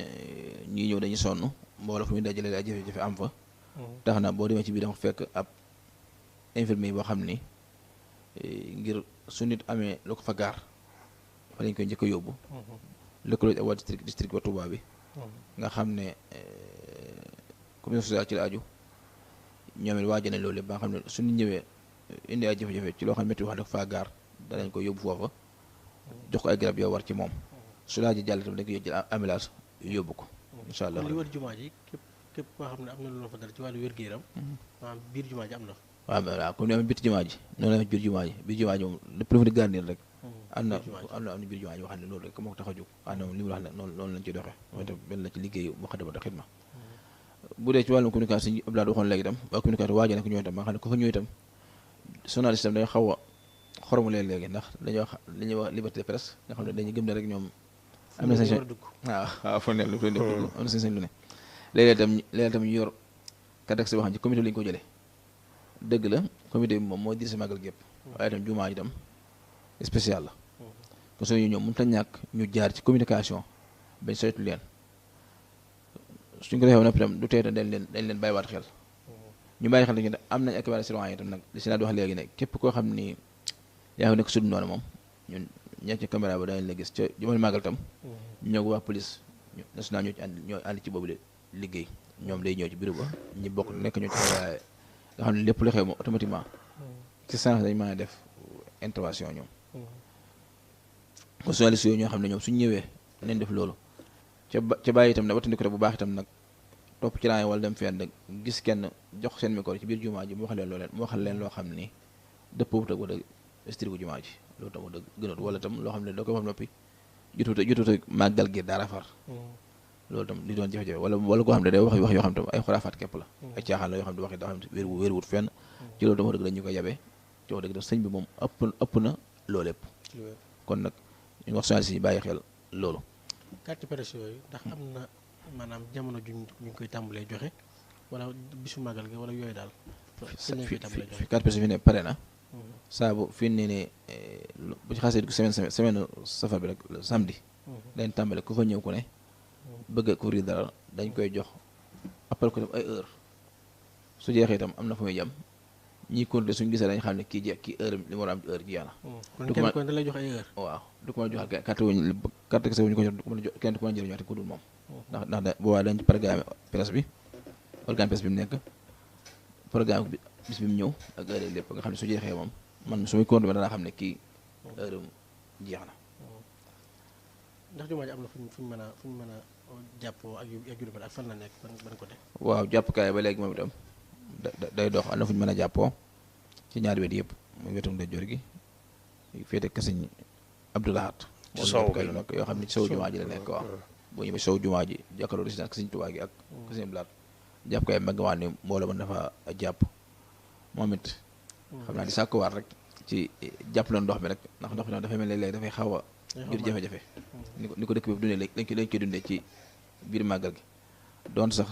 ñii ñëw dañuy sonn mbooloo fu muy dajale ay jafe-jafe am fa tax na boo demee ci biir dama fekk ab infirmier boo xam ni ngir su nit amee lu ko fa gaar fa lañ koy njëkk a yóbbu lëkkaloo ak waa district wa Touba bi nga xam ne commission sociale ci la aju ñoom it waajal nañ loolu lépp ba nga xam ne su nit ñëwee indi ay jafe-jafe ci loo xam ne métti wax dafa faa gaar danañ ko yóbbu foofa jox ko ay garab yoo war ci moom su laa ji jàll tamit dañ koy jël ambulance yóbbu ko incha allah li wër jumaa ji képp koo xam ne am na lu la fa dara ci wàllu wér-gu-yaram maanaam biir jumaa ji am na waaw comme ni amee bitti jumaa ji noonu la biir jumaa ji moom lépp lu fa di garnir rek am na biir jumaa ji boo xam ne loolu rek moo ko tax a jóg am na moom li mu wax ne noonu lañ ci doxee mooy tam benn la ci liggéeyu Moukhaddamatoul Khidma bu dee ci wàllum communication ñu Abdoulaye waxoon léegi itam waa communication waajal na ko ñëw itam ba nga xam ne ko fa ñëw itam journaliste itam dañoo xaw a xoromu léegi ndax dañoo wax li ñuy wax liberté de presse nga xam ne dañuy gëm ne rek ñoom am na sañ-sañ waaw foo ne lu dugg am na sañ-sañ lu ne léeg-léeg tam ñu yor kadex boo xam ne ci comité la ñu ko jëlee dëgg la comité bi moom moo dir si màggal gépp waaye itam jumaa ji tam spécial la kon suñu ñoom mënut a ñàkk ñu jaar ci communication bañ saytu leen suñ ko defee noppi itam du tee dañ leen bàyyiwaat xel ñu bàyyi xel ne am nañ équivalent citoyen itam nag li si naa di wax léegi ne képp koo xam ni yaa ngi nekk sud noonu moom ñun ña ci caméra ba dañ la gis ca jamono màggal tam ñoo ko wax police national ñoo ànd ci boobu liggéey ñoom day ñëw ci bureau ba ñi bokk nekk ñoo ci waaye nga xam ne lépp lu xew moom automatiquement ci sens dañ mën a def intervention ñoom kon journaliste yooyu ñoo xam ne ñoom suñ ñëwee nañ def loolu ca bàyyi itam ne watandi ko bu baax itam nag topp ci laay wala dem fenn nag gis kenn jox seen micro ci biir jumaa ji mu waxal leen loo xam ni dëppoo ak wala strigu jumaa ji loolu tam wax dëgg gënut wala tam loo xam ne doo koy wax noppi jotut a màggal gi dara far loolu tam li doon jafe-jafe wala koo xam ne day wax yoo xam tam ay xuraafaat képp la ay caaxaan la yoo xam ne waxi daa xam ne wéeruwut fenn ci loolu tam wax dëgg dañu ko yabe ci wax dëgg tam sëñ bi moom ëpp na loolu lépp kon nag ñu wax journaliste yi bàyyi xel loolu carte presse yooyu ndax am na maanaam jamono ju ñu koy tàmbalee joxe wala bisu màggal gi wala yooyu daal fi carte presse fi ne pare na saa bu fi ne ne bu ci xasee semaine safar bi rek samedi dañ tàmbale ku fa ñëw ku ne bëgg a couvrir dara dañ koy jox appel ko tam ay heure su jeexee itam am na fu muy jam ñii compté suñu gisee dañ xam ne kii heure li mu war a am ci heure ji yaana kon kenn ko da lay jox ay heure waaw du ko mën a jox carte kese wuñu ko jox kenn du ko mën a jëriñoo te ku dul moom ndax boobaa dañ programme presse bi organe presse bi mu nekk programme bi bis bi mu ñëw ak heure lépp nga xam ne su jeexee moom man su muy compté danaa xam ne kii heure jeex na ndax jumaa ji am na fu ñu mën a jàppoo ak yu demee ak fan la nekk ban côté waaw jàppukaay ba léegi moom itam day dox am na fu ñu mën a jàppoo ci ñaari wet yëpp muy wetu ndeyjoor gi féete kasiñ Abdoulahat moom jàppukaay yu nekk yoo xam ne ci sow jumaa ji la nekk waaw boo ñëwee sow jumaa ji jàkkaarloo résidence kasiñ Tuubaa gi ak kasiñ Abdoulahat jàppukaay mag nga wax ni mbooloo mën dafa jàpp moom it xam naa di sàkkuwaat rek ci jàppale ndox mi rek ndax ndox mi tam dafay mel ne léegi dafay xaw a jur jafe-jafe ni ko dëkk bi dundee léegi dañ koy dundee ci biir màggal gi doon sax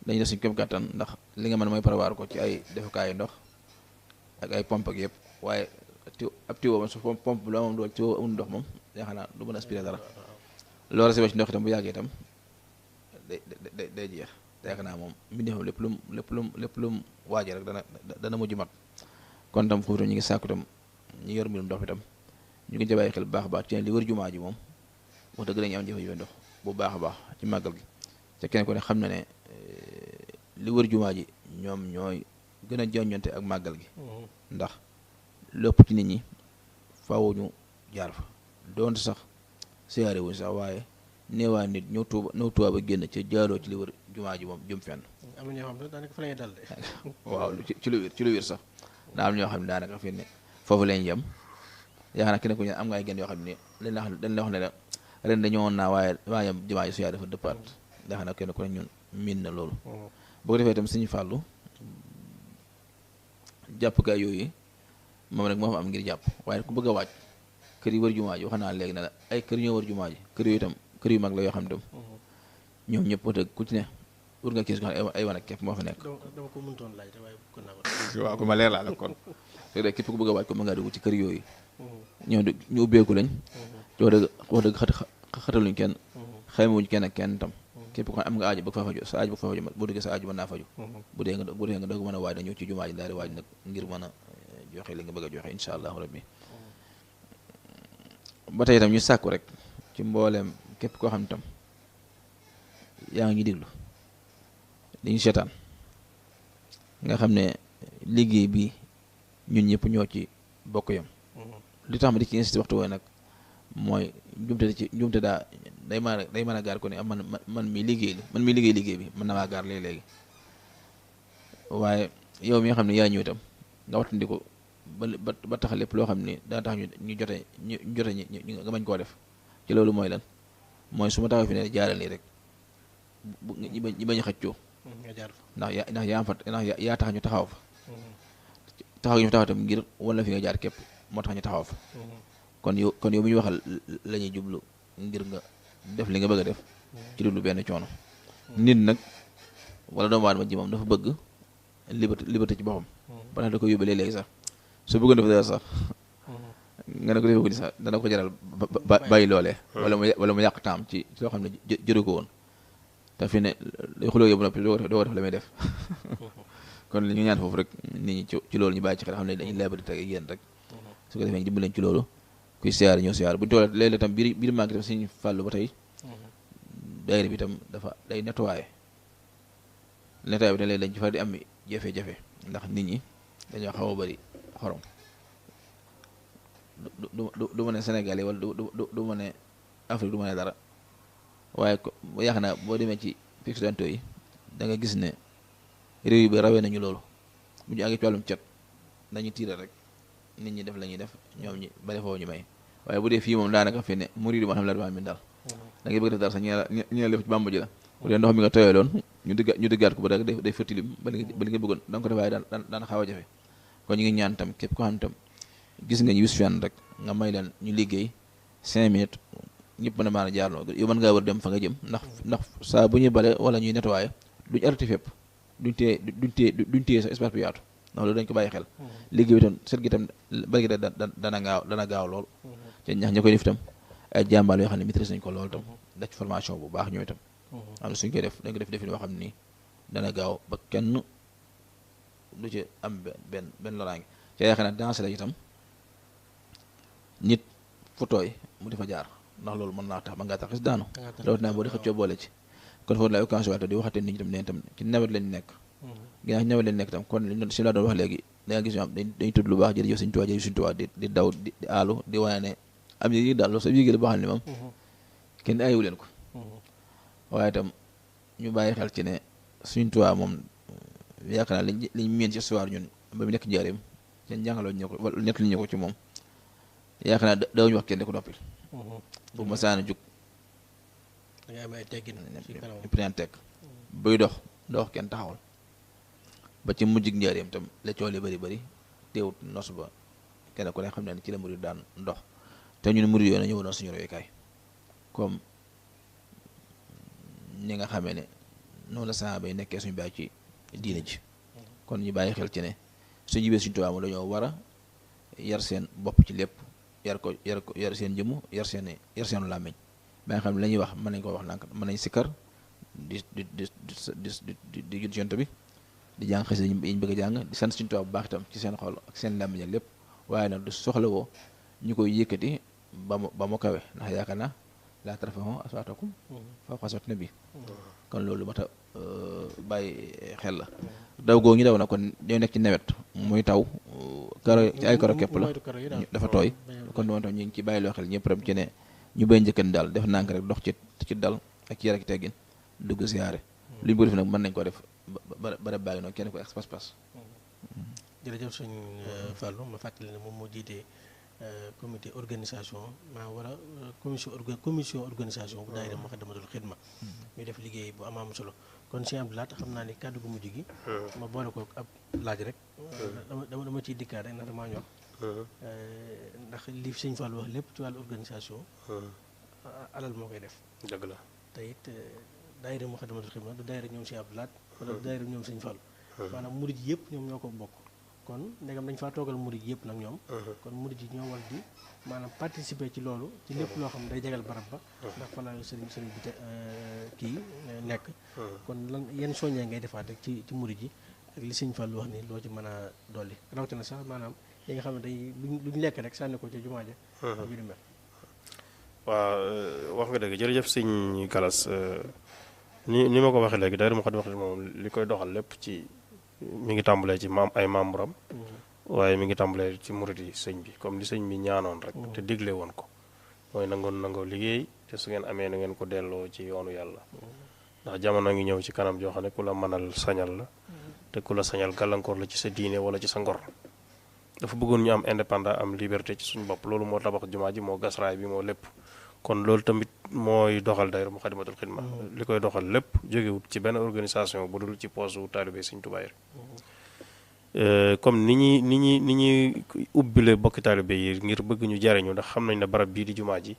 dañuy def suñu kéem kàttan ndax li nga mën mooy prévoir ko ci ay defukaayu ndox ak ay pompe ak yëpp waaye ab tiwo moom su pompe la moom dool tiwo amul ndox moom yaakaar naa du mën a aspiré dara loolu rek ci ndox itam bu yàggee itam day jeex te yaakaar naa moom mbindeefam lépp lu mu waajee rek dana mujj mat kon tam foofu tam ñu ngi sàkku itam ñu yor mbirum ndox mi tam ñu ngi bàyyi xel bu baax a baax ci li wër jumaa ji moom wax dëgg dañuy am jafe-jafe ndox bu baax a baax ci màggal gi te kenn ko ne xam na ne li wër jumaa ji ñoom ñooy gën a joññonte ak màggal gi ndax lépp ci nit ñi faaw ñu jaar fa doonte sax siyaare wuñ sax waaye neewaa nit ñëw Tuuba ba génn ci jaaroo ci li wër jumaa ji moom jëm fenn am na ñoo xam ne daanaka fa lañuy dal de waaw ci lu wér sax daa am ñoo xam ne daanaka fi ne foofu lañ yem yaakaar naa kenn ku ñu am nga ay genn yoo xam ne dañ la wax ne la ren dañoo woon naa waaye jumaa ji su yaa dafa dëppaat yaakaar naa kenn ku ne ñun miin na loolu boo ko defee itam Sëñ Fàllu jàppkaay yooyu moom rek moo fa am ngir jàpp waaye ku bëgg a waaj kër yi wër jumaa ji wax naa léegi ne la ay kër ñoo wër jumaa ji kër yooyu itam kër yu mag la yoo xam ne itam ñoom ñëpp wax dëgg ku ci ne wër nga kiis ko xam ne ay wan ak képp moo fa nekk dama ko mëntoon laaj waaye kon naa ko waaw ko ma leer laa la kon léegi képp ku bëgg a waaj ko mën ngaa dugg ci kër yooyu ñoom ñu ubbeeku lañ wax dëgg xataluñ kenn xaymawuñ kenn ak kenn tam képp ko am nga aajo bëgg faa faju sa aajo bëgg faa faju boo duggee sa aajo mën naa faju bu dee nga doog mën a waaj na ñëw ci jumaa ji daal di waaj nag ngir mën a joxe li nga bëgg a joxe insha allahu rabbi ba tey itam ñu sàkku rek ci mbooleem képp koo xam ne tam yaa ngi déglu li ñu seetaan nga xam ne liggéey bi ñun ñëpp ñoo ci bokk yam li tax ma di ci insisté waxtu wooy nag mooy njumte daa day mën a gaar ko ne man mi liggéey liggéey bi mën na maa gaar léegi waaye yow mi nga xam ne yaa ñëw itam nga wattandi ko ba tax lépp loo xam ne daa tax ñu jote nga bañ koo def ci loolu mooy lan mooy su ma taxaw fi ne jaaral nii rek ñi bañ a xëccoo ndax yaa am fa ndax yaa tax ñu taxaw fa taxaw ñu fa taxaw itam ngir wala fi nga jaar képp moo tax ñu taxaw fa kon yow mi ñu waxal la ñuy jublu ngir nga def li nga bëgg a def ci lu benn coono. nit nag wala doomu aadama ji moom dafa bëgg liberté ci boppam. ba tax da ko yóbbee léegi sax su bëggoon def dara sax nga ne ko defee ko ni sax dana ko jaral bàyyi loolee. wala mu yàq taam ci loo xam ne jëru ko woon te fi ne day xuloo yow ba noppi doo ko def la muy def. kon li ñu ñaan foofu rek nit ñi ci loolu ñu bàyyi ci xel xam ne dañuy liberté ak yéen rek su ko defee ñu dimbali leen ci loolu kuy siyaar ñëw siyaar bu ñu toolee léeg-léeg tam biir màgg tam Sëñ Fallu ba tey daayira bi tam dafa day nettoyé bi tam léegi dañ ci far di am jafe-jafe ndax nit ñi dañoo xaw a bëri xorom du ma ne Sénégal yi wala du ma ne Afrique du ma ne dara waaye yaakaar naa boo demee ci occidentaux yi da nga gis ne réew yi ba rawee nañu loolu bu ñu àggee ci wàllum cet dañuy tiire rek nit ñi def la ñuy def ñoom ñi ba defoo ñu may waaye bu dee fii moom daanaka fi ne murid yi moo xam ne la min daal da ngay bëgg def dara sax ñe def ci bàmba ji la bu dee ndox mi nga tooyaloon ñu dëggaat ko ba rek day fertilim ba li nga bëggoon da nga ko def waaye daan xaw a jafe kon ñu ngi ñaan tam képp ko xam tam gis nga ñu wis fian rek nga may leen ñu liggéey 5 minutes ñëpp mën a maan a jaarloo yow mën ngaa war dem fa nga jëm ndax saa bu ñuy bale wala ñuy nettoyé duñ arrêté fépp duñ téye sa espace bu yaatu ndax loolu dañ ko bàyyi xel liggéey bi tam set gi tam bari gi dana gaaw lool te ñax ña koy def itam ay jàmbaal yoo xam ne maîtrise nañ ko loolu tam def formation bu baax ñooy itam am na suñ koy def dañ ko def defin yoo xam ne nii dana gaaw ba kenn du ci am benn loraange te yaakaar naa danse la itam nit fu tooy mu di fa jaar ndax loolu mën naa tax ba ngaa tax xis daanu rawatina boo di xëccoo boole ci kon foofu laay occasion waat di waxate nit ñi tam ne tam ci nawet lañ nekk ginnaaw ci nawet lañ nekk tam kon li ñu si laa doon wax léegi da nga gis ñoo am dañuy tudd lu baax jërëjëf Sëñ Tuubaa di daw di aalu di wane ne am yi daal loolu sa yéegi la boo xam ne moom kenn ayewu leen ko waaye itam ñu bàyyi xel ci ne Sëñ Tuubaa moom yaakaar naa liñ miin ci histoire ñun ba mu nekk njaareem seen jàngaloo ñu ko wala nett li ñu ko ci moom yaakaar naa daawuñu wax kenn di ko noppil bu ma saana jug da ngay am ay teggin ñëpp teg buy dox dox kenn taxawal ba ci mujjig njaareem tam la coow li bëri teewut nos ba kenn ku ne xam ne ci la murid daan ndox te ñun murid yooyu na ñëw doon suñu royukaay comme ñi nga xamee ne noonu la saaba yi nekkee suñu baay ci diine ji kon ñu bàyyi xel ci ne suñu jibee suñu Tuubaa moom dañoo war a yar seen bopp ci lépp yar seen jëmm yar seenu làmmiñ ba nga xam ne la ñuy wax mën nañ ko wax nànk mën nañ sikkar di jun yonent bi di jàng xasida yi ñu bëgg a jàng di sant suñu Tuubaa bu baax itam ci seen xol ak seen làmmiñ ak lépp waaye nag du soxlawoo ñu koy yëkkati ba mu kawe ndax yaakaar naa laa tarfa'u aswaatakum fawqa sawti nabi kon loolu mat a bàyyi xel la daw goo ñu daw na kon ñoo nekk ci nawet muy taw karo ci ay karo képp la dafa tooy kon moom tam ñu ngi ci bàyyi loo xel ñëpp tam ci ne ñu bay njëkkan daal def nànk rek dox ci dal ak ci yar ak teggin dugg siyaare lu ñu ko def nag mën nañ ko def ba bàyyi noonu kenn ko pas-pas. jërëjëf sëñ Fallou ma fàttali ne moom moo jiitee comité organisation maa wala commission organisation bu daayira Moukhaddamatoul Khidma ñu def liggéey bu am solo kon sëñ Abdou Lahad xam naa ni kàddu gu mujj gi ma boole ko ab laaj rek dama ciy dikkaat rek ndax damaa ñor ndax li sëñ Fallou wax lépp ci wàllu organisation alal moo koy def dëgg la te it daayira Moukhaddamatoul Khidma du daayira ñoom sëñ Abdou Lahad wala du daayira ñoom sëñ Fallou maanaam murid yëpp ñoom ñoo ko bokk kon ndegam dañ faa toogal murid yëpp nag ñoom kon murid yi ñoo war di maanaam participer ci loolu ci lépp loo xam ne day jagal barab ba ndax fa la sëriñ bi te kii nekk kon lan yenn soññee ngay defaat rek ci murid yi ak li sëñ Fallou wax ni loo ci mën a dolli rawatina sax maanaam yi nga xam ne day luñ lekk rek sànni ko ci jumaa ja ak yu di mel waaw wax nga dëgg jërëjëf sëñ Galas ni ma ko waxee léegi daayira Moukhaddamatoul Khidma moom li koy doxal lépp ci mi ngi tàmbalee ci ay membre am waaye mi ngi tàmbalee ci murid yi sëñ bi comme li sëñ bi ñaanoon rek te digle woon ko mooy nangoo liggéey te su ngeen amee na ngeen ko delloo ci yoonu yàlla ndax jamono ngi ñëw ci kanam joo xam ne ku la mënal sañal la te ku la sañal gàllankoor la ci sa diine wala ci sa ngor dafa bëggoon ñu am indépendant am liberté ci suñu bopp loolu moo tabax jumaa ji moo gas raay bi moo lépp kon loolu tamit mooy doxal daayira Moukhaddamatoul Khidma li koy doxal lépp jógewut ci benn organisation bu dul ci poosu taalibe Sëñ Tuubaa yi comme ni ñuy ubbile bokki taalibe yi ngir bëgg ñu jariñu ndax xam nañ ne barab bii di jumaa ji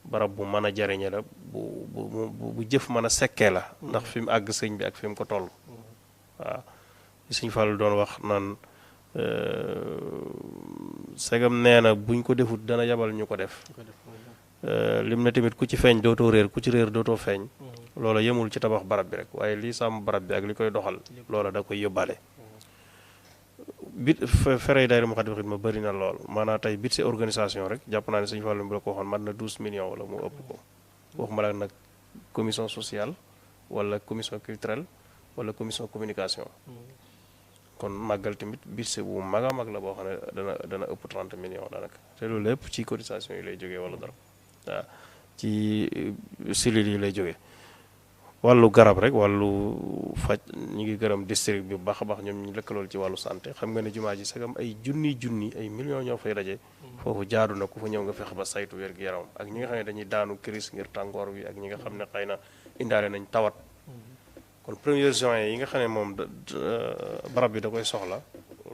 barab bu mën a jariñe la bu jëf mën a sekkee la ndax fi mu àgg sëñ bi ak fi mu ko toll waaw sëñ Fallu doon wax naan segam nee na buñ ko defut dana yabal ñu ko def lim na tamit ku ci feeñ dootoo réer ku ci réer dootoo feeñ loola yemul ci tabax barab bi rek waaye lii sàmm barab bi ak li koy doxal loola da koy yóbbaale bit ferey daayira Moukhaddamatoul Khidma bëri na lool maanaam tey bit si organisation rek jàpp naa ne sëñ Fallu bi la ko waxoon mat na 12 millions wala mu ëpp ko waxuma la nag commission sociale wala commission culturelle wala commission communication kon màggal tamit budget bu mag a mag la boo xam ne dana ëpp 30 millions daanaka te loolu lépp ci cotisation yi lay jógee wala dara waaw ci cellules yi lay jógee wàllu garab rek wàllu faj ñu ngi gërëm district bi bu baax a baax ñoom ñu lëkkalool ci wàllu santé xam nga ne jumaa ji sagam ay junni ay millions ñoo fay daje foofu jaadu na ku fa ñëw nga fexe ba saytu wér-gu-yaram ak ñi nga xam ne dañuy daanu crise ngir tàngoor wi ak ñi nga xam ne xëy na indaale nañ tawat kon 1er juin yi nga xam ne moom barab bi da koy soxla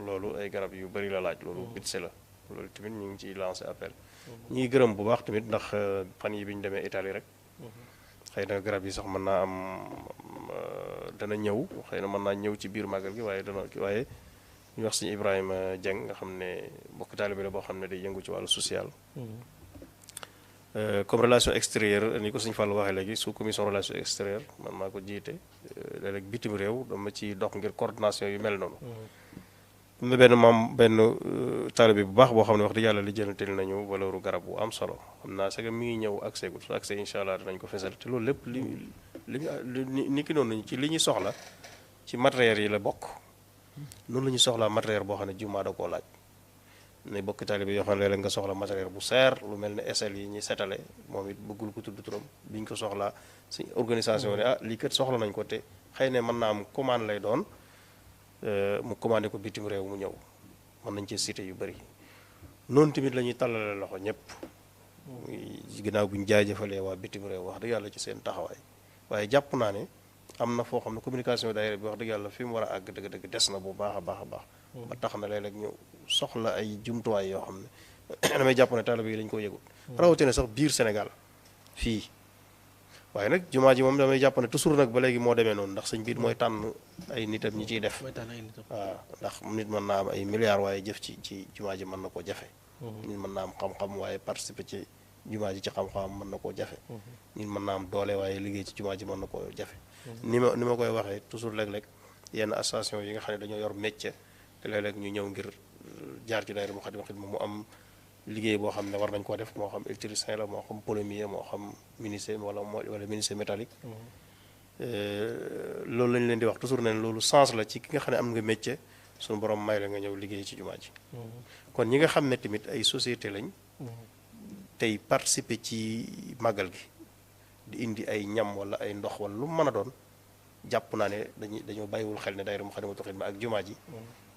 loolu ay garab yu bari la laaj loolu bitse la loolu tamit ñu ngi ciy lancé appel ñi ngi gërëm bu baax tamit ndax fan yi bi ñu demee Italie rek xëy na garab yi sax mën naa am dana ñëw xëy na mën naa ñëw ci biir màggal gi waaye ñu wax suñu Ibrahima Dieng nga xam ne mbokk taalibe la boo xam ne day yëngu ci wàllu social comme relation extérieure ni ko suñu Fallou waxee léegi sous commission relation extérieure man maa ko jiite léeg-léeg bitim réew dama ci dox ngir coordination yu mel noonu am na benn taalibe bu baax boo xam ne wax dëgg yàlla li jënateel nañu valeuru garab bu am solo xam naa c'est que mi ngi ñëw accès gu su accès incha allah dinañ ko fesal te loolu lépp ni ki noonu ci li ñuy soxla ci matériel yi la bokk noonu la ñuy soxlaa matériel boo xam ne jumaa da koo laaj ne bokk taalibe yoo xam ne léeg-léeg nga soxla matériel bu seer lu mel ne SL yi ñuy setale moom it bëggul ko tudd turam bi ñu ko soxlaa suñ organisation ne lii kat soxla nañ ko te xëy ne mën naa am commande lay doon mu commandé ko bitim réew mu ñëw mën nañ ci cité yu bëri noonu tamit la ñuy tàllale loxo ñëpp ginnaaw bu ñu jaajëfalee waa bitim réew wax dëgg yàlla ci seen taxawaay waaye jàpp naa ne am na foo xam ne communication daayira bi wax dëgg yàlla fi mu war a àgg dëgg-dëgg des na bu baax a baax a baax ba tax na léeg-léeg ñu soxla ay jumtuwaay yoo xam ne damay jàpp ne taalibe yi dañu ko yëgul rawatina sax biir Sénégal fii waaye nag jumaa ji moom damay jàpp ne toujours nag ba léegi moo demee noonu ndax sëñ biir mooy tànn ay nitam ñi ciy def waaw ndax nit mën naa am ay milliards waaye jëf ci jumaa ji mën na koo jafe nit mën naa am xam-xam waaye participer ci jumaa ji ci xam-xam mën na koo jafe nit mën naa am doole waaye liggéey ci jumaa ji mën na koo jafe ni ma koy waxee toujours léeg-léeg yenn association yi nga xam ne dañoo yor métier te léeg-léeg ñu ñëw ngir jaar ci daayira Moukhaddamatoul Khidma mu am liggéey boo xam ne war nañ koo def moo xam électricien la moo xam plombier moo xam menuisier wala menuisier métallique loolu lañ leen di wax toujours ne loolu sens la ci ki nga xam ne am nga métier suñu borom may la nga ñëw liggéey ci jumaa ji kon ñi nga xam ne tamit ay société lañ tey participer ci màggal gi di indi ay ñam wala ay ndox wala lu mën a doon jàpp naa ne dañoo bàyyiwul xel ne daayira Moukhaddamatoul Khidma ak jumaa ji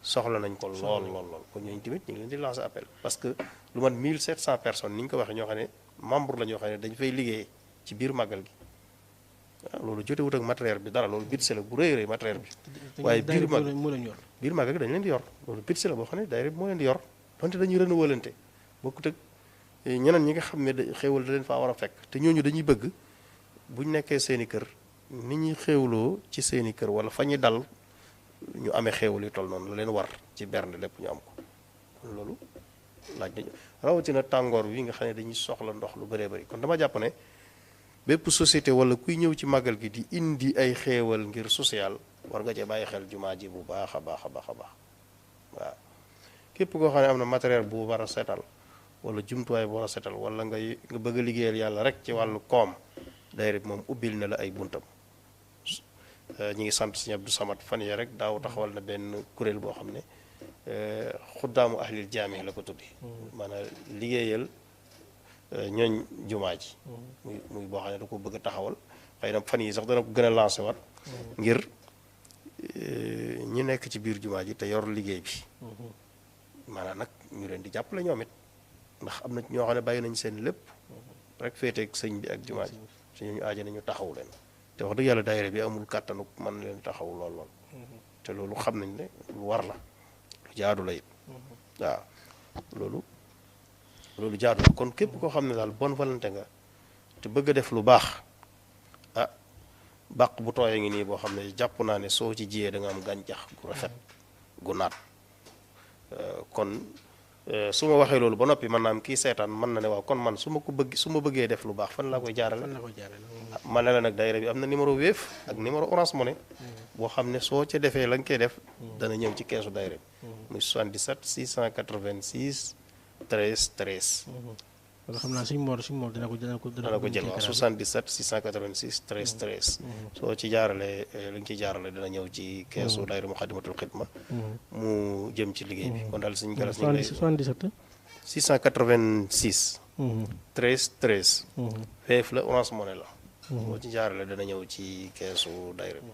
soxla nañ ko lool kon ñooñu tamit ñu ngi leen di lancer appel parce que lu mat 1700 personnes ni ñu ko waxee ñoo xam ne membre la ñoo xam ne dañu fay liggéey ci biir màggal gi waaw loolu jotewut ak matériel bi dara loolu budget la bu rëy matériel bi waaye biir màggal gi dañu leen di yor loolu budget la boo xam ne daayira bi moo leen di yor donte dañuy renouvelante bokkut ak ñeneen ñi nga xam ne xéewal da leen faa war a fekk te ñooñu dañuy bëgg buñ nekkee seeni kër ni ñuy xéewloo ci seeni kër wala fa ñuy dal ñu amee xéewal yu toll noonu la leen war ci bernde lépp ñu am ko kon loolu laaj nañu rawatina tàngoor wi nga xam ne dañuy soxla ndox lu bëree bëri kon dama jàpp ne bépp société wala kuy ñëw ci màggal gi di indi ay xéewal ngir social war nga cee bàyyi xel jumaa ji bu baax a baax a baax a baax waaw képp koo xam ne am na matériel bu war a seetal wala jumtuwaay bu war a seetal wala nga bëgg a liggéeyal yàlla rek ci wàllu koom daayira bi moom ubbil na la ay buntam ñi ngi sant Sëñ Abdou Samad fan yee rek daaw taxawal na benn kuréel boo xam ne xuddaamu ahlil jaami la ko tuddi maanaam liggéeyal ñooñ jumaa ji muy boo xam ne da ko bëgg a taxawal xëy na fan yi sax dana ko gën a lancé wat ngir ñi nekk ci biir jumaa ji te yor liggéey bi maanaam nag ñu leen di jàppale ñoom it ndax am na ñoo xam ne bàyyi nañ seen lépp rek féeteeg sëñ bi ak jumaa ji suñu aaja nañu taxaw leen te wax dëgg yàlla daayira bi amul kàttanu mën leen taxaw lool te loolu xam nañ ne lu war la lu jaadu la it waaw loolu jaadu la kon képp koo xam ne daal bonne volonté nga te bëgg a def lu baax ah bàq bu tooyee ngi nii boo xam ne jàpp naa ne soo ci jiyee da nga am gàncax gu rafet gu naat kon su ma waxee loolu ba noppi mën naa am kii seetaan mën na ne waaw kon man su ma bëggee def lu baax fan laa koy jaarale ma ne la nag daayira bi am na numéro Wave ak numéro Orange Money boo xam ne soo ca defee la nga koy def dana ñëw ci keesu daayira bi muy 77 686 13 13 wala xam naa suñu Mor dina ko jël waaw 77 686 13 13 soo ci jaaralee li nga ciy jaarale dina ñëw ci keesu daayira Muxaddamatul Xidma mu jëm ci liggéey bi kon daal suñu galas ñu ngi lay 77 686 13 13 Wave la Orange Money la soo ci jaarale dana ñëw ci keesu daayira bi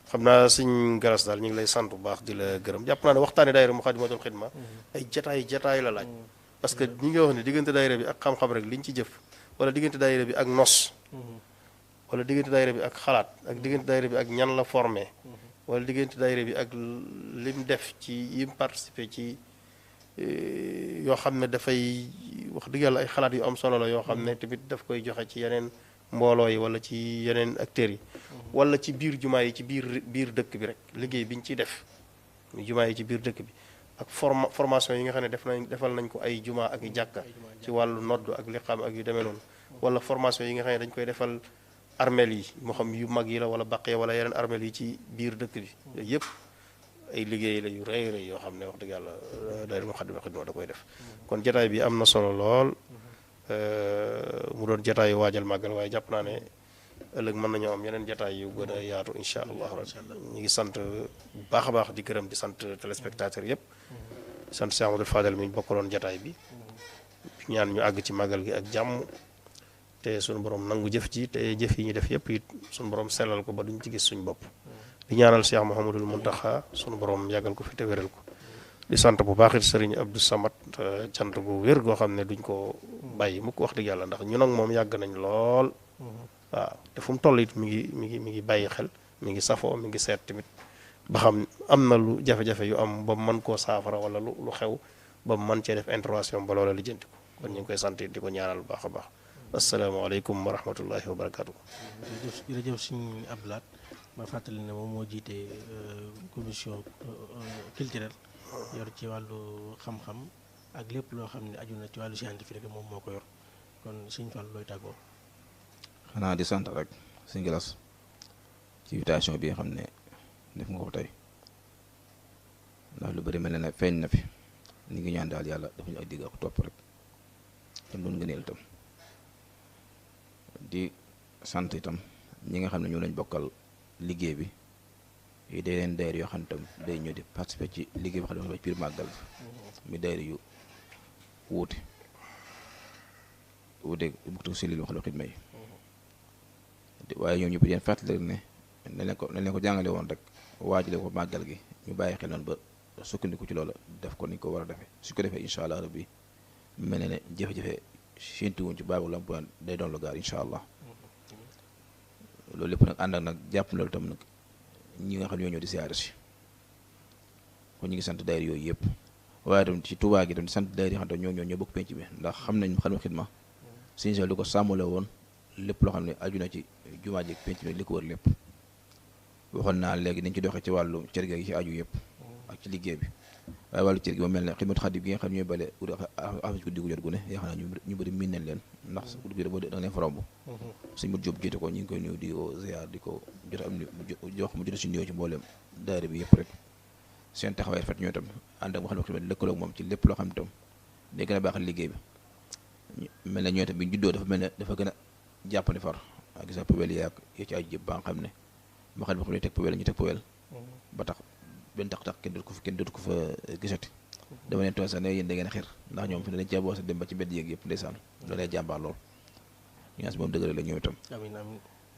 xam naa suñ galas daal ñu ngi lay sant bu baax di la gërëm jàpp naa ne waxtaane daayira Muxaddamatul Xidma ay jataay la laaj parce que ñi nga wax ne diggante daayira bi ak xam-xam rek liñ ci jëf wala diggante daayira bi ak nos wala diggante daayira bi ak xalaat ak diggante daayira bi ak ñan la formé wala diggante daayira bi ak lim def ci yim participé ci yoo xam ne dafay wax dëgg yàlla ay xalaat yu am solo la yoo xam ne tamit daf koy joxe ci yeneen mbooloo yi wala ci yeneen acteurs yi wala ci biir jumaa yi ci biir dëkk bi rek liggéey bi ñu ciy def jumaa yi ci biir dëkk bi ak formation yi nga xam ne defal nañ ko ay jumaa ak i jàkka ci wàllu nodd ak liqaam ak yu demee noonu wala formation yi nga xam ne dañ koy defal armeel yi moo xam yu mag yi la wala baqee wala yeneen armeel yi ci biir dëkk bi yooyu yëpp ay liggéey la yu rëy rëy yoo xam ne wax dëgg yàlla daayira Muxaddamatul Xidma da koy def kon jataay bi am na solo lool mu doon jataayu waajal màggal waaye jàpp naa ne ëllëg mën nañoo am yeneen jataay yu gën a yaatu incha allah rabbi ñu ngi sant bu baax a baax di gërëm di sant téléspectateurs yëpp di sant Cheikh Amadou Fadel mi ñu bokkaloon jataay bi ñaan ñu àgg ci màggal gi ak jàmm te suñu borom nangu jëf ji te jëf yi ñu def yëpp it suñu borom sellal ko ba duñ ci gis suñu bopp di ñaanal Cheikh Mouhamadul Muntaxa suñu borom yàggal ko fi te wéral ko di sant bu baax it Serigne Abdou Samad cant bu wér goo xam ne duñ ko bàyyi mukk wax dëgg yàlla ndax ñun ak moom yàgg nañ lool waaw te fu mu toll it mi ngi bàyyi xel mi ngi safoo mi ngi seet tamit ba xam am na lu jafe-jafe yu am ba mën koo saafara wala lu xew ba mën cee def intervention ba loola lijjanti ko kon ñu ngi koy sant di ko ñaanal bu baax a baax asalaamaaleykum wa rahmatullahi wa barakaatu. jërëjëf suñu Abdoulaat ma fàttali ne moom moo jiite commission culturelle yor ci wàllu xam-xam ak lépp loo xam ne aju na ci wàllu scientifique rek moom moo ko yor kon suñ Fall looy tàggoo. xanaa di sant rek suñu galas ci invitation bi nga xam ne def nga ko tey ndax lu bari mel ne feeñ na fi ni ngi ñaan daal yàlla dafa ñu ay digg ak topp rek tam doon ngëneel itam di sant itam ñi nga xam ne ñoo lañ bokkal liggéey bi yi day leen daayira yoo xam ne itam day ñëw di participer ci liggéey bi xam ne ci biir màggal mi daayira yu wuute buktu si lil wax la xidma yi waaye ñoom ñëpp di leen fàttali rek ne nañ leen ko jàngale woon rek waajale ko màggal gi ñu bàyyi xel noonu ba sukkandiku ci loola def ko ni ko war a defee su ko defee incha allah rabbi mel ne ne jafe-jafe séntuwuñ ci baabu lampuwaan day doon lu gaar incha allah loolu lépp nag ànd ak nag jàpp loolu tam nag ñi nga xam ne ñoo ñëw di siyaare si kon ñu ngi sant daayira yooyu yëpp waaye tam ci Tuubaa gi tam di sant daayira yi xam ne ñoo bokk penc bi ndax xam nañ Moukhaddamatoul Khidma suñu sel lu ko sàmmale woon lépp loo xam ne aju na ci jumaa ji penc bi li ko wër lépp waxoon naa léegi nañ ci doxee ci wàllu cër gi ci aju yëpp ak ci liggéey bi waaye wàllu cër gi moom mel ne Xidmatul Xaadim gi nga xam ne ñooy bale affiche guddi gu jot gu ne yaakaar naa ñu bëri miin nañ leen ndax guddi gi da nga leen fa romb suñ mu jóob jiite ko ñu ngi koy ñëw di ko ziar di ko jot am jox mu jot si nuyoo ci mboolem daayira bi yëpp rek seen taxawaay rafet ñoo itam ànd ak Moukhaddamatoul Khidma lëkkaloo moom ci lépp loo xam ne itam day gën a baaxal liggéey bi mel ne ñoo itam bi ñu juddoo dafa mel ne dafa gën a jàppale far ak gis nga poubelle yaag yi ci aju jëpp ba nga xam ne Moukhaddamatoul Khidma teg poubelle ñu teg poubelle ba tax benn tax kenn dootu ko fa gisati dama leen toog sax ne yéen da ngeen xir ndax ñoom fi ne dañ cee boose dem ba ci mbedd yéeg yëpp ndeysaan loolu lay jàmbaar lool ñu naan si moom dëgg la ñoom itam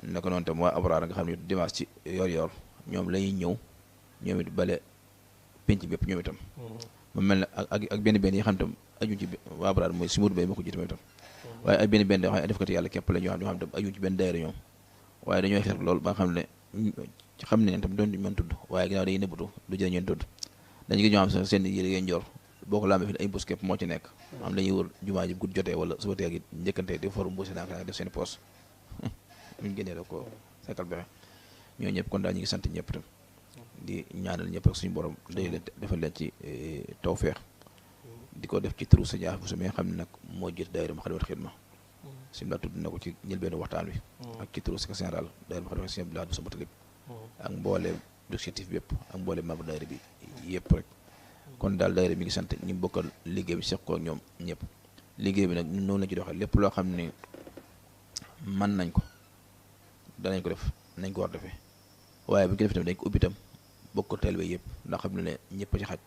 naka noonu itam waa Abraar nga xam ne dimanche ci yor ñoom la ñuy ñëw ñoom it bale penc bi yëpp ñoom itam mu mel ne ak benn yi xam itam aju ci waa Abraar mooy si Modou Bay moo ko jiite itam waaye ak benn yoo xam ne defkati yàlla képp la ñoo xam itam aju ci benn daayira ñoom waaye dañoo xeex lool ba nga xam ne tam doon mën tudd waaye ginnaaw dañuy nëbbatu du jël ñeen tudd dañu gis ñoo xam seen yére ngeen jor boo ko lambee fi ay mbuus képp moo ci nekk am dañuy wër jumaa ji gudd jotee wala suba teel gi njëkkante di for mbuusi naa def seen poos muñ génnee rek ko sekkal bexe ñoo ñëpp kon daal ñu ngi sant ñëpp tam di ñaanal ñëpp ak suñu borom day leen defal leen ci tawfeex di ko def ci turu sa jaax bu su mi nga xam ne nag moo jiite daayira Moukhaddamatoul Khidma sim laa tudd na ko ci njëlbeenu waxtaan wi ak ci turu secrétaire général daayira Moukhaddamatoul Khidma Abdoulaye Bousso Moutalib ak mbooleem objectif bi yëpp ak mbooleem membre daayira bi yëpp rek kon daal daayira mi ngi sant ñi bokkal liggéey bi seq ko ak ñoom ñëpp liggéey bi nag noonu la ci doxee lépp loo xam ne mën nañ ko danañ ko def nañ ko war defee waaye bu ñu ko defee tamit dañ ko ubbi itam bokk ko taalibe yëpp ndax xam ne ñëpp ci xaj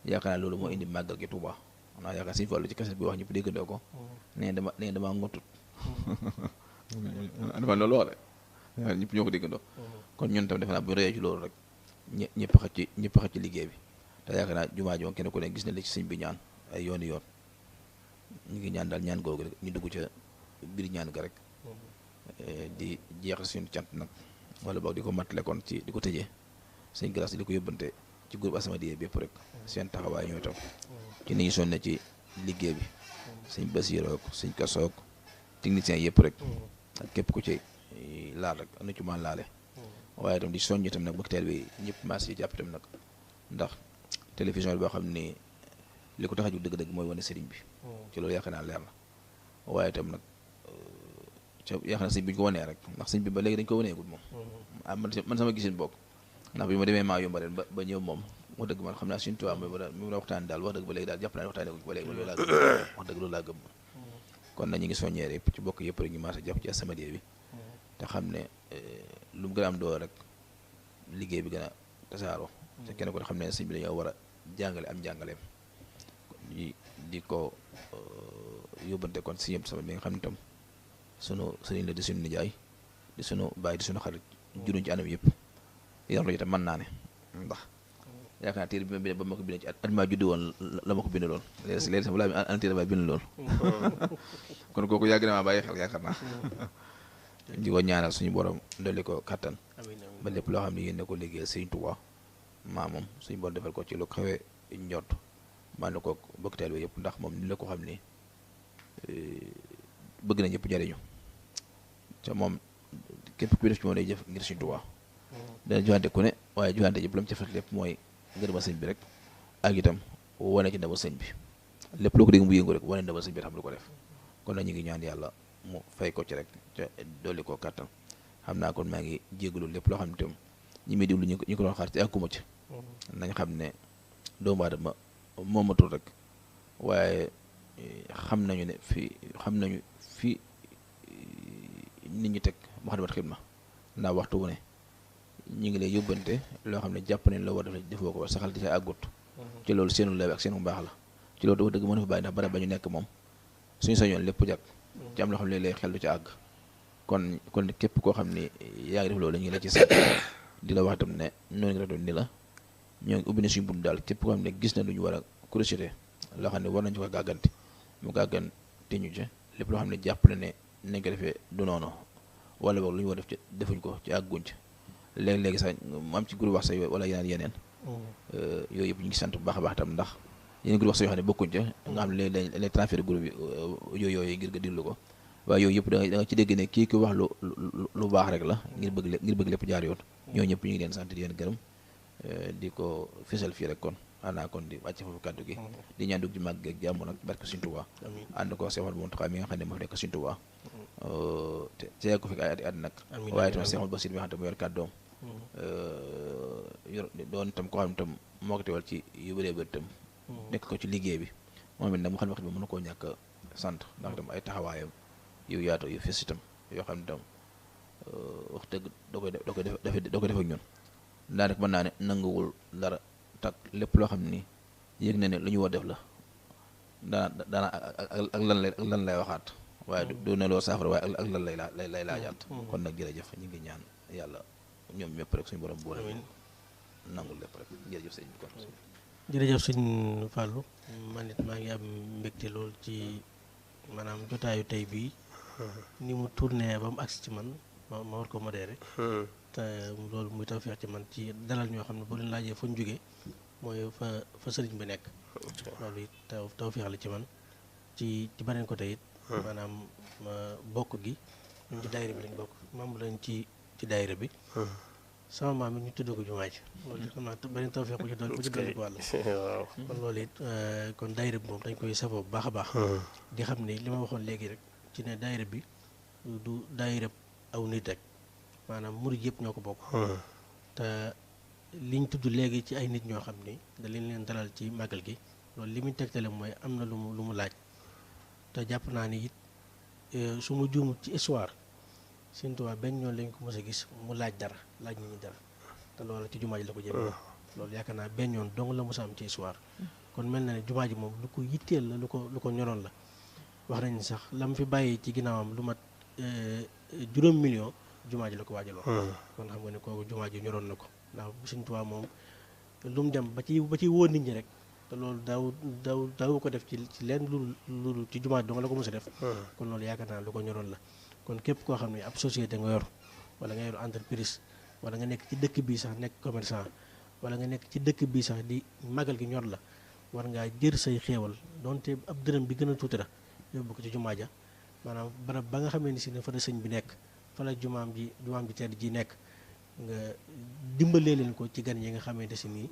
yaakaar naa loolu moo indi màggal gi Touba naa yaakaar Sëñ Fallu ci kaset bi wax ñëpp déggandoo ko nee damaa ngotut dama loolu wax de ñëpp ñoo ko déggandoo kon ñun tam defe naa bu rëyee ci loolu rek ñëpp xaj ci liggéey bi te yaakaar naa jumaa ji moom kenn ku ne gis na li ci sëñ bi ñaan ay yoon ñu ngi ñaan daal ñaan googu rek ñu dugg ca biir ñaan ga rek di jeexal suñu cant nag wala boog di ko mattale kon ci di ko tëjee sëñ Galas di ko yóbbante ci groupe As-Samadiyya bépp rek seen taxawaay ñooy tam ci ni ñu sonne ci liggéey bi sëñ Basirook sëñ Kasook technicien yëpp rek ak képp ku ci laal rek nu ci man laale waaye itam di soññ itam nag bëgg teel bi ñëpp maas yi jàpp itam nag ndax télévision bi boo xam ni li ko tax a jóg dëgg-dëgg mooy wane sëriñ bi ci loolu yaakaar naa leer na waaye itam nag yaakaar naa sëñ bi ñu ko wanee rek ndax sëñ bi ba léegi dañ ko waneegul moom man sama gisin bokk ndax bi ma demee maa yomba ren ba ñëw moom wax dëgg man xam naa suñu tubaab mi la waxtaan daal wax dëgg ba léegi daal jàpp naa ne waxtaanee ko ba léegi loolu laa gëm wax dëgg loolu laa gëm kon nag ñu ngi soññee rek ci bokk yëpp rek ñu maasa jàpp ci As-Samadiyya bi te xam ne lu mu gën a am doole rek liggéey bi gën a tasaaroo te kenn ko xam ne sëñ bi dañoo war a jàngale am jàngaleem di ko yóbbante kon si yëpp sama bi nga xam ne tam sunu sëriñ la di sunu nijaay di sunu baay di sunu xarit juruñ ci anam yëpp yar lo itam mën naa ne ndax yaakaar naa téere bi ma bindee ba ma ko bindee ci at maa juddi woon la ma ko bindaloon léegi sax balaa an téere ba bind lool kon kooku yàgg na maa bàyyi xel yaakaar naa di ko ñaanal suñu borom dolli ko kattan ba lépp loo xam ne yéen ne ko liggéeyal Sëriñ Tuubaa maa moom suñu borom defal ko ci lu xawee njot maa ne ko bokk teel bi yëpp ndax moom ni la ko xam ni bëgg na ñëpp jariñu te moom képp ku def ci moom day jëf ngir Sëriñ Tuubaa dana joxante ku ne waaye joxante yëpp la mu ci fekk lépp mooy ngërëma sëñ bi rek ak itam wane ci ndama sëñ bi lépp loo ko dégg mu yëngu rek wane ndama sëñ bi xam lu ko def kon nag ñu ngi ñaan yàlla mu fay ko ci rek te dolli koo kàttan xam naa kon maa ngi jégalu lépp loo xam ne itam ñi muy déglu ñu ko doon xaar ci àgguma ci nañ xam ne doomu aadama moomatul rek waaye xam nañu ne fi nit ñi teg Moukhaddamatoul Khidma ndax waxtu wu ne ñu ngi lay yóbbante loo xam ne jàpp ne la war def defoo ko saxal di ca àggut ci loolu seenu lew ak seenu mbaax la ci loolu dafa dëgg mën a fa bàyyi ndax bara ba ñu nekk moom suñu sañoon lépp jag ci am loo xam ne lay xel du ca àgg kon képp koo xam ne yaa ngi def loolu ñu ngi la ci sant di la wax itam ne noonu ngi rek ni la ñoo ngi ubbi ne suñu bunt daal képp koo xam ne gis na lu ñu war a curiosité loo xam ne war nañu ko gàgganti mu gàgganti ñu ci lépp loo xam ne jàpp na ne nañ ko defee du noonu wala boog lu ñu war def ci defuñ ko ci àgguñ ci léegi-léegi sax mu am ci groupe wax sax wala yeneen yooyu yëpp ñu ngi sant bu baax a baax tam ndax yeneen groupe wax sax yoo xam ne bokkuñ ca nga xam ne léegi dañ transfert groupe yi yooyu ngir nga diglu ko waaye yooyu yëpp da nga ci dégg ne kii ko wax lu baax rek la ngir bëgg lépp jaar yoon ñoo ñëpp ñu ngi leen sant di leen gërëm di ko fésal fii rek kon xanaa kon di wàcc foofu kàddu gi di ñaan dugg ci màgg ak jàmm nag barke Sëriñ Tuubaa ànd ko Seex Ahmadu Muntaxaa mi nga xam ne moo fi nekk Sëriñ Tuubaa te yàgg ko fi ay at nag waaye tamit Seex Ahmadu Basiir mi nga xam ne mu yor kàddoom doon itam koo xam ne itam moo ko teewal ci yu bëree bëri itam nekk ko ci liggéey bi moom it nag mu xam ne mën na koo ñàkk sant ndax itam ay taxawaayam yu yaatu yu fes itam yoo xam ne itam wax dëgg doo koy def ak ñun daanaka mën naa ne nanguwul dara tak lépp loo xam ni yëg na ne lu ñu war def la daana ak lan lay waxaat waaye du ne loo saafara waaye ak lan lay laajaat kon nag jërëjëf ñu ngi ñaan yàlla ñoom ñëpp rek suñu borom boole nangul lépp rek jërëjëf sëñ bi kon jërëjëf sëñ Fallou man it maa ngi am mbégte lool ci maanaam jotaayu tey bii ni mu tourné ba mu agsi ci man ma war ko modéré te loolu muy tawfeex ci man ci dalal ñoo xam ne boo leen laajee fa ñu jógee mooy fa sëriñ bi nekk loolu it tawfeex la ci man ci beneen côté it maanaam bokk gi ñun ci daayira bi lañ bokk membre lañ ci daayira bi sama maam it ñu tudd ko jumaa ji loolu it xam naa beneen tawfeex bu ci doon ko wàll kon loolu it kon daayira bi moom dañ koy safoo bu baax a baax di xam ne li ma waxoon léegi rek ci ne daayira bi du daayira aw nit rek maanaam murid yëpp ñoo ko bokk te liñ tudd léegi ci ay nit ñoo xam ni da leen dalal ci màggal gi loolu li muy tegtale mooy am na lu mu laaj te jàpp naa ni it su ma juumut ci histoire Sëñ Tuubaa benn ñoon lañ ko mës a gis mu laaj nit ñi dara te loolu ci jumaa ji la ko jëmee loolu yaakaar naa benn yoon dong la mës a am ci histoire kon mel na ne jumaa ji moom lu ko yitteel la lu ko ñoroon la wax nañ sax la mu fi bàyyi ci ginnaawam lu mat 5 millions jumaa ji la ko waajaloon kon xam nga ne kooku jumaa ji ñoroon na ko ndax Sëñ Tuubaa moom lu mu dem ba ci woo nit ñi rek te loolu daaw ko def ci leen lu ci jumaa ji dong la ko mës a def kon loolu yaakaar naa lu ko ñoroon la kon képp koo xam ne ab société nga yor wala nga yor entreprise wala nga nekk ci dëkk bii sax nekk commerçant wala nga nekk ci dëkk bii sax di magal gi ñor la war ngaa jër say xéewal donte ab dërëm bi gën a tuuti la yóbbu ko ci jumaa ja maanaam barab ba nga xamee ni si ne fa la sëñ bi nekk fa la jumaam ji tedd ji nekk nga dimbalee leen ko ci gan yi nga xamante si nii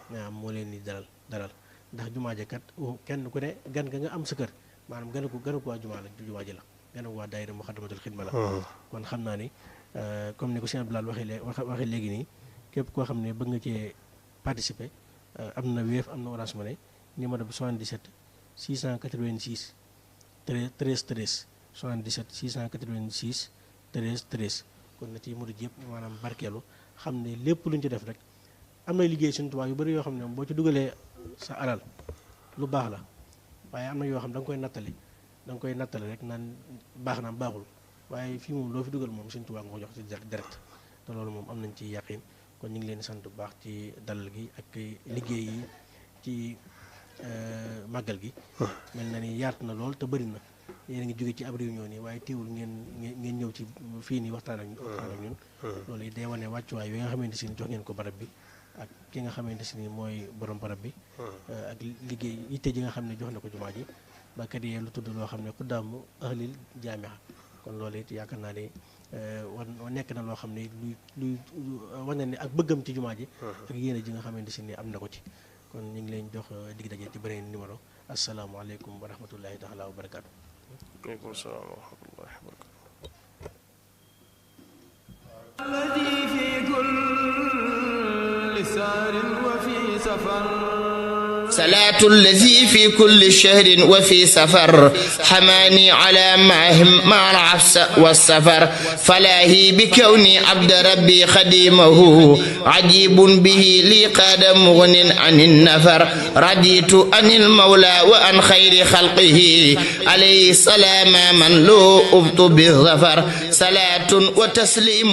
nga moo leen di dalal ndax jumaa ja kat kenn ku ne gan nga am sa kër maanaam gën a ko waa jumaa ji la gën a waa daayira Muxaddamatul Xidma la kon xam naa ni comme ni ko Sëñ Abdou Lahad waxee léegi nii képp koo xam ne bëgg nga cee participer am na Wave am na Orange Money numéro bi 77 686 13 13 77 686 13 13 kon na ci murid yëpp maanaam barkeelu xam ne lépp lu ñu ci def rek am na liggéey Sëñ Tuubaa yu bëri yoo xam ne boo ci dugalee sa alal lu baax la waaye am na yoo xam da nga koy nattale rek naan baax na baaxul waaye fii moom loo fi dugal moom Sëñ Tuubaa nga ko jox ci direct te loolu moom am nañ ci yàqin kon ñu ngi leen di sant bu baax ci dalal gi ak liggéey yi ci màggal gi mel na ni yaatu na lool te bëri na yéen a ngi jóge ci ab réunion nii waaye teewul ngeen ñëw ci fii nii waxtaan ak ñun loolu it day wane wàccuwaay yi nga xamante si ni jox ngeen ko barab bi ak ki nga xamante si ni mooy borom barab bi ak liggéey yitte ji nga xam ne jox na ko jumaa ji ba kat yee lu tudd loo xam ne ku daamu ahlil jaamiha kon loolu it yaakaar naa ne nekk na loo xam ne luy wane ne ak bëggam ci jumaa ji ak yéene ji nga xamante si ni am na ko ci kon ñu ngi leen jox dig daje ci beneen numéro asalaamaaleykum wa rahmatullahi taala wa barakaatu. waaleykum salaam wa rahmatullahi wa barakatuh. صلاة الذي في كل شهر وفي سفر حماني على معهم مع العفس والسفر فلاهي بكوني عبد ربي خديمه عجيب به لي قاد مغن عن النفر رضيت عن المولى وعن خير خلقه عليه السلام من لو أبط بالظفر صلاة وتسليم